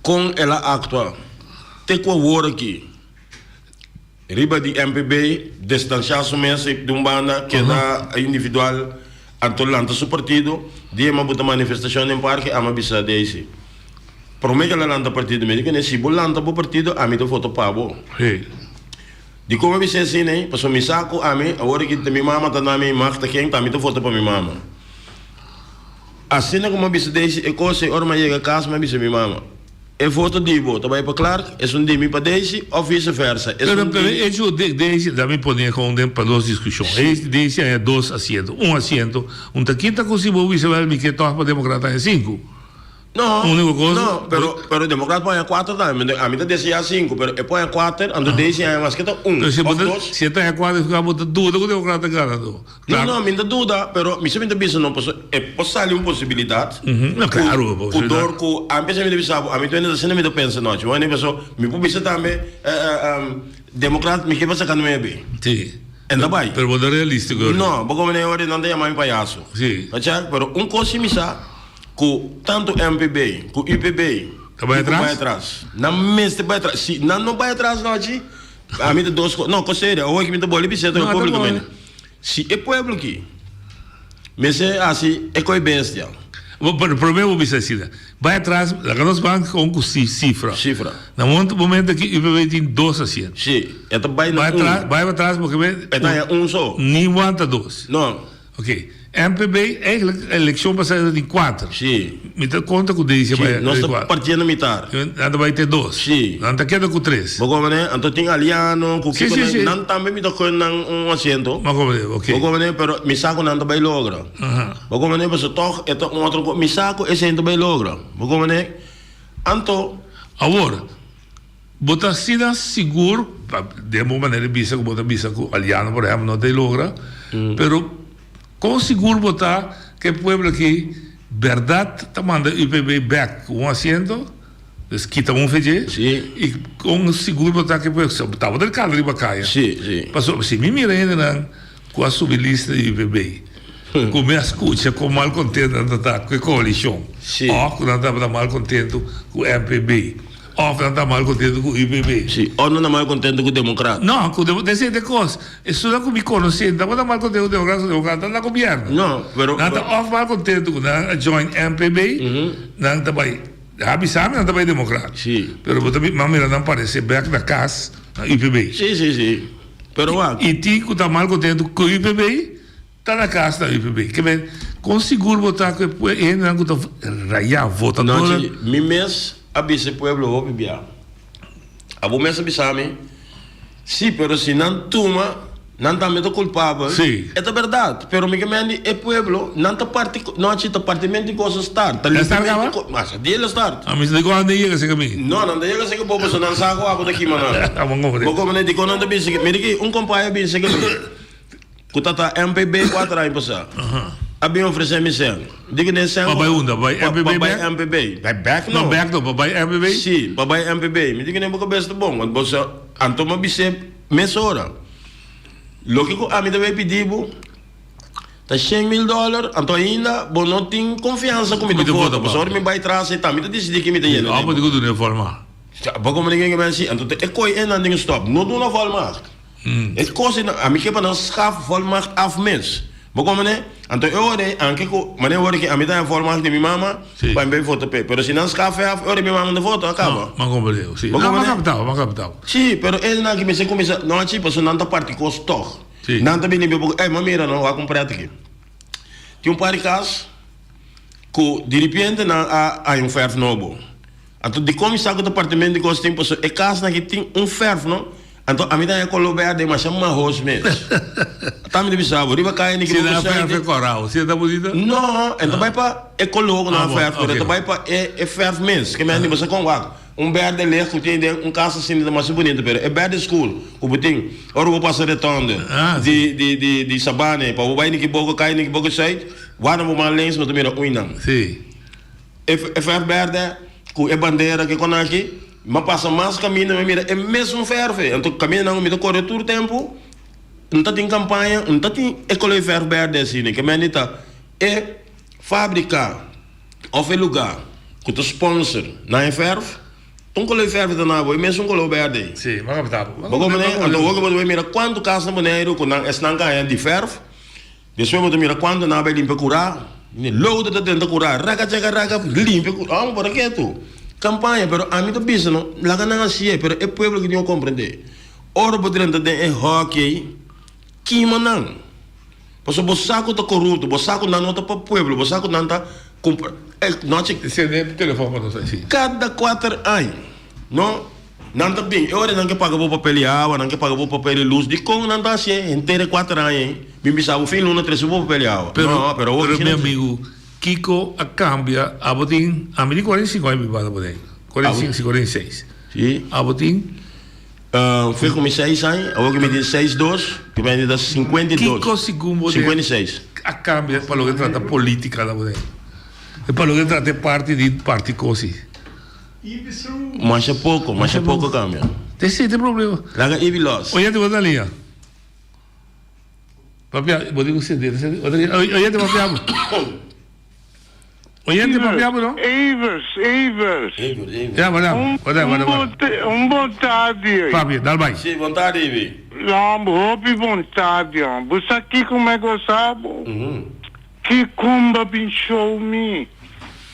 kon el a aktua te ku awor aki. Riba di MPB distanciá su mes di un banda, keda individual, anto lanta su partido. Dia mi a buta manifestacion den parke, ami a bisa Daisy, prome ke el a lanta partido, mi di kuné, si bo lanta bo partido, ami ta vota pa bo. Dikon mi a bisa asina ei? Pasobra mi sa ku ami, awor aki mi mama ta na mi magta ken, ta ami ta vota pa mi mama. Asina ku mi a bisa Daisy e kos ei, ora mi a yega kas mi a bisa mi mama. E voto di bo ta bai pa Clark, esun di mi pa Daisy of vice versa, Pero esun pero di. hecho de Daisy da mi pone con den pa nos discusion. Sí. Daisy haña dos asiento, un asiento, un ta kita cu si bo bisa wel mi ke toch pa Democrat haña sinku. No, Unico cos. no, pero pero Democrat por haña cuater tambe, ami ta desea sinku, pero e por haña cuater, anto Daisy haña mas ke ta un Pero si bo of ta dos. si e ta haña cuater bo ta duda cu Democrat ta gana anto. No, no, mi no ta duda, pero mi sa mi ta bisa no, pasobra e por sali un posibilidat No, claro, ku ku dor ku ami pensa mi ta bisa bo, ami ta asina mi ta pensa nochi, wani paso mi por bisa tambe Demokrat mi ke pa saka nuebe. Sí. En ta bai. Pero bo ta realístiko. No, bo komo ora nan ta yama mi payaso. Sí. Pacha, pero un kos si mi sa ku tantu MPB ku UPB Ta bai atras? bai atras. Nan mester bai atras. Si nan no bai atras nochi, ami ta dos kos, no, kos serio, awor ki mi ta boli bisa No, ta públikamente. bon. Si e pueblo ki mester hasi e koe bestia. Bo pero prome bo bisa asina. Bai atras, laga nos ban kon ku si sifra. Sifra. Na momento aki UPB tin dos asiento. Si, e ta bai na Bai un. atras, bai atras porque be. E ta haña un so. Ni wanta dos. No. Ok. MPB eigenlijk elekshon pasá e ta tin kuater. Si. Mi ta konta ku Daisy a bai Si, nos ta kuater. partiendo mitar. Nan ta bai te dos. Si. Nan ta keda ku tres. Bo komprende? Anto tin Aliano ku Si, kiko si, nan, si. nan tambe mi ta gun nan un asiento. Bo komprende, ok. Bo komprende? Pero mi sa ku nan ta bai logra. Aha. Bo komprende? Pasobra tòg e ta un otro ko, mi sa ku esei ta bai logra. Bo komprende? Anto. Awor, Bo ta asina sigur, den bo manera di bisa ku bo ta bisa ku Aliano por ehèmpel no ta e logra, pero kon sigur bo ta ku e pueblo aki bèrdat ta manda UPB bèk ku un asiento, dus kita un fedje, i kon sigur bo ta ku e pueblo, tabata di kanda riba kaya, pasobra si mi mira hendenan ku a subi lista di UPB, ku mi a skucha kon malkontento nan ta ta ku e koalishon, òf ku nan tabata malkontento ku MPB. Of nan ta mal contento cu UPB. Si, of nan ta mal contento cu Democrat. No, cu Democrat, esey ta e cos. Esunnan cu mi conoce no tabata mal contento cu Democrat, pasobra Democrat ta na gobierno. No, pero. Nan ta of mal contento cu nan a join MPB, nan ta bay, a bisa mi nan ta bay Democrat. Si. Pero bo ta mi mira nan parece bek na cas na UPB. Si, si, si. Pero wak. Y tin cu ta mal contento cu UPB. Ta na kas na UPB. Ke men, kon sigur bo ta ku e hendenan ku ta rayá votadornan? Nochi, mi mes a bisa e pueblo hopi bia. Abo mes a bisa mi, Si, pero si nan tuma, nan tambe ta kulpabel. Si. E ta bèrdat, pero mi ke men di e pueblo, nan ta parti, nochi ta partimento di kos a start. Ta El start kaba? Mas di el a start. A mi sa di kon nan ta yega serka mi. No, nan ta yega serka bo pasobra nan sa ku abo ta kima nan. Abo ngombre. Bo komprende dikon nan ta bisa ke, mira ki un kompaya a bisa serka mi. Ku ta ta MPB kuater aña pasá. A bin ofresé mi sèn. Di ku den sèn. Pa bai unda? Pa bai MPB bèk? Pa bai MPB. Bai bèk no. No bèk no, pa bai MPB? Sí, pa bai MPB. Mi di ku den bo kabes ta bon. Want bo sa, anto mi a bis'é mesora. Loke ku ami ta bai pidi bo ta 100.000 dòler, anto ainda bo no tin konfiansa ku mi ta vota. Pasobra ora mi bai tras ei tambe ta disidí ke mi ta yena den bo. Abo di ku duna e volmacht. Bo komo den ke mi a hasi? Anto ta e koi einan den stòp. No duna volmacht. E kos ei, ami ke pa nan schaf volmacht af mes. Bo komprende? Anto e ora ei, anke ku manera ora ki ami ta haña volmacht di mi mama, pa mi bai vota p'e. Pero si nan schaf e af, e ora ei mi mama no ta vota, a kaba. M'a komprende, si. Bo No, m'a komprende? kaptau, m'a kaptau. Si, pero esnan ki mester kuminsá, no hachi, pasobra nan ta parti kos tòg. Si. Nan ta bini bo, ey, m'a mira no, wak un prèt aki. Tin un par di kas ku diripiente nan a haña un fèrf nobo. Anto dikon mi sa ku departamento di kos tin pasobra e kasnan aki tin un fèrf no, anto ami ta haña koló bèrdè masha mahos mes. Ata mi ta bisa bo riba kaya ni Si nan a fèrf e kòrau, si e ta bunita? No, e ta bai pa e koló ku nan a fèrf pero e ta bai pa e fèrf mes. Ke mi bo sa kon wak un bèrdè lèg ku tin den un kas asina ta masha bunita pero e bèrdè skur ku bo tin ora bo pasa retònde di di di Sabana pa bo bai Nikiboko kaya Nikiboko Sùit wak bo man lens bo ta mira uinan. E verf berde ku e bandera ke kon aki, mi a pasa mas kaminda mi a mira e mesun verf ei. Anto kamindanan ku mi ta kore tur tempu, N ta tin kampaña, N ta tin e kolor verf berde asina. Ke mende ta e fabrika òf e lugá ku ta sponsor nan e verf, un kolor verf ta na bo e mesun kolor berde ei. Sí, mi a kapta bo. Bo komprende? Anto wou ke bo ta bai mira kuantu kas na Boneiru ku nan esnan ka haña di verf. Despues bo ta mira cuanto nan a bay limpia cura, lodo ta drenta cura, raca chaca raca, limpia cura, amo por a ketu. Campaña, pero ami ta bisa no, laga nan hacié, pero e pueblo aki tin cu comprende. Ora bo drenta den e hoki ey, kima nan. Pasobra bo sa cu ta corupto, bo sa cu nan no ta pa pueblo, bo sa cu nan ta cumpra, e nochi. Sende telefon pa nos ahi. Cada cuater aña, no. Nan ta bin, e ora nan ke paga bo papel di awa, nan ke paga bo papel di lus, dikon nan ta hasié henter e kuater aña ei? Bin bisa bo fin luna trese bo papel di awa. Pero, No, pero awor pero kiko mi nan hasi? amigu, kiko a kambia? Abo tin, ami tin 45 aña biba na Boneiru, 45, si 46. Si. Abo tin? Fue ku mi seis aña, awor ku mi tin seis dos, ku mi ta 52. Kiko segun bo den 56. a kambia pa loke trata politika na Boneiru? Pa loke trata e parti di parti kosi? Masha poko, masha poko cambia. Te si te problema. Laga Ibi los. Oyente bo ta lia. Papia, bo tin ku sende. Oyente papia bo. Oyente papia bo no? Evers, Evers. Evers, Evers. Ja, wada, wada, wada, wada. Un bon tardi. Papia, dal bai. Si, bon tardi Ibi. No, hopi bon tardi. Bo sa kiko mi a gosa bo? Ki kumba bin show mi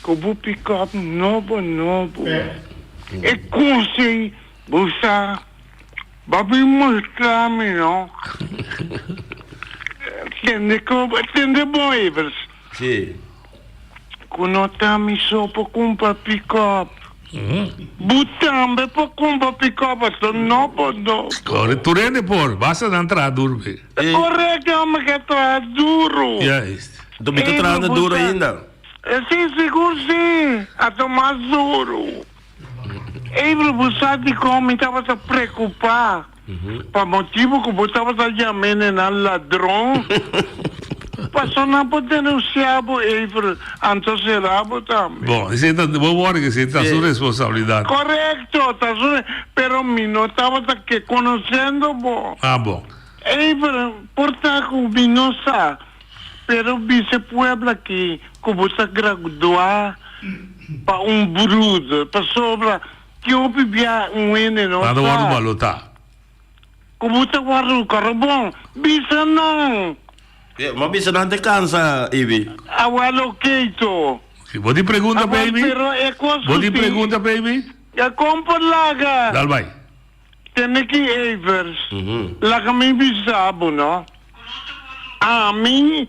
ku bo pick-up nobo nobo. E kos ei bo sa bo a bin mustra mi no. Tende ku tende bon Evers. Si. Ku no ta mi so por kumpra pick-up. Bo tambe por kumpra pick-up pasobra nobo nobo. Kore tur hende por, basta nan traha duru be. Korekto mi ke traha duru. Juist. Anto mi ta trahando duru ainda. Si sigur si, anto mas duru. Ebro bo sa dikon mi tabata preocupa? Pa motibu ku bo tabata yam'é nenan ladron. Paso nan por denuncia bo Ebro, anto sera bo tambe. Bon, esei ta, bo wòrdu ku esei ta su responsabilidat. Korekto, ta su, pero mi no tabata ke konosiendo bo. Ah bon. Ever, por ta ku mi no sa, pero bisa e pueblo aki ku bo ta gradua pa un bruder, pasobra. Ki hopi bia un hende no Nan ta wòrdu sa. balotá. Ku bo ta wòrdu kòrobon, bisa nan. Ma bisa nan te kansa, Ibi. Awel oké to. Bo tin pregunta Awel baby? pero e kos Bo ku tin tin. pregunta baby? E kon por laga. Dal bai. Tene ki Evers, laga mi bisa bo no. Ami,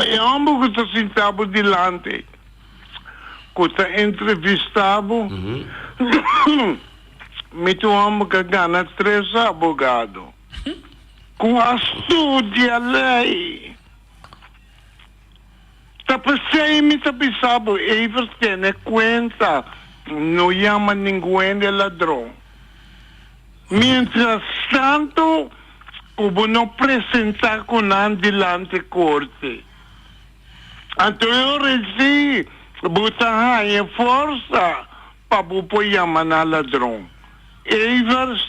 e homber ku ta sinta bo dilanti, ku ta entrevista bo, mi ta un homber ku a gana tres abogado, ku a studia lei. Ta p'esei mi ta bisa bo, Evers, tene kuenta, no yama ningun hende ladron. Mientras tanto ku bo no presentá ku nan dilanti korte. Anto e ora esei bo ta haña forsa pa bo por yama nan ladron. Evers,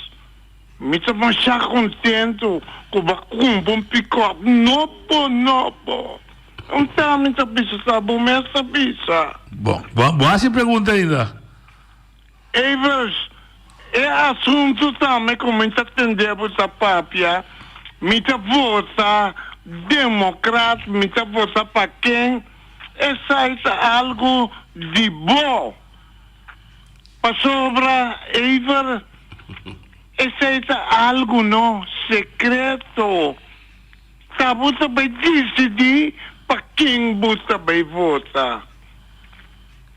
Mi ta masha kontentu ku bo a kumpra un pikòp nobo nobo. Un ta mi ta bisa sa bo mes ta bisa. Bon, bo bo hasi pregunta ainda? Evers, e asuntu tambe ku mi ta tende bo ta papia, mi ta vota demokrat, mi ta vota pa ken, esai ta algu di bo. Pasobra, Ever, esei ta algu no sekreto. Ta bo ta bai disidí pa ken bo ta bai vota.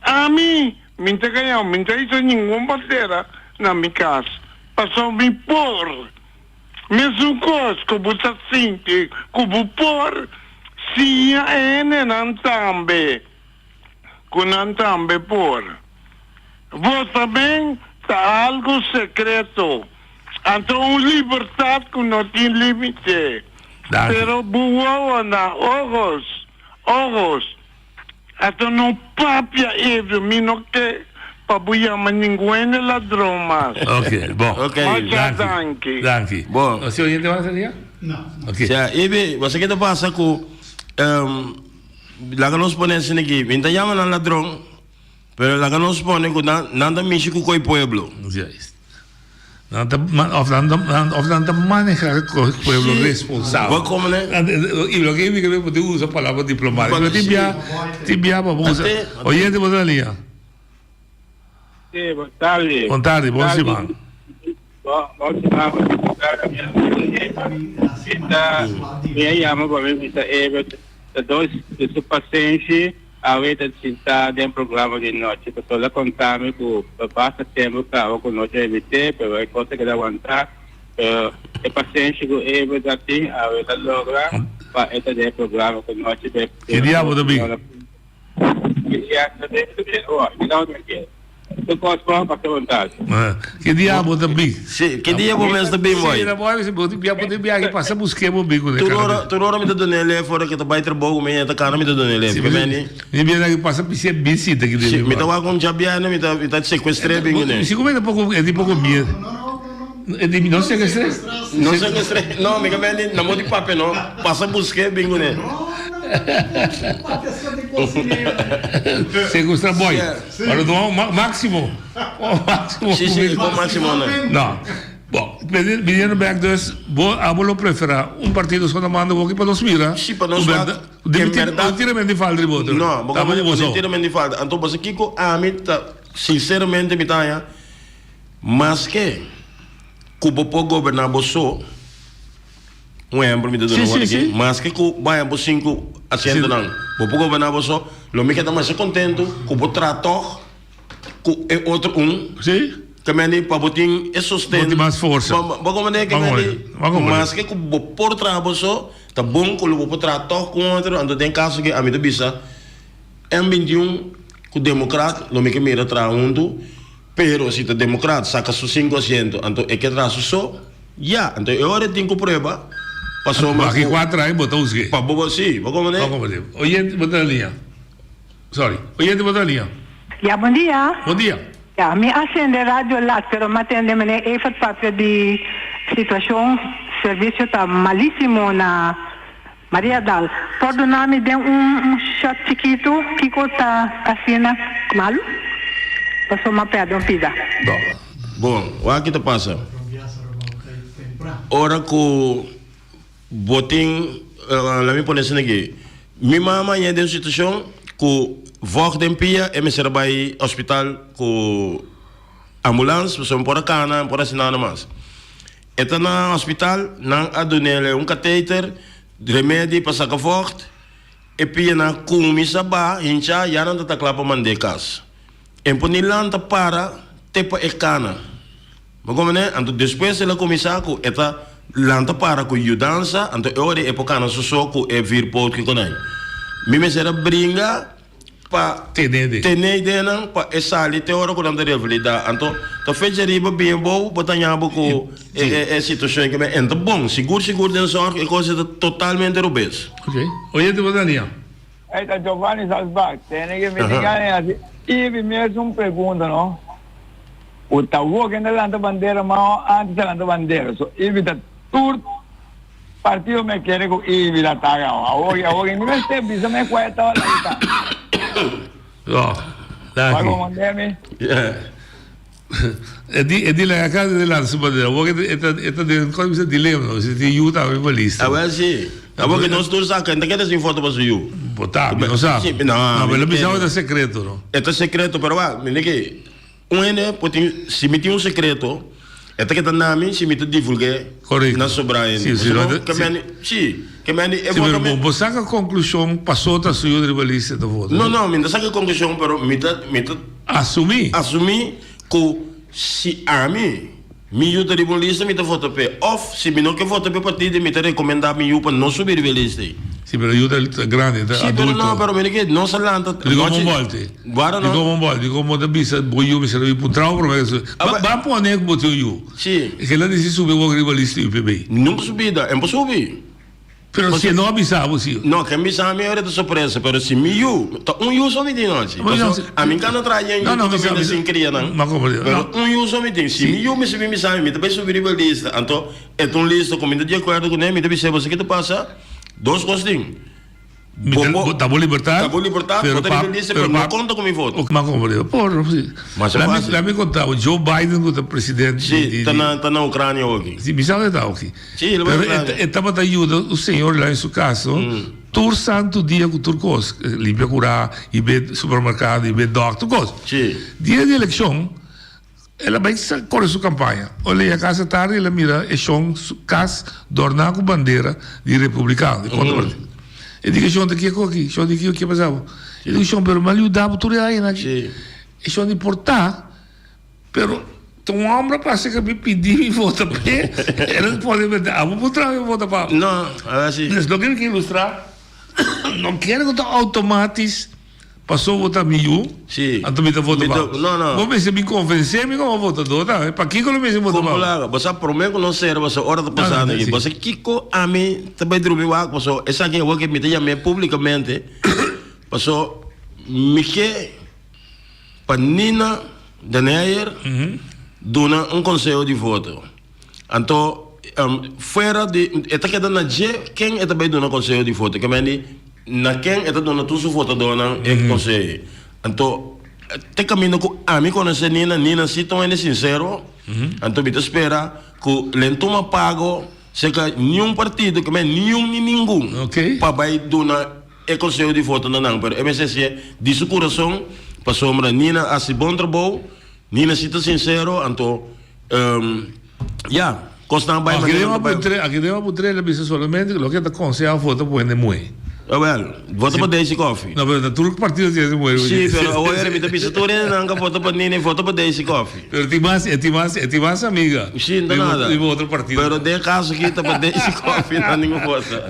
Ami, mi ta gañau, mi ta hisa ningun bandera na mi kas, pasobra mi por. Mesun kos ku bo ta sinti ku bo por, siña e hendenan tambe. Ku nan tambe por. Vota ben ta algo sekreto, anto un libertat ku no tin limite. Pero bo wowo na ojos, ojos, anto no papia ebrio, mi no ke pa bo yama ningun hende ladron mas. Ok, bon. Masha danki. Danki. Bon. Si oyente mas alia? No. Ok. Sea, Ibi, bo sa ke ta pasa ku. Laga nos pone asina aki, mi ta yama nan ladron, pero laga nos pone ku nan nan ta mishi ku koi pueblo. Juist. Nan ta of nan ta of nan ta maneha koi pueblo responsabel. Bo komo ne? I loke mi ke por usa palabra diplomatiko. Pero tin bia tin bia pa bo usa. Oyente bo ta na liña. Sí, bon tardi. Bon tardi, bon siman. Bon, bon siman, bon tardi. Mi a yama pa mi bisa Ebert ta dos di su pasenshi awe ta sinta den programa di nochi pasobra el a konta mi ku pa basta tempu kaba ku nochi a invit'é pero e kos a keda wantá pero e pasenshi ku Ebert a tin awe el a logra pa e ta den e programa ku nochi Ki dia bo ta bin? Ki dia bo ta bin? Si, ki dia bo mes ta bin boy? Si, na boy, si bo tin bia, bo tin biahe pasa buske bo bin ku Tur ora, tur ora mi ta duna el'e for ke ta bai trabou ku mi e ta kana mi ta duna el'e. Si, mi bia na pasa bisia bisita ki Si, mi ta wak un djabiana mi ta mi ta secuestre bin kuné. Si ku mi ta poko e tin poko miedo. E di no secuestre? No secuestre, no, mi ka mende na mo di papia no, pasa buske bin kuné. Secuestra boy. Ora no maximo. Maximo. Si, si, con maximo no. No. Bon, viniendo back dus, bo abo lo prefera un partido so na mando bo ki pa nos mira. Si, pa nos wak. En verdad. Tira men di falta riba otro. No, bo ka bo tira men di falta. Anto bo sa kiko ami ta sinceramente mi ta haña maske ku bo por goberna bo so. Un ehempel mi ta duna awor aki, maske ku baña bo sinku asientonan, bo por goberná bo so, lo mi keda masha kontentu ku bo traha tòg ku e otro un, ke mende pa bo tin e sosten. Bo tin mas forsa. Bo komprendé ke mende maske ku bo por traha bo so, ta bon ku lo bo por traha tòg ku un otro, anto den kaso ke ami ta bisa M 21 ku demokrat lo mi ke mira traha huntu, pero si ta demokrat saka su sinku asiento anto e ke traha su so. Ya, anto e ora e tin ku prueba pasobra Aki ku a trae bo ta husg'é. Pa bo si, bo komprendé? Bo komprendé. Oyente bo ta na liña. Sorry. Oyente bo ta na liña. Ya, bon dia. Bon dia. Ya, mi a sende radio lat, pero m'a tende meneer Evert papia di situacion, servicio ta malisimo na Mariadal. Por duna mi den un shot chikitu kiko ta asina malu? Pasobra mi a pèrdè un pida. Bon, wak ki ta pasa. Ora ku bo tin, laat mi pone asina aki, mi mama a yega den un situashon ku vògt den pia e mester a bai hospital ku ambulans pasobra mi por a kana, mi por a hasi nada mas. E ta na hospital, nan a dun'el un kateter, remedi pa saka vògt. E pianan a kuminsá baha hinchá, ya nan ta ta kla pa mand'é kas. E por ni lanta para te pa e kana. Bo komprendé? Anto despues el a kuminsá ku e ta lanta para ku yudansa, anto e ora e por kana su so ku e vierpoot ku konai. Mi mester a bringa pa tene ideanan pa e sali te ora ku nan ta revalidá. Anto ta fecha riba bien bou bo ta haña bo ku e situashon ke men ta bon. Sigur sigur den zòrg e kos ta totalmente robes. Ok. Oyente bo ta nia. Ey ta Giovanni Salsbach. Tene ke mi tin gana di hasi Ivy mes un pregunta no. Ku ta wou ken ta lanta bandera ma antes ta lanta bandera. So Ivy ta tur partido me kere ku Ivy ta taga awor awor mi mester bisa me kua e tabata ta. No, danki. Wak komandé mi. E di e di laga casa de lanta su bandera. Awor e ta e ta den kon bisa dilema no si tin yu tambe pa lista. Awel si. Awor ke nos tur sa kende kende sin foto pa su yu. Bo ta mi no sa. Si no. No pero lo bisa ta secreto no. E ta secreto pero wak mira ke un hende por tin si mi tin un secreto e ta keda na mi si mi ta divulgue na sobra hende. Si si no Ke meni si ke meni e Si voto pero mi bo bo saka conclusion paso ta su yu riba lista ta voto. No no mi no ta saka conclusion pero mi ta mi ta. Asumí. Asumí ku si ami, mi yu ta riba un lista mi ta vota p'e. Òf si mi no ke vota p'e partido mi ta rekomendá mi yu pa no subi riba e lista ei. Si, pero yu ta grandi, ta Si, pero adulto. no, pero mira ke nos a lanta Di komo nochi. un bòlte. Guarda Di no. komo un bòlte. Di komo ta bisa bo yu mester a puntra bo promé ke subi. A Ba ba pone ku bo tin un yu. Si. Kila di si subi wak riba lista UPB. Nunka subida, en por subi. Pero si e no a bisa bo si. No, ken bisa mi ora ta sorpresa, pero si mi yu, ta un yu so mi tin nochi. Paso, ami ka no traha yen yu ku ta bini sin kria nan. Pero un yu so mi tin. Si mi yu mester bin bisa mi, mi ta bai subi riba lista. Anto, e ta un lista ku mi ta di akuerdo kuné, mi ta bis'é, bo sa ki ta pasa? Dos kos tin. Bo por, Ta bo libertad. Ta bo libertad, bo ta riba lista, pero no konta ku mi voto. Ma komprende. Por, si. Masha fácil. Laat mi konta bo, Joe Biden ku ta presidente di. Si, ta na, ta na Ucrania awoki. Si, mi sa ku e ta awoki. Si, el bai Pero Ucrania. e tabata yuda un señor la en su kas, no? Tur santu dia ku tur kos. Limpia kurá, i be supermerkado, i be dòkter, tur kos. Si. Dia di elekshon, El a bai kore su kampaña. Ora el a yega kasa tardi el a mira e shon su kas dòrná ku bandera di republikano, di kontra partido. E di ku e shon ta kiko aki? Shon di kiko ke pasa bo? E di ku shon pero mi a yuda bo tur e añanan aki. E shon di por ta pero ta un hòmber a pasa ku mi pidi mi vota p'e el a pone bèrdat abo por traha mi vota pa bo. No, a si. Dus loke mi ke ilustrá no kere ku ta outomatis. Paso bo ta mi yu, Sí. anto mi ta vota Mi pa ta- bo. no, no. Bo mester bin konvensé mi komo votadó tambe. Pakiko lo mester vota pa Kon bo? laga? Bo sa promé ku nos sera, bo sa ora ta No, no, pasando aki. sí. Bo sa kiko ami ta bai drumi wak, paso esaki awor ke mi ta yam'é públikamente, paso mi ke pa Nina Den Heyer duna un konseho di voto. Anto fuera di e ta keda na dje ken e ta bai duna konseho di voto. Ke men di na ken e ta duna tur su votadónan e konseho. Anto te kaminda ku ami konosé Nina, Nina si ta un hende sinsero. Anto mi ta spera ku lo e tuma pago serka niun partido, ke men niun ni ningun, pa bai duna e konseho di voto na nan. Pero e mester hasié di su kurason pasobra Nina a hasi bon trabou, Nina si ta sinsero, anto. Ya, kosnan a bai Aki manera den ta bai. aputré, aki den aputré el a bisa solamente loke ta konsehá vota pa hende muhé. Awel, vota pa Daisy Coffie. No, pero ta tur partido tin hende muhé. Sí, pero awor mi ta bisa tur hendenan ka vota pa Nini, vota pa Daisy Coffie. Pero tin mas, e tin mas, e tin mas amiga. Sí, no ta nada. Di otro partido. Pero den e kaso aki ta pa Daisy Coffie, no ningun cosa.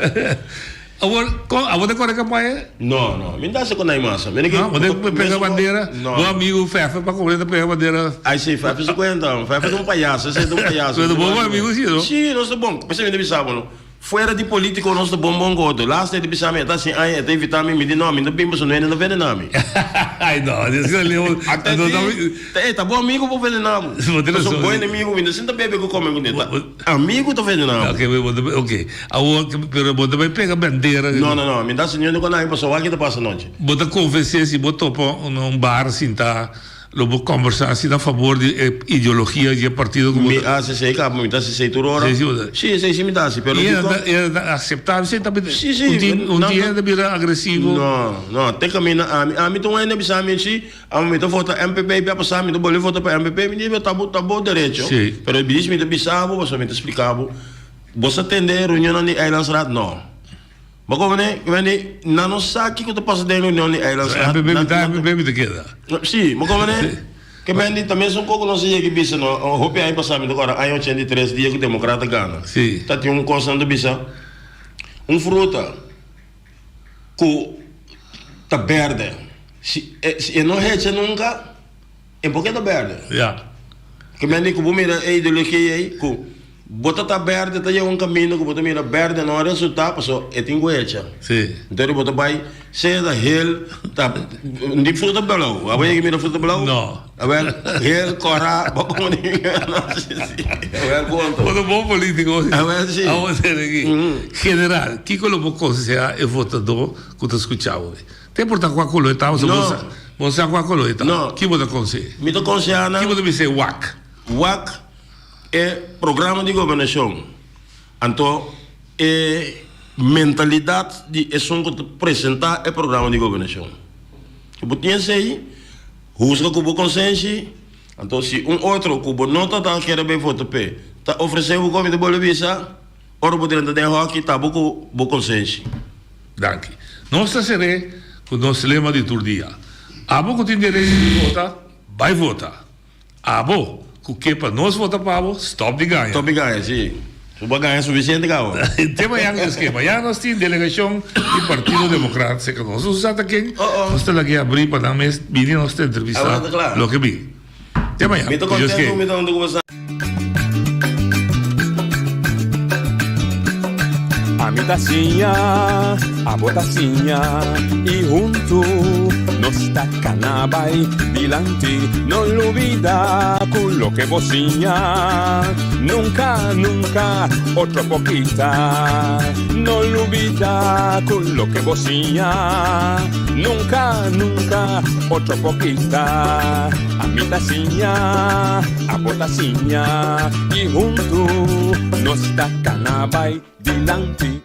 Awor, kon, abo ta kore kampaña? No, no, mi no ta hasi ku nai masa. Mi no ke. No, bo ta pega bandera, No. bo amigu Fefe pa kobre ta pega bandera. Ai si, Fefe su kuenta, Fefe ta un payaso, esei ta un payaso. Pero bo bo amigu si, no? Si, nos ta bon. P'esei mi ta bisa bo, no, fuera di politico nos ta bon bon ku otro. Laatste e ta bisa mi, e ta hasi aña, e ta invita mi, mi di no, mi no ta bin pasobra no hende ta venena mi. Ai no, esei ta leu. Ata di, ta e ta bo amigu por venena bo. Bo tin Pasobra rason. bo enemigu mi no sinta bebe ku kome ku ne. Ta amigu ta venena bo. Ok, bo ta, ok. Awor, pero bo ta bai pega bandera. No, no, no, mi ta haci niun di cu nan, pasobra wak ki ta pasa anochi. Bo ta confes'é si bo topa un bar sinta. Lo bo kombersá asina fabor di e ideologia di e partido ku bo Mi ta. hasi esei kaba, mi ta hasi esei tur ora. Sí, sí, bo ta. Sí, esei sí mi ta hasi, pero I e dikon. ta, e ta akseptá esei ta Sí, sí, un tin, un nan tin ta. hende bira agresivo. No, no, te kaminda ami, ami ta un hende bisa mi si, ami mi ta vota MPP, bia pasá mi ta bolbe vota pa MPP, mi di ta bo, ta bo derecho. Sí. Pero bis mi ta bisa bo, pasobra mi ta splika bo, bo sa tende e reunionnan di Eilandsraad? No. Bo komprende? Ki mende nan no sa kiko ta pasa den reunion di Eilandsraad. MPB mi ta MPB mi ta keda. Si, bo komprende? Ki mende ta mesun koko nos a yega i bisa no, hopi aña pasa mi ta kòrda aña 83 dia ku demokrata gana. Si. Ta tin un kos nan ta bisa un fruta ku ta bèrdè si si e no hecha nunka E por ke ta berde? Ya. Ke men di ku bo mira e ideologia ei ku bo ta ta berde ta yega un kaminda ku bo ta mira berde no a resulta paso e tin ku hecha. Si. Entonces bo ta bai sea ta hel ta di fruta blou. Abo yega mira fruta blou? No. Awel hel kora bo komo di no si si. Awel konto. Bo ta bon politico. Awel si. Abo ser aki. General, kiko lo bo konseha e votadó ku ta skucha bo? Te por ta kua kolo e ta, No. Bo sa kua kolo e ta. No. Ki bo ta konsehé? Mi ta konsehá nan. Ki bo ta bis'é wak? Wak e programa di gobernashon. Anto e mentalidat di esun ku ta presentá e programa di gobernashon. Si bo tin esei, husga ku bo konsenshi. Anto si un otro ku bo no ta ta kere bai vota p'e ta ofresé bo komi ta bolbe bisa, ora bo drenta den hòki ta bo ku bo konsenshi. Danki. Nos ta ser'é ku nos lema di tur dia, Abo ku tin derecho di vota, bai vota. Abo ku ke pa nos vota pa bo, stòp di gaña. Stòp di gaña, sí. Su bo a gaña sufisiente kaba. Te mañan Dios ke. Mañan nos tin delegashon di Partido Demokrat serka nos. Nos sa ta ken, nos ta lag'é abrí pa nan mes bini nos ta entrevistá loke bin. Te mañan. Mi ta Dios ke. kontentu mi ta huntu ku boso. Ami ta siña, abo ta siña y huntu nos ta cana bay dilanti. No lubida cu loke bo siña nunca, nunca otro por kita. No lubida cu loke bo siña nunca, nunca otro por kita. Ami ta siña. Abo ta siña y huntu nos ta cana bay dilanti.